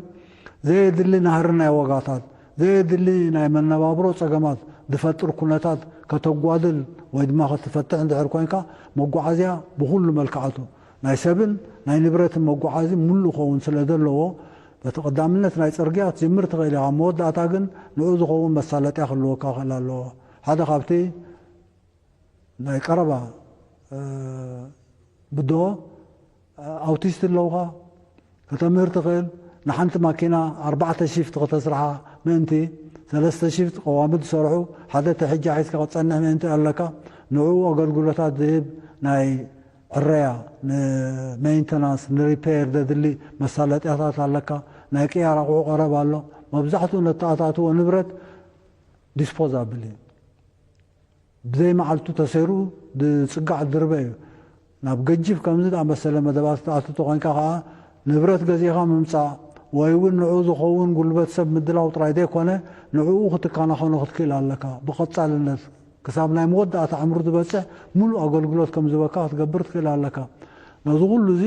ዘየድሊ ናህሪ ናይ ዋጋታት፣ ዘየድሊ ናይ መነባብሮ ጸገማት ዝፈጥር ኩነታት ከተጓድል ወይ ድማ ክትፈትሕ እንድሕር ኮይንካ፣ መጓዓዝያ ብኹሉ መልክዓቱ ናይ ሰብን ናይ ንብረትን መጓዓዚ ሙሉእ ክኸውን ስለ ዘለዎ፣ በቲ ቀዳምነት ናይ ጽርግያ ክትጅምር ትኽእል ኢኻ። ኣብ መወዳእታ ግን ንዑ ዝኸውን መሳለጥያ ክህልወካ ክእል ኣለዎ። ሓደ ካብቲ ናይ ቀረባ፣ እ፣ ብድሆ፣ እ፣ ኣውቲስት ኣለውኻ፣ ከተምህር ትኽእል፣ ንሓንቲ ማኪና ኣርባዕተ ሺፍት ከተስርሓ ምእንቲ፣ ሰለስተ ሺፍት ቀዋሚ ዝሰርሑ፣ ሓደ ተሕጃ ሒዝካ ክትጸንሕ ምእንቲ ኣለካ። ንዕኡ ኣገልግሎታት ዝህብ ናይ ዕረያ፣ ንሜንተናንስ፣ ንሪፔር ዘድሊ መሳለጥያታት ኣለካ። ናይ ቅያር ኣቑሑ ቀረብ ኣሎ። መብዛሕትኡ ነተኣታትዎ ንብረት ዲስፖዛብል እዩ። ብዘይ መዓልቱ ተሰይሩ ዝጽጋዕ ድርበ እዩ። ናብ ገጅፍ ከምዚ ዝኣመሰለ መደባት ክትኣቱ ተኾይንካ ከኣ፣ ንብረት ገዚእኻ ምምጻእ ወይ እውን ንዕኡ ዝኸውን ጉልበት ሰብ ምድላው ጥራይ ዘይኮነ፣ ንዕኡ ክትከናኸኖ ክትክእል ኣለካ። ብቐጻልነት ክሳብ ናይ መወዳእታ ዕምሩ ዝበጽሕ ምሉእ ኣገልግሎት ከም ዝህበካ ክትገብር ትክእል ኣለካ። ነዚ ኩሉ እዚ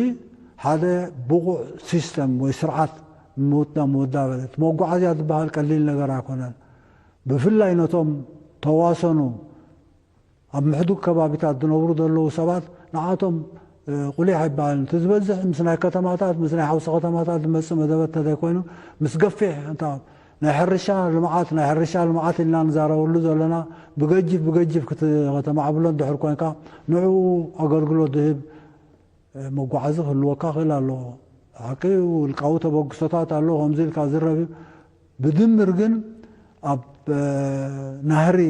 ሓደ ብቑዕ ሲስተም ወይ ስርዓት ምውዳ-፣ ምውዳበ። እቲ መጓዓዝያ ዝበሃል ቀሊል ነገር ኣይኮነን። ብፍላይ ነቶም ተዋሰኑ ኣብ ምሕዱግ ከባቢታት ዝነብሩ ዘለዉ ሰባት ንዓቶም፣ እ፣ ቁሊሕ ኣይበሃልን። እቲ ዝበዝሕ ምስ ናይ ከተማታት፣ ምስ ናይ ሓውሲ ከተማታት ዝመጽእ መደበት እንተዘይኮይኑ፣ ምስ ገፊሕ እንታ ናይ ሕርሻ ልምዓት፣ ናይ ሕርሻ ልምዓት ኢልና ንዛረበሉ ዘለና፣ ብገጅፍ ብገጅፍ ክት-፣ ከተማዕብሎ እንድሕር ኮንካ፣ ንዕኡ ኣገልግሎት ዝህብ፣ እ፣ መጓዓዚ ክህልወካ ክእል ኣለዎ። ሓቂ፣ ውልቃዊ ተበግሶታት ኣለዎ፣ ከምዚ ኢልካ ዝረብ እዩ። ብድምር ግን ኣብ፣ እ፣ ናህሪ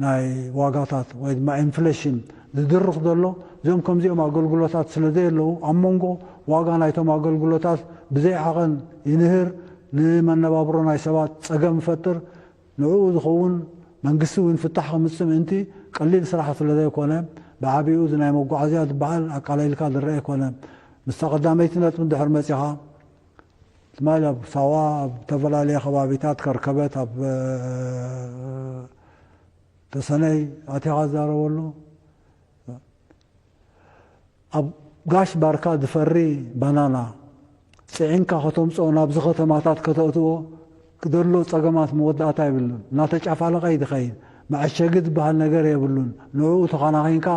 ናይ ዋጋታት ወይ ድማ ኢንፍሌሽን ዝድርኽ ዘሎ፣ እዚኦም ከምዚኦም ኣገልግሎታት ስለ ዘየለዉ፣ ኣብ መንጎ ዋጋ ናይቶም ኣገልግሎታት ብዘይ ዓቐን ይንህር፣ ንመነባብሮ ናይ ሰባት ጸገም ይፈጥር። ንዕኡ ዝኸውን መንግስቲ እውን ፍታሕ ከምጽእ ምእንቲ ቀሊል ስራሕ ስለ ዘይኮነ፣ ብዓቢኡ እዚ ናይ መጓዓዝያ ዝበሃል ኣቃላሊልካ ዝረአ ኣይኮነን። ምስታ ቀዳመይቲ ነጥቢ እንድሕር መጺኻ፣ ትማሊ ኣብ ሳዋ፣ ኣብ ዝተፈላለየ ከባቢታት ከርከበት፣ ኣብ፣ እ፣ ተሰነይ ኣቲኻ ዝዛረበሉ፣ ኣብ ጋሽ ባርካ ዝፈሪ ባናና ጽዒንካ ከተምጽኦ፣ ናብዚ ከተማታት ከተእትዎ ክደሎ ጸገማት መወዳእታ የብሉን። እናተጫፋለቐ እዩ ዝኸይድ። መዐሸጊ ዝበሃል ነገር የብሉን። ንዕኡ ተኸናኺንካ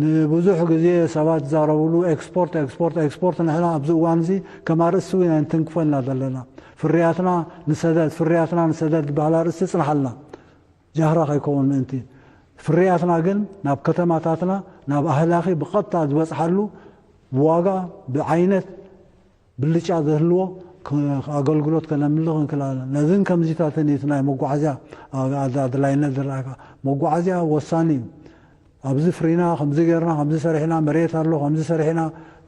ንብዙሕ ግዜ ሰባት ዝዛረብሉ ኤክስፖርት፣ ኤክስፖርት፣ ኤክስፖርት፣ ንሕና ኣብዚ እዋን እዚ ከም ኣርእስቲ እውን ኣይንትንክፎ ኢና ዘለና። ፍርያትና ንሰደድ፣ ፍርያትና ንሰደድ ዝበሃል ኣርእስቲ ይጽንሓልና። ጃህራ ከይከውን ምእንቲ። ፍርያትና ግን ናብ ከተማታትና፣ ናብ ኣህላኺ ብቐጥታ ዝበጽሓሉ፣ ብዋጋ፣ ብዓይነት ብልጫ ዘህልዎ ክ-፣ ኣገልግሎት ከነምልኽ እንክላለን። ነዝን ከምዚታትን እዩ እቲ ናይ መጓዓዝያ ኣድ-፣ ኣድላይነት ዝረኣካ። መጓዓዝያ ወሳኒ እዩ። ኣብዚ ፍሪና፣ ከምዚ ጌርና፣ ከምዚ ሰሪሕና፣ መሬት ኣሎ፣ ከምዚ ሰሪሕና፣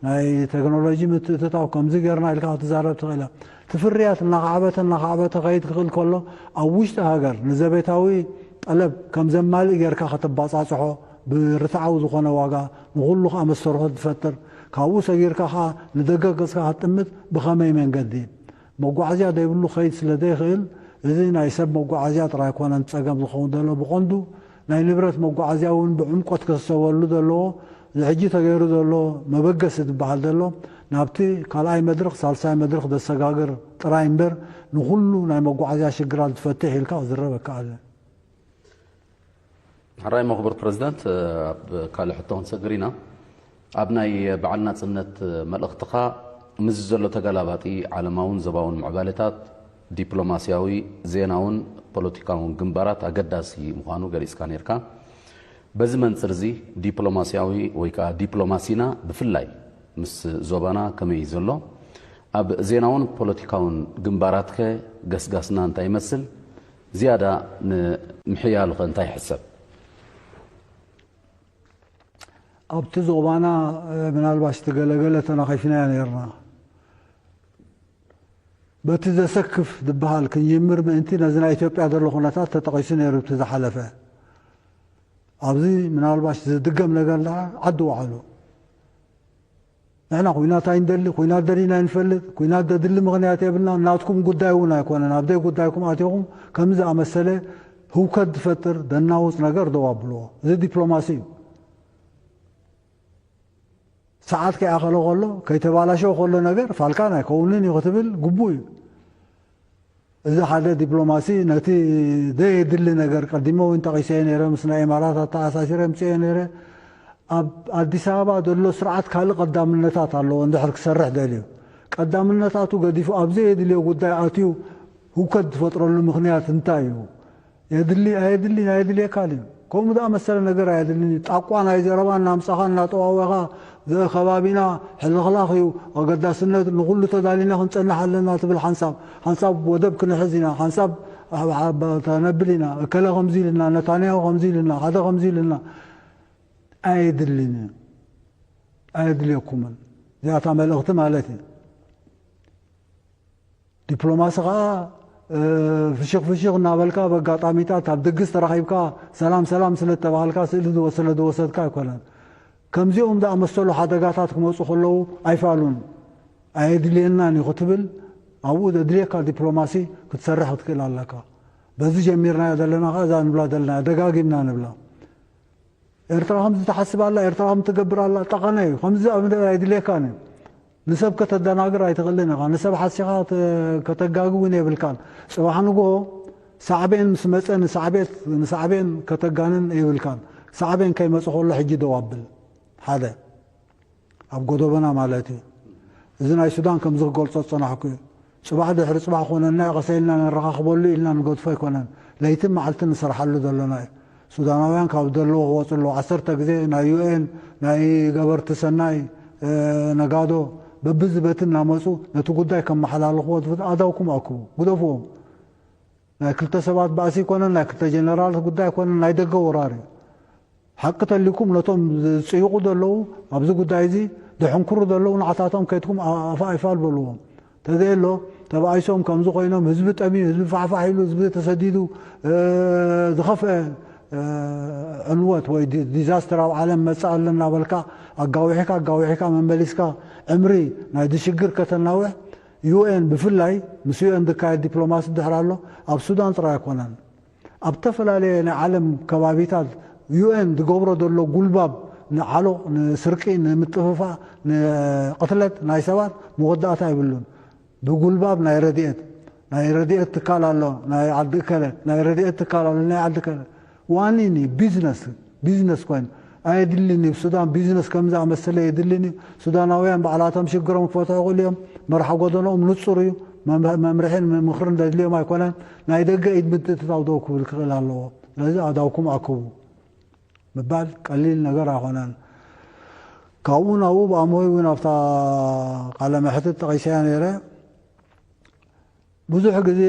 ናይ ቴክኖሎጂ ምትእትታው፣ ከምዚ ጌርና ኢልካ ክትዛረብ ትኽእል ኢኻ። እቲ ፍርያት እናኻዕበተ፣ እናኻዕበተ ከይድ ክኽእል ከሎ፣ ኣብ ውሽጢ ሃገር ንዘቤታዊ ጠለብ ከም ዘማልእ ጌርካ ከተባጻጽሖ ብርትዓዊ ዝኾነ ዋጋ ንኹሉ ከኣ መሰርሖ ዝፈጥር፣ ካብኡ ሰጊርካ ከኣ ንደገ ገጽካ ክትጥምት ብኸመይ መንገዲ? መጓዓዝያ ዘይብሉ ከይድ ስለ ዘይኽእል፣ እዚ ናይ ሰብ መጓዓዝያ ጥራይ ኣይኮነን ጸገም ዝኸውን ዘሎ፣ ብቐንዱ ናይ ንብረት መጓዓዝያ እውን ብዕምቆት ክሕሰበሉ ዘለዎ፣ እዚ ሕጂ ተገይሩ ዘሎ መበገሲ ዝበሃል ዘሎ፣ ናብቲ ካልኣይ መድረኽ፣ ሳልሳይ መድረኽ ዘሰጋግር ጥራይ እምበር፣ ንኹሉ ናይ መጓዓዝያ ሽግራት ዝፈትሕ ኢልካ ክዝረብ ኣይከኣልን። ሕራይ መኽቡር ፕረዚደንት፣ ኣብ ካልእ ሕቶ ክንሰግር ኢና። ኣብ ናይ በዓል ናጽነት መልእኽትኻ፣ ምስዚ ዘሎ ተገላባጢ ዓለማውን ዞባውን ምዕባለታት፣ ዲፕሎማስያዊ፣ ዜናውን ፖለቲካውን ግንባራት ኣገዳሲ ምዃኑ ገሊጽካ ነይርካ። በዚ መንጽር እዚ፣ ዲፕሎማስያዊ ወይ ከኣ ዲፕሎማሲና ብፍላይ ምስ ዞባና ከመይ ዘሎ? ኣብ ዜናውን ፖለቲካውን ግንባራትከ ገስጋስና እንታይ ይመስል? ዝያዳ ንምሕያሉኸ እንታይ ይሕሰብ? ኣብቲ ዞባና፣ እ፣ ምናልባሽ እቲ ገለገለ ተናኺፍናዮ ነይርና። በቲ ዘሰክፍ ዝበሃል ክንጅምር ምእንቲ ነዚ ናይ ኢትዮጵያ ዘሎ ኩነታት ተጠቒሱ ነይሩ እቲ ዝሓለፈ። ኣብዚ ምናልባሽ ዝድገም ነገር ደኣ ዓዲ ወዓሉ። ንሕና ኩናት ኣይንደሊ፣ ኩናት ደሊና ኣይንፈልጥ፣ ኩናት ዘድሊ ምኽንያት የብልና፣ ናትኩም ጉዳይ እውን ኣይኮነን፣ ኣብ ዘይ ጉዳይኩም ኣቲኹም ከምዚ ዝኣመሰለ ህውከት ዝፈጥር ዘናውጽ ነገር ደው ኣብልዎ። እዚ ዲፕሎማሲ እዩ። ሰዓት ከይኣኸለ ከሎ፣ ከይተባላሸወ ከሎ ነገር ፋልካን ኣይከውንን እዩ ክትብል ግቡእ እዩ። እዚ ሓደ ዲፕሎማሲ ነቲ ዘየድሊ ነገር ቀዲመ እውን ጠቒሰዮ ነይረ፣ ምስ ናይ ኢማራት ኣተኣሳሲረ ኣምፅኤዮ ነይረ። ኣብ ኣዲስ ኣበባ ዘሎ ስርዓት ካልእ ቀዳምነታት ኣለዎ እንድሕር ክሰርሕ ደልዩ። ቀዳምነታቱ ገዲፉ ኣብ ዘየድልዮ ጉዳይ ኣትዩ ህውከት ዝፈጥረሉ ምኽንያት እንታይ እዩ? የድሊ ኣየድሊ ኣየድልየካን እዩ። ከምኡ ዝኣመሰለ ነገር ኣየድልን እዩ። ጣቋ ናይ ዘረባ እናምጻኻ እናጠዋወኻ፣ እዚ ከባቢና ሕልኽላኽ እዩ፣ ኣገዳስነት ንኹሉ ተዳሊና ክንጸንሕ ኣለና ትብል ሓንሳብ፣ ሓንሳብ ወደብ ክንሕዝ ኢና፣ ሓንሳብ ተነብል ኢና፣ እከለ ከምዚ ኢልና፣ ነታንያሁ ከምዚ ኢልና፣ ሓደ ከምዚ ኢልና። ኣየድልን እዩ። ኣየድልየኩምን። እዚኣታ መልእኽቲ ማለት እዩ። ዲፕሎማሲ ኸዓ፣ እ፣ ፍሽኽ ፍሽኽ እናበልካ፣ በጋጣሚታት ኣብ ድግስ ተራኺብካ፣ ሰላም ሰላም ስለ እተባሃልካ፣ ስእሊ ዝወ-፣ ስለ ዝወሰድካ ኣይኮነን። ከምዚኦም ዝኣመሰሉ ሓደጋታት ክመፁ ከለዉ ኣይፋሉን፣ ኣየድልየናን እዩ ክትብል፣ ኣብኡ ዘድልየካ ዲፕሎማሲ ክትሰርሕ ክትክእል ኣለካ። በዚ ጀሚርናዮ ዘለና ኸዓ፣ እዛ ንብላ ዘለና፣ ደጋጊምና ንብላ። ኤርትራ ከምዚ ትሓስብ ኣላ፣ ኤርትራ ከምዚ ትገብር ኣላ፣ ጠቐነ እዩ። ከምዚ ኣብ ምድር ኣይድልየካን እዩ። ንሰብ ከተደናግር ኣይትኽእልን ኢኻ። ንሰብ ሓሲኻ ተ-፣ ከተጋጊ እውን የብልካን። ጽባሕ ንግሆ ሳዕቤን ምስ መጸ ንሳዕቤት-፣ ንሳዕቤን ከተጋንን የብልካን። ሳዕቤን ከይመጸ ከሎ ሕጂ ደው ኣብል። ሓደ። ኣብ ጎደቦና ማለት እዩ። እዚ ናይ ሱዳን ከምዚ ክገልጾ ዝጸናሕኩ እዩ። ጽባሕ ድሕሪ ጽባሕ ኮነና እዩ፣ ቀሰ ኢልና ነረኻኽበሉ ኢልና ንገድፎ ኣይኮነን። ለይትን መዓልትን ንሰርሓሉ ዘለና እዩ። ሱዳናውያን ካብ ዘለዎ ክወጹ ኣለዉ። ዓሰርተ ግዜ ናይ ዩ ኤን፣ ናይ ገበርቲ ሰናይ፣ እ፣ ነጋዶ፣ በብዚ በቲ እናመጹ ነቲ ጉዳይ ከመሓላልኽዎ ዝፍት-፣ ኣእዳውኩም ኣክቡ፣ ግደፍዎም። ናይ ክልተ ሰባት ባእሲ ኣይኮነን፣ ናይ ክልተ ጀነራላት ጉዳይ ኣይኮነን፣ ናይ ደገ ወራር እዩ። ሓቂ ተልይኩም ነቶም ዝጽይቑ ዘለዉ፣ ኣብዚ ጉዳይ እዚ ዘሕንክሩ ዘለዉ ንዓታቶም ከይድኩም ኣ-፣ ኣፋ ኣይፋል በልዎም። ተዘየሎ ተባኢሶም ከምዚ ኮይኖም ህዝቢ ጠምዩ፣ ህዝቢ ፋሕፋሕ ኢሉ፣ ህዝቢ ተሰዲዱ፣ እ፣ ዝኸፍአ፣ እ፣ ዕንወት ወይ ዲ-፣ ዲዛስተር ኣብ ዓለም መጽእ ኣሎ እናበልካ ኣጋዊሕካ ኣጋዊሕካ መመሊስካ ዕምሪ ናይዚ ሽግር ከተናውሕ ዩ ኤን ብፍላይ ምስ ዩ ኤን ዝካየድ ዲፕሎማሲ ድሕር ኣሎ ኣብ ሱዳን ጥራይ ኣይኮነን። ኣብ ዝተፈላለየ ናይ ዓለም ከባቢታት ዩ ኤን ዝገብሮ ዘሎ ጉልባብ ንዓሎቕ፣ ንስርቂ፣ ንምጥፍፋእ፣ ንቕትለት ናይ ሰባት መወዳእታ የብሉን። ብጉልባብ ናይ ረድኤት፣ ናይ ረድኤት ትካል ኣሎ፣ ናይ ዓዲ እከለ፣ ናይ ረድኤት ትካል ኣሎ፣ ናይ ዓዲ እከለ። ዋኒን እዩ፣ ቢዝነስ፣ ቢዝነስ ኮይኑ ኣየድልን እዩ። ሱዳን ቢዝነስ ከም ዝኣመሰለ የድልን እዩ። ሱዳናውያን ባዕላቶም ሽግሮም ክፈትሑ ይኽእሉ እዮም። መርሓ ጎደኖኦም ንጹር እዩ። መም-፣ መምርሒን ምኽርን ዘድልዮም ኣይኮነን። ናይ ደገ ኢድ ምትእትታው ደው ክብል ክኽእል ኣለዎ። ስለዚ ኣእዳውኩም ኣክቡ ምባል ቀሊል ነገር ኣይኮነን። ካብኡ ናብኡ ብኣምሆይ እውን ኣብታ ቃለ መሕትት ጠቒሰያ ነይረ። ብዙሕ ግዜ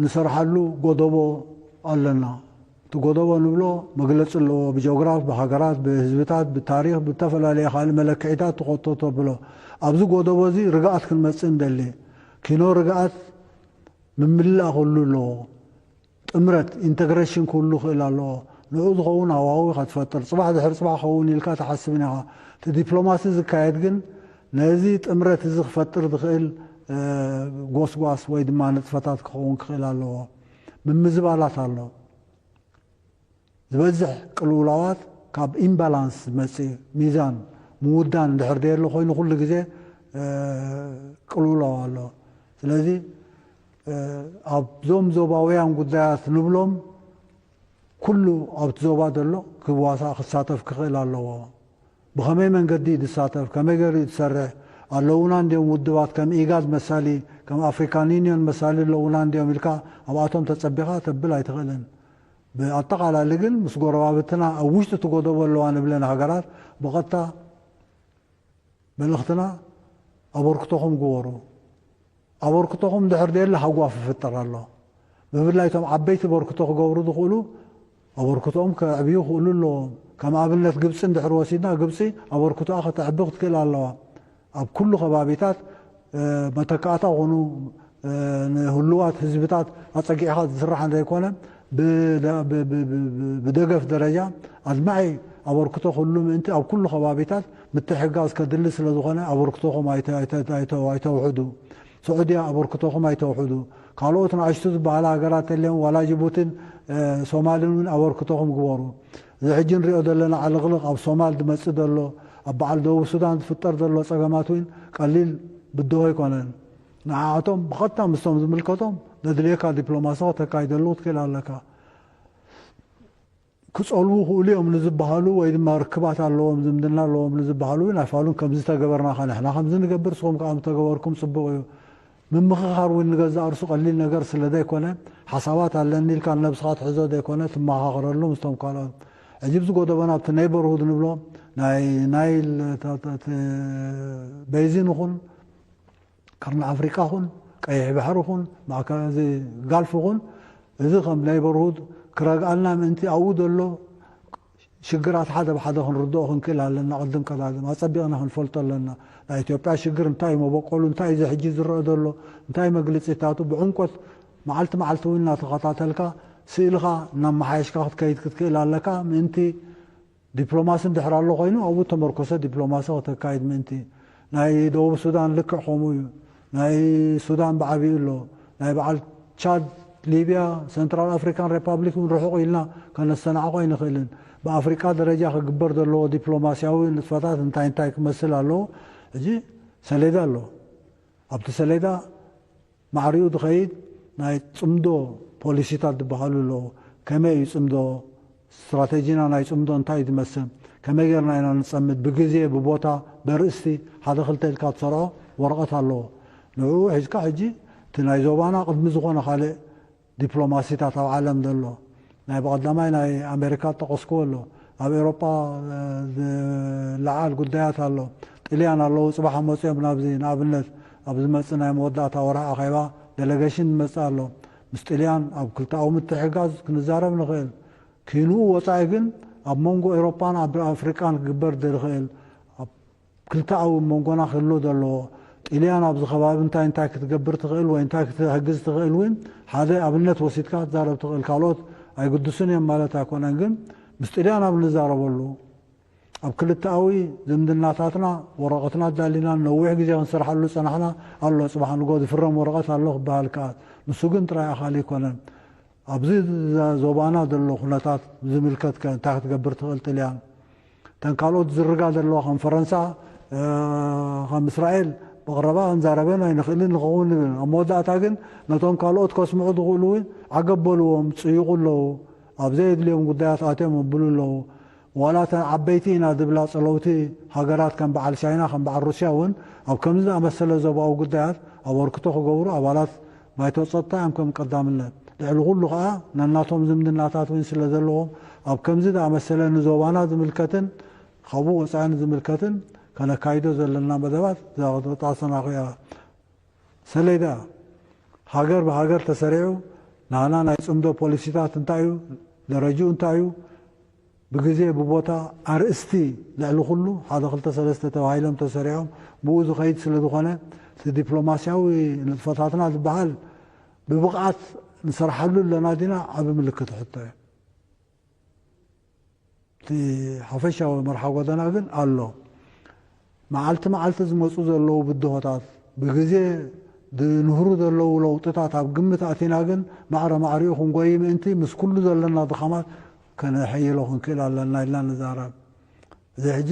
ንሰርሓሉ ጎደቦ ኣለና። እቲ ጎደቦ ንብሎ መግለጺ ኣለዎ። ብጂኦግራፍ፣ ብሃገራት፣ ብህዝብታት፣ ብታሪኽ፣ ብተፈላለየ ካልእ መለክዒታት ትኸቶ ተብሎ። ኣብዚ ጎደቦ እዚ ርግኣት ክንመጽእ ንደሊ። ኪኖ ርግኣት ምምልላእ ክህሉ ኣለዎ። ጥምረት፣ ኢንተግሬሽን ክህሉ ክእል ኣለዎ። ንዑ ዝኸውን ሃዋሁ ኢኻ ትፈጥር። ጽባሕ ድሕሪ ጽባሕ ክኸውን ኢልካ ትሓስብን ኢኻ። እቲ ዲፕሎማሲ ዝካየድ ግን ነዚ ጥምረት እዚ ክፈጥር ዝኽእል፣ እ፣ ጎስጓስ ወይ ድማ ንጥፈታት ክኸውን ክኽእል ኣለዎ። ምምዝባላት ኣሎ። ዝበዝሕ ቅልውላዋት ካብ ኢምባላንስ ዝመጽእ እዩ። ሚዛን ምውዳን እንድሕር ደየሎ ኮይኑ ኩሉ ግዜ፣ እ፣ ቅልውላው ኣሎ። ስለዚ፣ እ፣ ኣብዞም ዞባውያን ጉዳያት ንብሎም ኩሉ ኣብቲ ዞባ ዘሎ ክዋሳእ ክሳተፍ ክኽእል ኣለዎ። ብኸመይ መንገዲ እዩ ዝሳተፍ? ከመይ ገይሩ እዩ ዝሰርሕ? ኣለዉና እንዲዮም ውድባት ከም ኢጋድ መሳሊ፣ ከም ኣፍሪካን ዩኒዮን መሳሊ ኣለዉና እንዲዮም ኢልካ ኣብኣቶም ተጸቢኻ ተብል ኣይትኽእልን። ብኣጠቓላሊ ግን ምስ ጎረባብትና ኣብ ውሽጢ እቲ ጎደቦ ኣለዋ ንብለን ሃገራት ብቐጥታ መልእኽትና ኣበርክቶኹም ግበሩ። ኣበርክቶኹም ድሕር ደየለ ሃጓፍ ይፍጠር ኣሎ። ብፍላይ እቶም ዓበይቲ በርክቶ ክገብሩ ዝኽእሉ ኣበርክቶኦም ከዕብዩ ክኽእሉ ኣለዎም። ከም ኣብነት ግብፂ እንድሕር ወሲድና፣ ግብፂ ኣበርክቶኣ ከተዕቢ ክትክእል ኣለዋ። ኣብ ኩሉ ከባቢታት፣ እ፣ መተካእታ ኾኑ፣ እ፣ ንህሉዋት ህዝብታት ኣፀጊዕኻ ዝስራሕ ዘይኮነ፣ ብደ-፣ ብ-፣ ብ-፣ ብ-፣ ብ-፣ ብደገፍ ደረጃ ኣድማዒ ኣበርክቶ ክህሉ ምእንቲ ኣብ ኩሉ ከባቢታት ምትሕግጋዝ ከድሊ ስለ ዝኾነ ኣበርክቶኹም ኣይተ-፣ ኣይተ-፣ ኣይተ-፣ ኣይተውሕዱ። ስዑድያ ኣበርክቶኹም ኣይተውሕዱ። ካልኦት ንኣሽቱ ዝበሃላ ሃገራት ተልዮም ዋላ ጅቡትን፣ እ፣ ሶማልን እውን ኣበርክቶኹም ግበሩ። እዚ ሕጂ ንሪኦ ዘለና ዕልቕልቕ ኣብ ሶማል ዝመጽእ ዘሎ፣ ኣብ በዓል ደቡብ ሱዳን ዝፍጠር ዘሎ ጸገማት እውን ቀሊል ብድሆ ኣይኮነን። ንዓኣቶም ብቐጥታ ምስቶም ዝምልከቶም ዘድልየካ ዲፕሎማሲ ከተካይደሉ ክትክእል ኣለካ። ክጸልዉ ክእሉ እዮም ንዝበሃሉ ወይ ድማ ርክባት ኣለዎም፣ ዝምድና ኣለዎም ንዝበሃሉ እውን ኣይፋሉን። ከምዚ ተገበርናኻ ንሕና ከምዚ ንገብር፣ ንስኹም ከኣ ምተገበርኩም ጽቡቕ እዩ። ምምኽኻር እውን ንገዛእ ርእሱ ቀሊል ነገር ስለ ዘይኮነ፣ ሓሳባት ኣለኒ ኢልካ ንነብስኻ ትሕዞ ዘይኮነ፣ ትመኻኸረሉ ምስቶም ካልኦት። ሕጂ ኣብዚ ጎደቦና ኣብቲ ኔይበርሁድ ንብሎ ናይ ናይል ተ-፣ ተ-፣ ተ-፣ ቤዚን ይኹን፣ ቀርኒ ኣፍሪቃ ኹን፣ ቀይሕ ባሕሪ ኹን፣ ማእከ-፣ እዚ ጋልፍ ኹን፣ እዚ ከም ኔይበርሁድ ክረግኣልና ምእንቲ ኣብኡ ዘሎ ሽግራት ሓደ ብሓደ ክንርድኦ ክንክእል ኣለና። ቅድም ቀዳድም ኣጸቢቕና ክንፈልጦ ኣለና። ናይ ኢትዮጵያ ሽግር እንታይ እዩ፣ መበቆሉ እንታይ እዩ፣ እዚ ሕጂ ዝረአ ዘሎ እንታይ መግለጺታቱ ብዕምቆት መዓልቲ መዓልቲ እውን እናተኸታተልካ ስእልኻ እናመሓየሽካ ክትከይድ ክትክእል ኣለካ። ምእንቲ ዲፕሎማሲ እንድሕር ኣሎ ኮይኑ ኣብኡ ተመርኮሰ ዲፕሎማሲ ከተካይድ ምእንቲ። ናይ ደቡብ ሱዳን ልክዕ ከምኡ እዩ። ናይ ሱዳን ብዓቢኡ ኣሎ። ናይ በዓል ቻድ፣ ሊብያ፣ ሰንትራል ኣፍሪካን ሪፓብሊክ እውን ርሑቕ ኢልና ከነስተናዕቆ ኣይንኽእልን። ብኣፍሪቃ ደረጃ ክግበር ዘለዎ ዲፕሎማስያዊ ንጥፈታት እንታይ እንታይ ክመስል ኣለዎ? ሕጂ ሰሌዳ ኣሎ። ኣብቲ ሰሌዳ ማዕሪኡ ዝኸይድ ናይ ጽምዶ ፖሊሲታት ዝበሃሉ ኣለዉ። ከመይ እዩ ጽምዶ፣ ስትራቴጂና ናይ ጽምዶ እንታይ እዩ ዝመስል፣ ከመይ ጌርና ኢና ንጸምድ፣ ብግዜ፣ ብቦታ፣ በርእስቲ ሓደ ክልተ ኢልካ ትሰርዖ ወረቐት ኣለዎ። ንዕኡ ሒዝካ ሕጂ እቲ ናይ ዞባና ቅድሚ ዝኾነ ካልእ ዲፕሎማሲታት ኣብ ዓለም ዘሎ ናይ ብቐዳማይ ናይ ኣሜሪካ ጠቐስክዎ ኣሎ። ኣብ ኤውሮጳ፣ እ፣ ዝለዓል ጉዳያት ኣሎ። ጥልያን ኣለዉ፣ ጽባሕ መጺኦም ናብዚ፣ ንኣብነት፣ ኣብ ዝመጽእ ናይ መወዳእታ ወርሒ ኣኼባ ዴሌጌሽን ዝመጽእ ኣሎ። ምስ ጥልያን ኣብ ክልተኣዊ ምትሕግጋዝ ክንዛረብ ንኽእል። ኪንኡ ወጻኢ ግን ኣብ መንጎ ኤውሮጳን ኣብ ኣፍሪቃን ክግበር ዝኽእል ኣብ ክልተኣዊ መንጎና ክህሉ ዘለዎ፣ ጥልያን ኣብዚ ከባቢ እንታይ እንታይ ክትገብር ትኽእል ወይ እንታይ ክትሕግዝ ትኽእል እውን ሓደ ኣብነት ወሲድካ ክትዛረብ ትኽእል። ካልኦት ኣይግድሱን እዮም ማለት ኣይኮነን፣ ግን ምስ ጥልያን ኣብ ንዛረበሉ ኣብ ክልተኣዊ ዝምድናታትና ወረቐትና ኣዳሊና ነዊሕ ግዜ ክንሰርሓሉ ዝጸናሕና ኣሎ። ጽባሕ ንግሆ ዝፍረም ወረቐት ኣሎ ክበሃል ከኣል። ንሱ ግን ጥራይ ኣኻሊ ኣይኮነን። ኣብዚ ዞባና ዘሎ ኩነታት ዝምልከት ከ እንታይ ክትገብር ትኽእል ጥልያን? እተን ካልኦት ዝርጋ ዘለዋ ከም ፈረንሳ፣ እ፣ ከም እስራኤል ብቕረባ ክንዛረበን ኣይንኽእልን ንኸውን ንብል። ኣብ መወዳእታ ግን ነቶም ካልኦት ከስምዑ ዝኽእሉ እውን ዓገብ በልዎም፣ ጽይቑ ኣለዉ። ኣብ ዘየድልዮም ጉዳያት ኣትዮም ኣብሉ ኣለዉ። ዋላ እተን ዓበይቲ ኢና ዝብላ ጸለውቲ ሃገራት ከም በዓል ቻይና፣ ከም በዓል ሩስያ እውን ኣብ ከምዚ ዝኣመሰለ ዞባዊ ጉዳያት ኣበርክቶ ክገብሩ ኣባላት ባይቶ ጸጥታ እዮም ከም ቀዳምነት። ልዕሊ ኩሉ ከኣ ነናቶም ዝምድናታት እውን ስለ ዘለዎም ኣብ ከምዚ ዝኣመሰለ ንዞባና ዝምልከትን ካብኡ ወጻኢ ንዝምልከትን ከነካይዶ ዘለና መደባት ዘጣሰናኹ እያ። ሰሌዳ፣ ሃገር ብሃገር ተሰሪዑ፣ ናህና ናይ ጽምዶ ፖሊሲታት እንታይ እዩ? ደረጅኡ እንታይ እዩ? ብግዜ፣ ብቦታ፣ ኣርእስቲ፣ ልዕሊ ኩሉ ሓደ ክልተ ሰለስተ ተባሂሎም ተሰሪዖም፣ ብኡ ዝኸይድ ስለ ዝኾነ፣ እቲ ዲፕሎማስያዊ ንጥፈታትና ዝበሃል ብብቕዓት ንሰርሓሉ ኣለና ዲና? ዓቢ ምልክት ሕቶ እዩ። እቲ ሓፈሻዊ መርሓ ጎደና ግን ኣሎ። መዓልቲ መዓልቲ ዝመፁ ዘለዉ ብድሆታት፣ ብግዜ ዝንህሩ ዘለዉ ለውጥታት ኣብ ግምት ኣቲና ግን ማዕረ ማዕሪኡ ክንጎይ ምእንቲ ምስ ኩሉ ዘለና ድኻማት ከነሐይሎ ክንክእል ኣለና ኢልና ንዛረብ። እዚ ሕጂ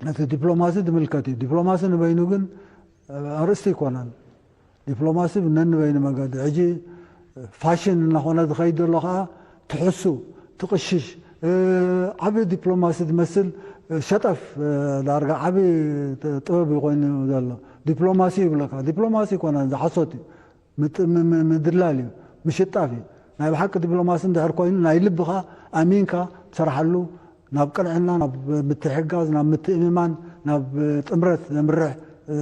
ነቲ ዲፕሎማሲ ዝምልከት እዩ። ዲፕሎማሲ ንበይኑ ግን ኣርእስቲ ኣይኮነን። ዲፕሎማሲ ነንበይኑ መገዲ ሕጂ ፋሽን እናኾነ ዝኸይድ ዘሎ ከዓ ትሕሱ፣ ትቕሽሽ፣ ዓብ ዲፕሎማሲ ዝመስል ሸጠፍ፣ ዳርጋ ዓብ ጥበብ ኮይኑ ዘሎ ዲፕሎማሲ ይብለካ። ዲፕሎማሲ ይኮነ ዝሓሶት እዩ። ምድላል እዩ፣ ምሽጣፍ እዩ። ናይ ብሓቂ ዲፕሎማሲ እንድሕር ኮይኑ ናይ ልብኻ ኣሚንካ ትሰርሓሉ ናብ ቅንዕና፣ ናብ ምትሕጋዝ፣ ናብ ምትእምማን፣ ናብ ጥምረት ዘምርሕ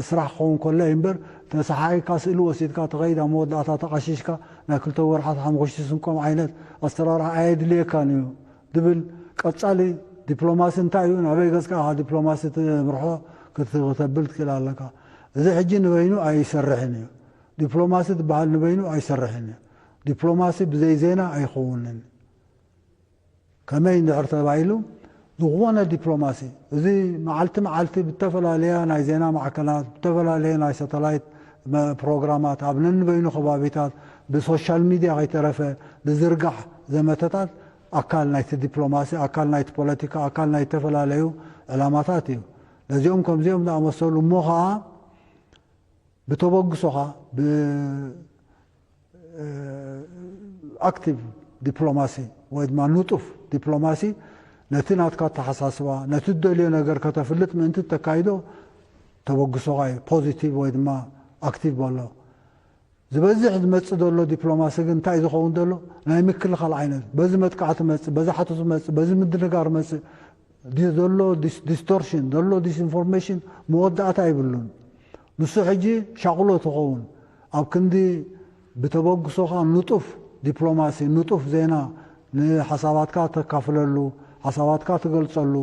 ስራሕ ክኸውን ከሎ እዩ እምበር፣ ተሰሓይካ ስእሊ ወሲድካ ተኸይድ ኣብ መወዳእታ ተቓሺሽካ ናይ ክልተ ወርሓት ሓሙኽሽቲ ስንቆም ዓይነት ኣሰራርሓ ኣየድልየካን እዩ ዝብል ቀጻሊ ዲፕሎማሲ እንታይ እዩ? ናበይ ገጽካ ኢኻ ዲፕሎማሲ ትምርሖ ክት-፣ ክተብል ትክእል ኣለካ። እዚ ሕጂ ንበይኑ ኣይሰርሕን እዩ። ዲፕሎማሲ ዝበሃል ንበይኑ ኣይሰርሕን እዩ። ዲፕሎማሲ ብዘይ ዜና ኣይኸውንን። ከመይ እንድሕር ተባሂሉ ዝኾነ ዲፕሎማሲ፣ እዚ መዓልቲ መዓልቲ ብተፈላለያ ናይ ዜና ማዕከናት፣ ብተፈላለየ ናይ ሳተላይት መ-፣ ፕሮግራማት፣ ኣብ ነንበይኑ ከባቢታት ብሶሻል ሚድያ ከይተረፈ ዝዝርጋሕ ዘመተታት ኣካል ናይቲ ዲፕሎማሲ፣ ኣካል ናይቲ ፖለቲካ፣ ኣካል ናይ ዝተፈላለዩ ዕላማታት እዩ። ነዚኦም ከምዚኦም ዝኣመሰሉ እሞ ኸዓ ብተበግሶኻ፣ ብ-፣ ኣክቲቭ ዲፕሎማሲ ወይ ድማ ንጡፍ ዲፕሎማሲ ነቲ ናትካ ኣተሓሳስባ፣ ነቲ ትደልዮ ነገር ከተፍልጥ ምእንቲ ተካይዶ ተበግሶኻ እዩ ፖዚቲቭ ወይ ድማ ኣክቲቭ በሎ። ዝበዝሕ ዝመጽእ ዘሎ ዲፕሎማሲ ግን እንታይ እዩ ዝኸውን ዘሎ? ናይ ምክልኻል ዓይነት፣ በዚ መጥቃዕቲ መጽእ፣ በዚ ሓቶት መጽእ፣ በዚ ምድንጋር መጽእ፣ ዲ-፣ ዘሎ ዲስ-፣ ዲስቶርሽን፣ ዘሎ ዲስኢንፎርሜሽን መወዳእታ የብሉን። ንሱ ሕጂ ሻቕሎ ትኸውን። ኣብ ክንዲ ብተበግሶኻ ንጡፍ ዲፕሎማሲ፣ ንጡፍ ዜና፣ ንሓሳባትካ ተካፍለሉ፣ ሓሳባትካ ትገልጸሉ፣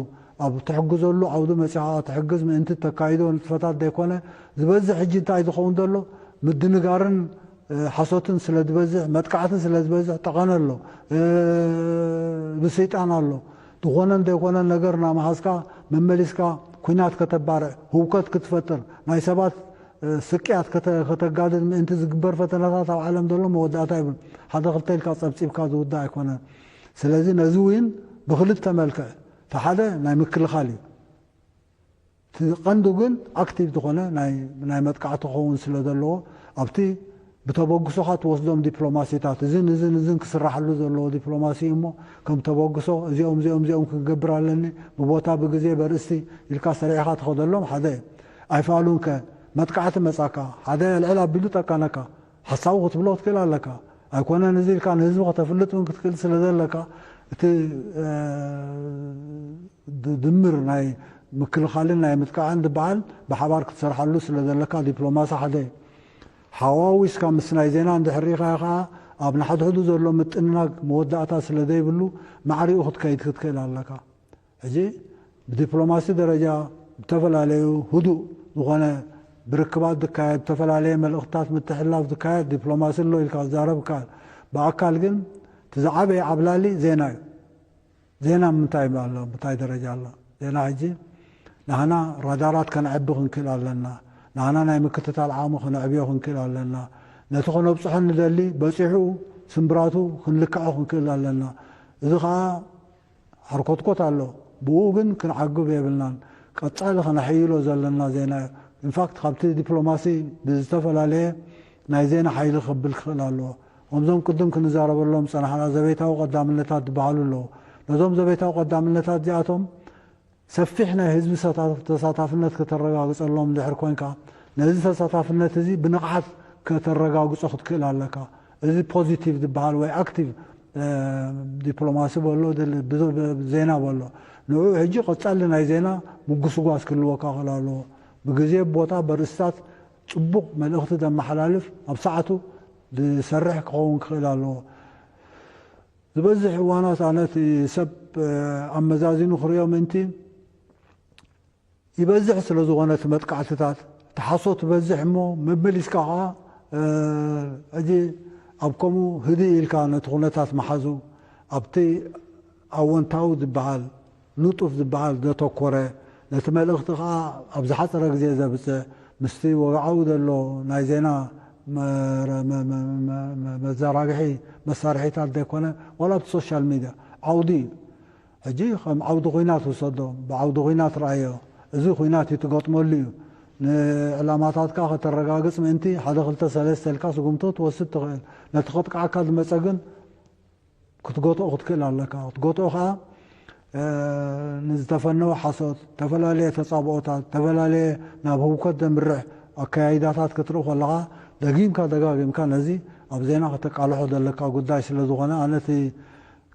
ኣብ ትሕግዘሉ ዓውዲ መጺኻ ትሕግዝ ምእንቲ ተካይዶ ንጥፈታት ዘይኮነ፣ ዝበዝሕ ሕጂ እንታይ ዝኸውን ዘሎ? ምድንጋርን፣ እ፣ ሓሶትን ስለ ዝበዝሕ፣ መጥቃዕትን ስለ ዝበዝሕ፣ ጠቐነ ኣሎ፣ እ፣ ብሰይጣን ኣሎ። ዝኾነን ዘይኮነን ነገር እናመሃዝካ መመሊስካ ኲናት ከተባርዕ፣ ህውከት ክትፈጥር፣ ናይ ሰባት፣ እ፣ ስቅያት ከተ-፣ ከተጋድድ ምእንቲ ዝግበር ፈተነታት ኣብ ዓለም ዘሎ መወዳእታ የብሉን። ሓደ ክልተ ኢልካ ጸብጺብካ ዝውዳእ ኣይኮነን። ስለዚ ነዚ እውን ብክልተ መልክዕ፣ እቲ ሓደ ናይ ምክልኻል እዩ። እቲ ቀንዱ ግን ኣክቲቭ ዝኾነ ናይ፣ ናይ መጥቃዕቲ ክኸውን ስለ ዘለዎ፣ ኣብቲ ብተበግሶኻ ትወስዶም ዲፕሎማሲታት፣ እዝን እዝን እዝን ክስራሓሉ ዘለዎ ዲፕሎማሲ እዩ እሞ፣ ከም ተበግሶ እዚኦም እዚኦም እዚኦም ክንገብር ኣለኒ፣ ብቦታ ብግዜ በርእስቲ ኢልካ ሰሪዕኻ ትኸደሎም ሓደ እዩ። ኣይፋሉንከ መጥቃዕቲ መጻካ፣ ሓደ ልዕል ኣቢሉ ጠቀነካ፣ ሓሳቡ ክትብሎ ክትክእል ኣለካ። ኣይኮነን እዚ ኢልካ ንህዝቢ ከተፍልጥ እውን ክትክእል ስለ ዘለካ፣ እቲ፣ እ፣ ድ-፣ ድምር ናይ ምክልኻልን ናይ ምጥቃዕን ዝበሃል ብሓባር ክትሰርሓሉ ስለ ዘለካ ዲፕሎማሲ ሓደ እዩ። ሓዋዊስካ ምስ ናይ ዜና እንድሕር ርኢኻዮ ኸዓ ኣብ ንሓድሕዱ ዘሎ ምጥንናግ መወዳእታ ስለ ዘይብሉ ማዕሪኡ ክትከይድ ክትክእል ኣለካ። ሕጂ ብዲፕሎማሲ ደረጃ ብተፈላለዩ ህዱእ ዝኾነ ብርክባት ዝካየድ፣ ዝተፈላለየ መልእኽትታት ምትሕልላፍ ዝካየድ ዲፕሎማሲ ኣሎ ኢልካ ክዛረብ ይከኣል። ብኣካል ግን እቲ ዝዓበየ ዓብላሊ ዜና እዩ። ዜና ምንታይ ኣሎ? ምንታይ ደረጃ ኣሎ? ዜና ሕጂ ንሕና ራዳራት ከነዕቢ ክንክእል ኣለና። ንሕና ናይ ምክትታል ዓቕሚ ከነዕብዮ ክንክእል ኣለና። ነቲ ከነብጽሖ ንደሊ በጺሑ ስምብራቱ ክንልክዖ ክንክእል ኣለና። እዚ ኸኣ ሓርኮትኮት ኣሎ። ብኡ ግን ክንዓግብ የብልናን። ቀጻሊ ከነሐይሎ ዘለና ዜና እዩ። ኢንፋክት ካብቲ ዲፕሎማሲ ብዝተፈላለየ ናይ ዜና ሓይሊ ክብል ክኽእል ኣለዎ። ከምዞም ቅድም ክንዛረበሎም ዝጸናሕና ዘቤታዊ ቀዳምነታት ዝበሃሉ ኣለዉ። ነዞም ዘቤታዊ ቀዳምነታት እዚኣቶም ሰፊሕ ናይ ህዝቢ ሰታ-፣ ተሳታፍነት ከተረጋግጸሎም እንድሕር ኮንካ፣ ነዚ ተሳታፍነት እዚ ብንቕሓት ከተረጋግጾ ክትክእል ኣለካ። እዚ ፖዚቲቭ ዝበሃል ወይ ኣክቲቭ፣ እ፣ ዲፕሎማሲ በሎ፣ ድል-፣ ብዞ-፣ ብ-፣ ዜና በሎ። ንዑ ሕጂ ቀጻሊ ናይ ዜና ምጉስጓስ ክህልወካ ክእል ኣለዎ። ብግዜ፣ ቦታ፣ በርእስታት ጽቡቕ መልእኽቲ ዘመሓላልፍ፣ ኣብ ሰዓቱ ዝሰርሕ ክኸውን ክኽእል ኣለዎ። ዝበዝሕ እዋናት ኣነ እቲ ሰብ፣ እ፣ ኣመዛዚኑ ክርእዮ ምእንቲ ይበዝሕ ስለ ዝኾነ እቲ መጥቃዕትታት፣ እቲ ሓሶት ይበዝሕ እሞ መመሊስካ ኸዓ፣ እ፣ ሕጂ ኣብ ከምኡ ህድእ ኢልካ ነቲ ኩነታት ምሓዙ፣ ኣብቲ ኣወንታዊ ዝበሃል፣ ንጡፍ ዝበሃል ዘተኮረ፣ ነቲ መልእኽቲ ኸዓ ኣብ ዝሓጸረ ግዜ ዘብጽሕ፣ ምስቲ ወግዓዊ ዘሎ ናይ ዜና መ-፣ መ-፣ መ-፣ መ-፣ መ-፣ መዘራግሒ መሳርሒታት ዘይኮነ፣ ዋላ ኣብቲ ሶሻል ሚድያ ዓውዲ እዩ። ሕጂ ከም ዓውዲ ኹናት ውሰዶ፣ ብዓውዲ ኹናት ረኣዮ። እዚ ኹናት እዩ ትገጥመሉ እዩ። ንዕላማታትካ ከተረጋግጽ ምእንቲ ሓደ ክልተ ሰለስተ ኢልካ ስጉምቶ ትወስድ ትኽእል። ነቲ ከጥቅዓካ ዝመጸ ግን ክትገትኦ ክትክእል ኣለካ። ክትገትኦ ኸዓ፣ እ፣ ንዝተፈነወ ሓሶት፣ ዝተፈላለየ ተጻብኦታት፣ ዝተፈላለየ ናብ ህውከት ዘምርሕ ኣከያይዳታት ክትርኢ ከለኻ፣ ደጊምካ ደጋጊምካ ነዚ ኣብ ዜና ከተቃልሖ ዘለካ ጉዳይ ስለ ዝኾነ፣ ኣነ እቲ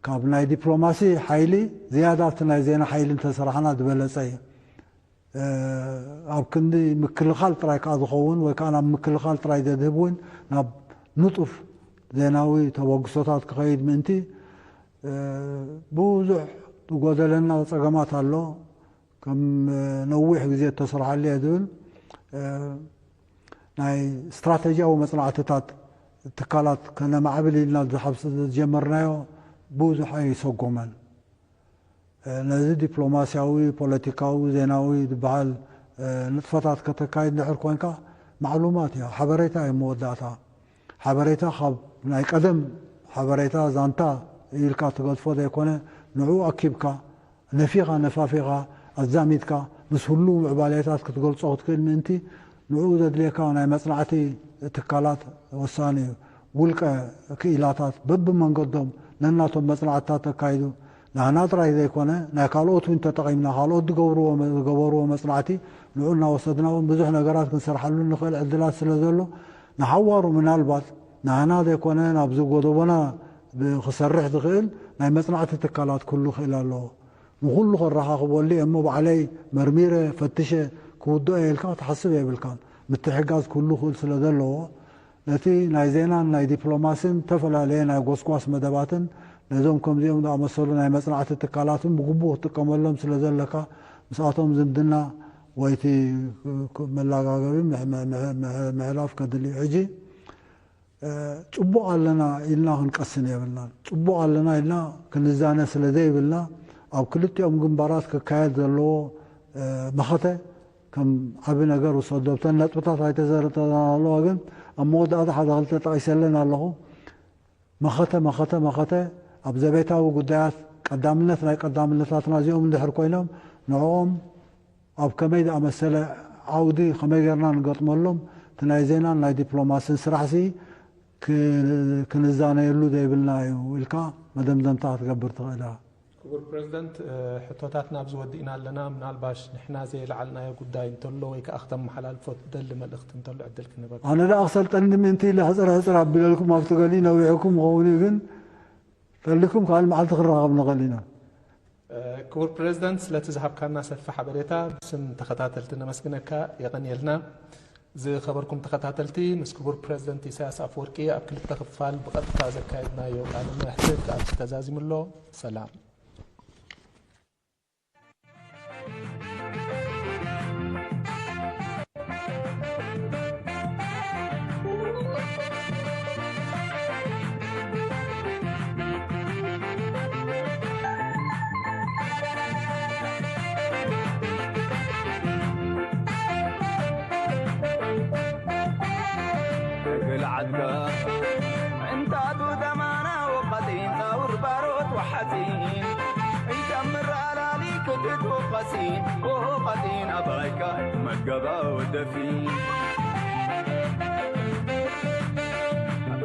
ካብ ናይ ዲፕሎማሲ ሓይሊ ዝያዳ ኣብቲ ናይ ዜና ሓይሊ እንተሰራሕና ዝበለጸ እዩ። እ፣ ኣብ ክንዲ ምክልኻል ጥራይ ከኣ ዝኸውን ወይ ከኣ ናብ ምክልኻል ጥራይ ዘድህብ እውን ናብ ንጡፍ ዜናዊ ተበግሶታት ክኸይድ ምእንቲ፣ እ፣ ብዙሕ ዝጎደለና ጸገማት ኣሎ። ከም፣ እ፣ ነዊሕ ግዜ እተሰርሓሉ እየ ዝብል፣ እ፣ ናይ ስትራተጂያዊ መጽናዕትታት ትካላት ከነማዕብል ኢልና ዝሓብስ-፣ ዝጀመርናዮ ብዙሕ ኣይሰጎመን። ነዚ ዲፕሎማስያዊ፣ ፖለቲካዊ፣ ዜናዊ ዝበሃል፣ እ፣ ንጥፈታት ከተካይድ እንድሕር ኮንካ፣ ማዕሉማት እያ፣ ሓበሬታ እዩ መወዳእታ። ሓበሬታ ካብ ናይ ቀደም ሓበሬታ፣ ዛንታ ኢልካ ትገድፎ ዘይኮነ፣ ንዕኡ ኣኪብካ፣ ነፊኻ፣ ነፋፊኻ፣ ኣዛሚድካ፣ ምስ ህሉው ምዕባሌታት ክትገልጾ ክትክእል ምእንቲ፣ ንዕኡ ዘድልየካ ናይ መጽናዕቲ ትካላት ወሳኒ እዩ። ውልቀ ክኢላታት በብመንገዶም ነናቶም መጽናዕትታት ተካይዱ፣ ናህና ጥራይ ዘይኮነ፣ ናይ ካልኦት እውን ተጠቒምና፣ ካልኦት ዝገብርዎ መ-፣ ዝገበርዎ መጽናዕቲ ንዑ እናወሰድና እውን ብዙሕ ነገራት ክንሰርሓሉ ንኽእል ዕድላት ስለ ዘሎ፣ ንሓዋሩ ምናልባት ናህና ዘይኮነ፣ ናብዚ ጎደቦና ብ-፣ ክሰርሕ ዝኽእል ናይ መጽናዕቲ ትካላት ክህሉ ክእል ኣለዎ። ንኹሉ ከረኻኽበሉ እየ እሞ፣ ባዕለይ መርሚረ፣ ፈትሸ፣ ክውድኦ እየ ኢልካ ክትሓስብ የብልካን። ምትሕጋዝ ክህሉ ክእል ስለ ዘለዎ፣ ነቲ ናይ ዜናን ናይ ዲፕሎማስን ዝተፈላለየ ናይ ጎስጓስ መደባትን ነዞም ከምዚኦም ዝኣመሰሉ ናይ መጽናዕቲ ትካላትን ብግቡእ ክትጥቀመሎም ስለ ዘለካ፣ ምስኣቶም ዝምድና ወይ እቲ መላጋገቢ ምሕ-፣ ምሕ-፣ ምሕ-፣ ምሕ-፣ ምሕላፍ ከድሊ እዩ። ሕጂ፣ እ፣ ጽቡቕ ኣለና ኢልና ክንቀስን የብልናን። ጽቡቕ ኣለና ኢልና ክንዛነ ስለ ዘይብልና፣ ኣብ ክልቲኦም ግንባራት ክካየድ ዘለዎ፣ እ፣ መኸተ ከም ዓቢ ነገር ውሰዶ። እተን ነጥብታት ኣይተዘረጠናለዋ፣ ግን ኣብ መወዳእታ ሓደ ክልተ ጠቒሰለን ኣለኹ። መኸተ፣ መኸተ፣ መኸተ ኣብ ዘቤታዊ ጉዳያት ቀዳምነት ናይ ቀዳምነታትና እዚኦም እንድሕር ኮይኖም፣ ንዕኦም ኣብ ከመይ ዝኣመሰለ ዓውዲ ከመይ ጌርና ንገጥመሎም፣ እቲ ናይ ዜናን ናይ ዲፕሎማስን ስራሕሲ ክ-፣ ክንዛነየሉ ዘይብልና እዩ ኢልካ መደምደምታ ክትገብር ትኽእል ኢኻ። ክቡር ፕረዚደንት፣ እ፣ ሕቶታትና ኣብዚ ወዲእና ኣለና። ምናልባሽ ንሕና ዘየለዓልናዮ ጉዳይ እንተሎ ወይ ከኣ ክተመሓላልፎ ትደሊ መልእኽቲ እንተሎ ዕድል ክንህበካ። ኣነ ደኣ ክሰልጠኒ ምእንቲ ኢለ ሕጽር ሕጽር ኣቢለልኩም ኣብቲ ገሊ ነዊሕኩም ክኸውን እዩ፣ ግን ተሊኩም ካልእ መዓልቲ ክረኻኸብ ንኽእል ኢና። እ፣ ክቡር ፕረዚደንት፣ ስለቲ ዝሃብካና ሰፊሕ ሓበሬታ ብስም ተኸታተልቲ ነመስግነካ። የቐንየልና። ዝኸበርኩም ተኸታተልቲ፣ ምስ ክቡር ፕረዚደንት ኢሳያስ ኣፈወርቂ ኣብ ክልተ ክፋል ብቐጥታ ዘካየድናዮ ቃለ መሕትት ኣብዚ ተዛዚሙ ኣሎ። ሰላም። እግል ዓድካ እንታቱ ደማና ወቀጢን ጣውር ባሮት ወሓፂን እንተምር ኣላሊ ክትት ወቀሲን ወቀጢን ኣባይካ መገባ ወደፊን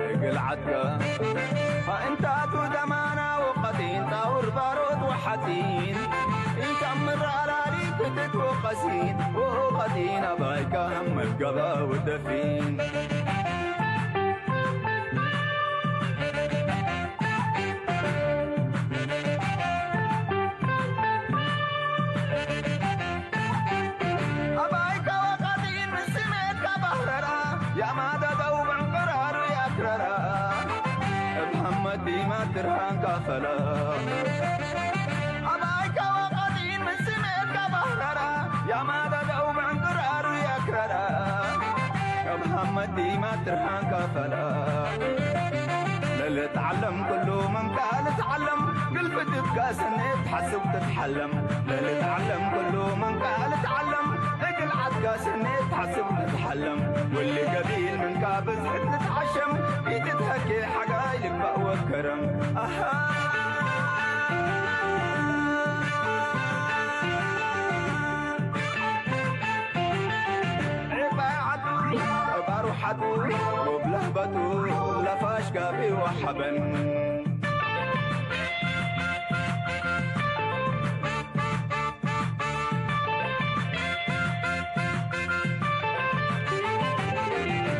እግል ዓድካ እንታቱ ደማና ወቀጢን ጣውር ባሮት ወሓፂን እንተምር ኣላሊ ክትት ወቀሲን ወቀጢን ኣባይካ መገባ ወደፊን ኣባይ ካዋቃጢን ምስ ስሜትካ ባህረራ ያማዳዳው ብዕንቅራሩ ያክረራ እብ ሐመድ ዲማ ትርሃንካ ፈላ ኣባይ ካዋቃጢን ምስ ስሜትካ ባህረራ ያማዳዳው ብዕንቅራሩ ያክረራ እብ ሐመድ ዲማ ትርሃንካ ፈላ ለልትዓለም ኩሉ መንካ ልትዓለም ግልፍት ጋሰኔ ትሓስብ ትትሓለም ለልትዓለም ኩሉ መንካ ልትዓለም እግል ዓት ጋሰኔ ትሓስብ ትትሓለም ውሊ ገቢል መንካ ብዝሕት ልትዓሸም ኢትትሀኬ ሓጋይ ልባእ ወከረም ኣሃ ዒባይ ዓዱ ባሩ ሓዱ ወብለህበቱ ለፋሽ ጋቢ ወሓበን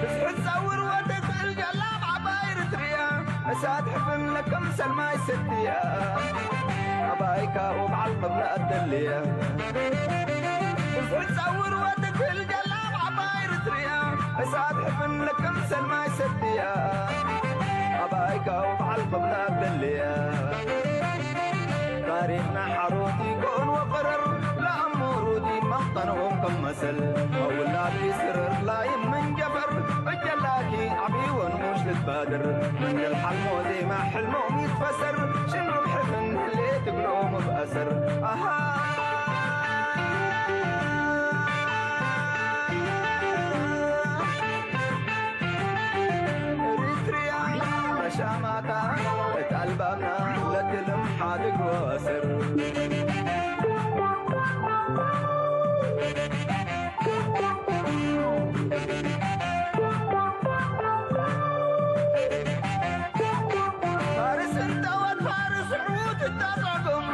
ብዝሕት ጸውር ወተክእል ጀላብ ዓባይ ርትብያ እሳት ሕፍን ለከም ሰልማይ ሰትያ ኣባይካ ወበዓል ቅብላ ኣደልያ ብዝሕት ጸውር ወተክእል ጀላብ ዓባይ ርትብያ እሳት ሕፍን ለከም ሰልማይ ሰትያ ኣባይካ ወበዓል ቅብላ ኣደልያ ታሪኽና ሓሮት ይኮን ወቀረር ለኣሙሩዲ መኽጠንኦም ከም መሰል ኣውላድ ይስረር ላይም መንጀፈር እጀላኪ ዓብይወን ሙሽ ልትባድር መንገል ሓልሞ ዜማ ሕልሞም ይትፈሰር ሽንዱብ ሕፍን ህሌ ትብሎ መብኣሰር ኣሃ ኤሪትሪያ መሻማታ እታ ኣልባምና ለትልም ሓድግ ወስር ፋርስ እንተወት ፋርስ ዑት እታጸገሙ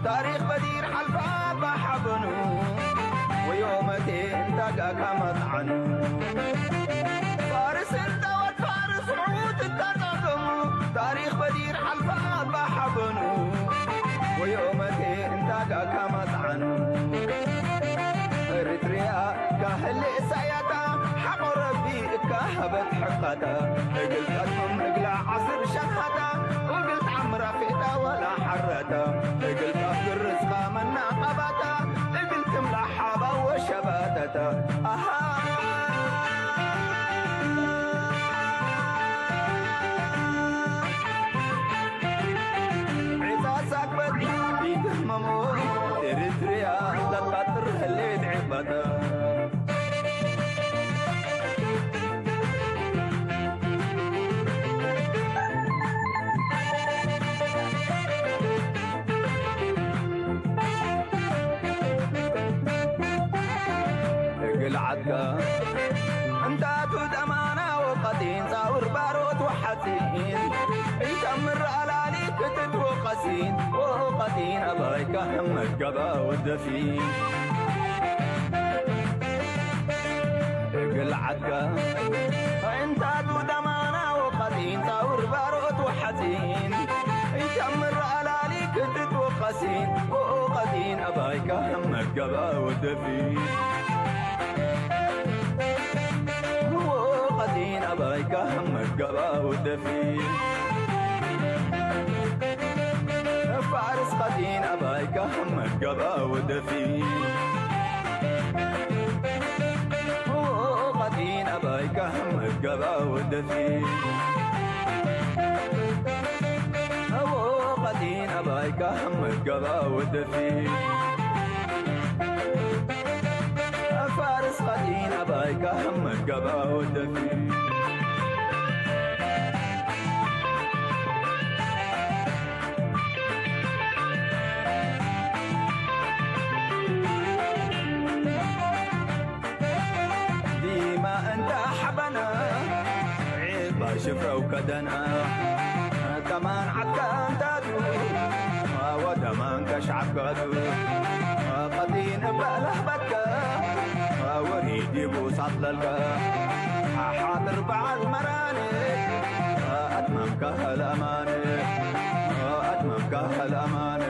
ታሪኽ በዲር ሓልፋ ባሓበኑ ወዮመቴ እንታጋካ መጥዓኑ ፋርስ እንተወት ፋርስ ዑት እታጸገሙ ታሪኽ በዲር ሓልፋ ባሓበኑ ወዮመቴ እንታጋካ መጥዓኑ ኤሪትሪያ ካህሊ እሳያታ ሓቆ ረቢ እካ ሃበት ሕቃታ እግል ቀጥም እግላ ዓስር ሸንሃታ እግል ተዓምራ ፌታ ዋላ ሓራታ እግል ካብ ግርዝኻ መናቐባታ እግል ትምላ ሓባ ወሸባተታ ኣሃ ዒታ ሳግበት ይትህመሞ ኤሪትሪያ ለባጥር ህሌት ዒባታ እግል ዓድካ እንታቱ ደማና ወቀጢን ጻውር ባሮት ወሓጺን ኢተምር ኣላሊ ክትት ወቀሲን ወቀጢን ኣባይካ ሕመድ ገባ ወደፊን እግል ዓድካ እንታቱ ደማና ወቀጢን ጻውር ባሮት ወሓጺን ኢተምር ኣላሊ ክትት ወቀሲን ወቀጢን ኣባይካ ሕመድ ገባ ወደፊን ወቀጢን ኣባይካ ሕመድ ገባ ወደፊን ፋርስ ቀጢን ኣባይካ ሕመድ ገባ ወደፊን ቀጢን ኣባይካ ሕመድ ገባ ወደፊን ቀጢን ኣባይካ ሕመድ ገባ ወደፊን ፋርስ ቀጢን ኣባይካ ሕመድ ገባ ወደፊን ዲማ እንተ ሓበና ዒባ ሽፍረው ከደና ከማን ዓካ እንታቱ ወደማን ከሽዓካቱ ቀጢን እበ ለህበትከ ወሪድ ይቡሳት ለልከ ሓጥር በዓል መራን ኣትመምካ ለማን ኣትመምካ ለማን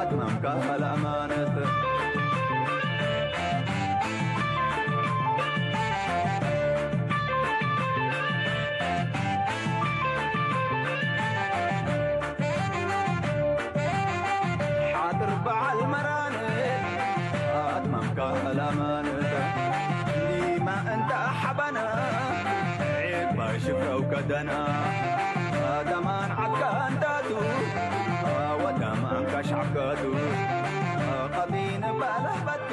ኣትመምካ ለማነት ሓጥር በዓል መራን ኣትመምካ ለማን ዲማ እንተ ሓባና ዒባይ ሽፍረው ከደና ደማን ዓካ እንታቱ ዓጋቱ ኣቐሚነ ባለበት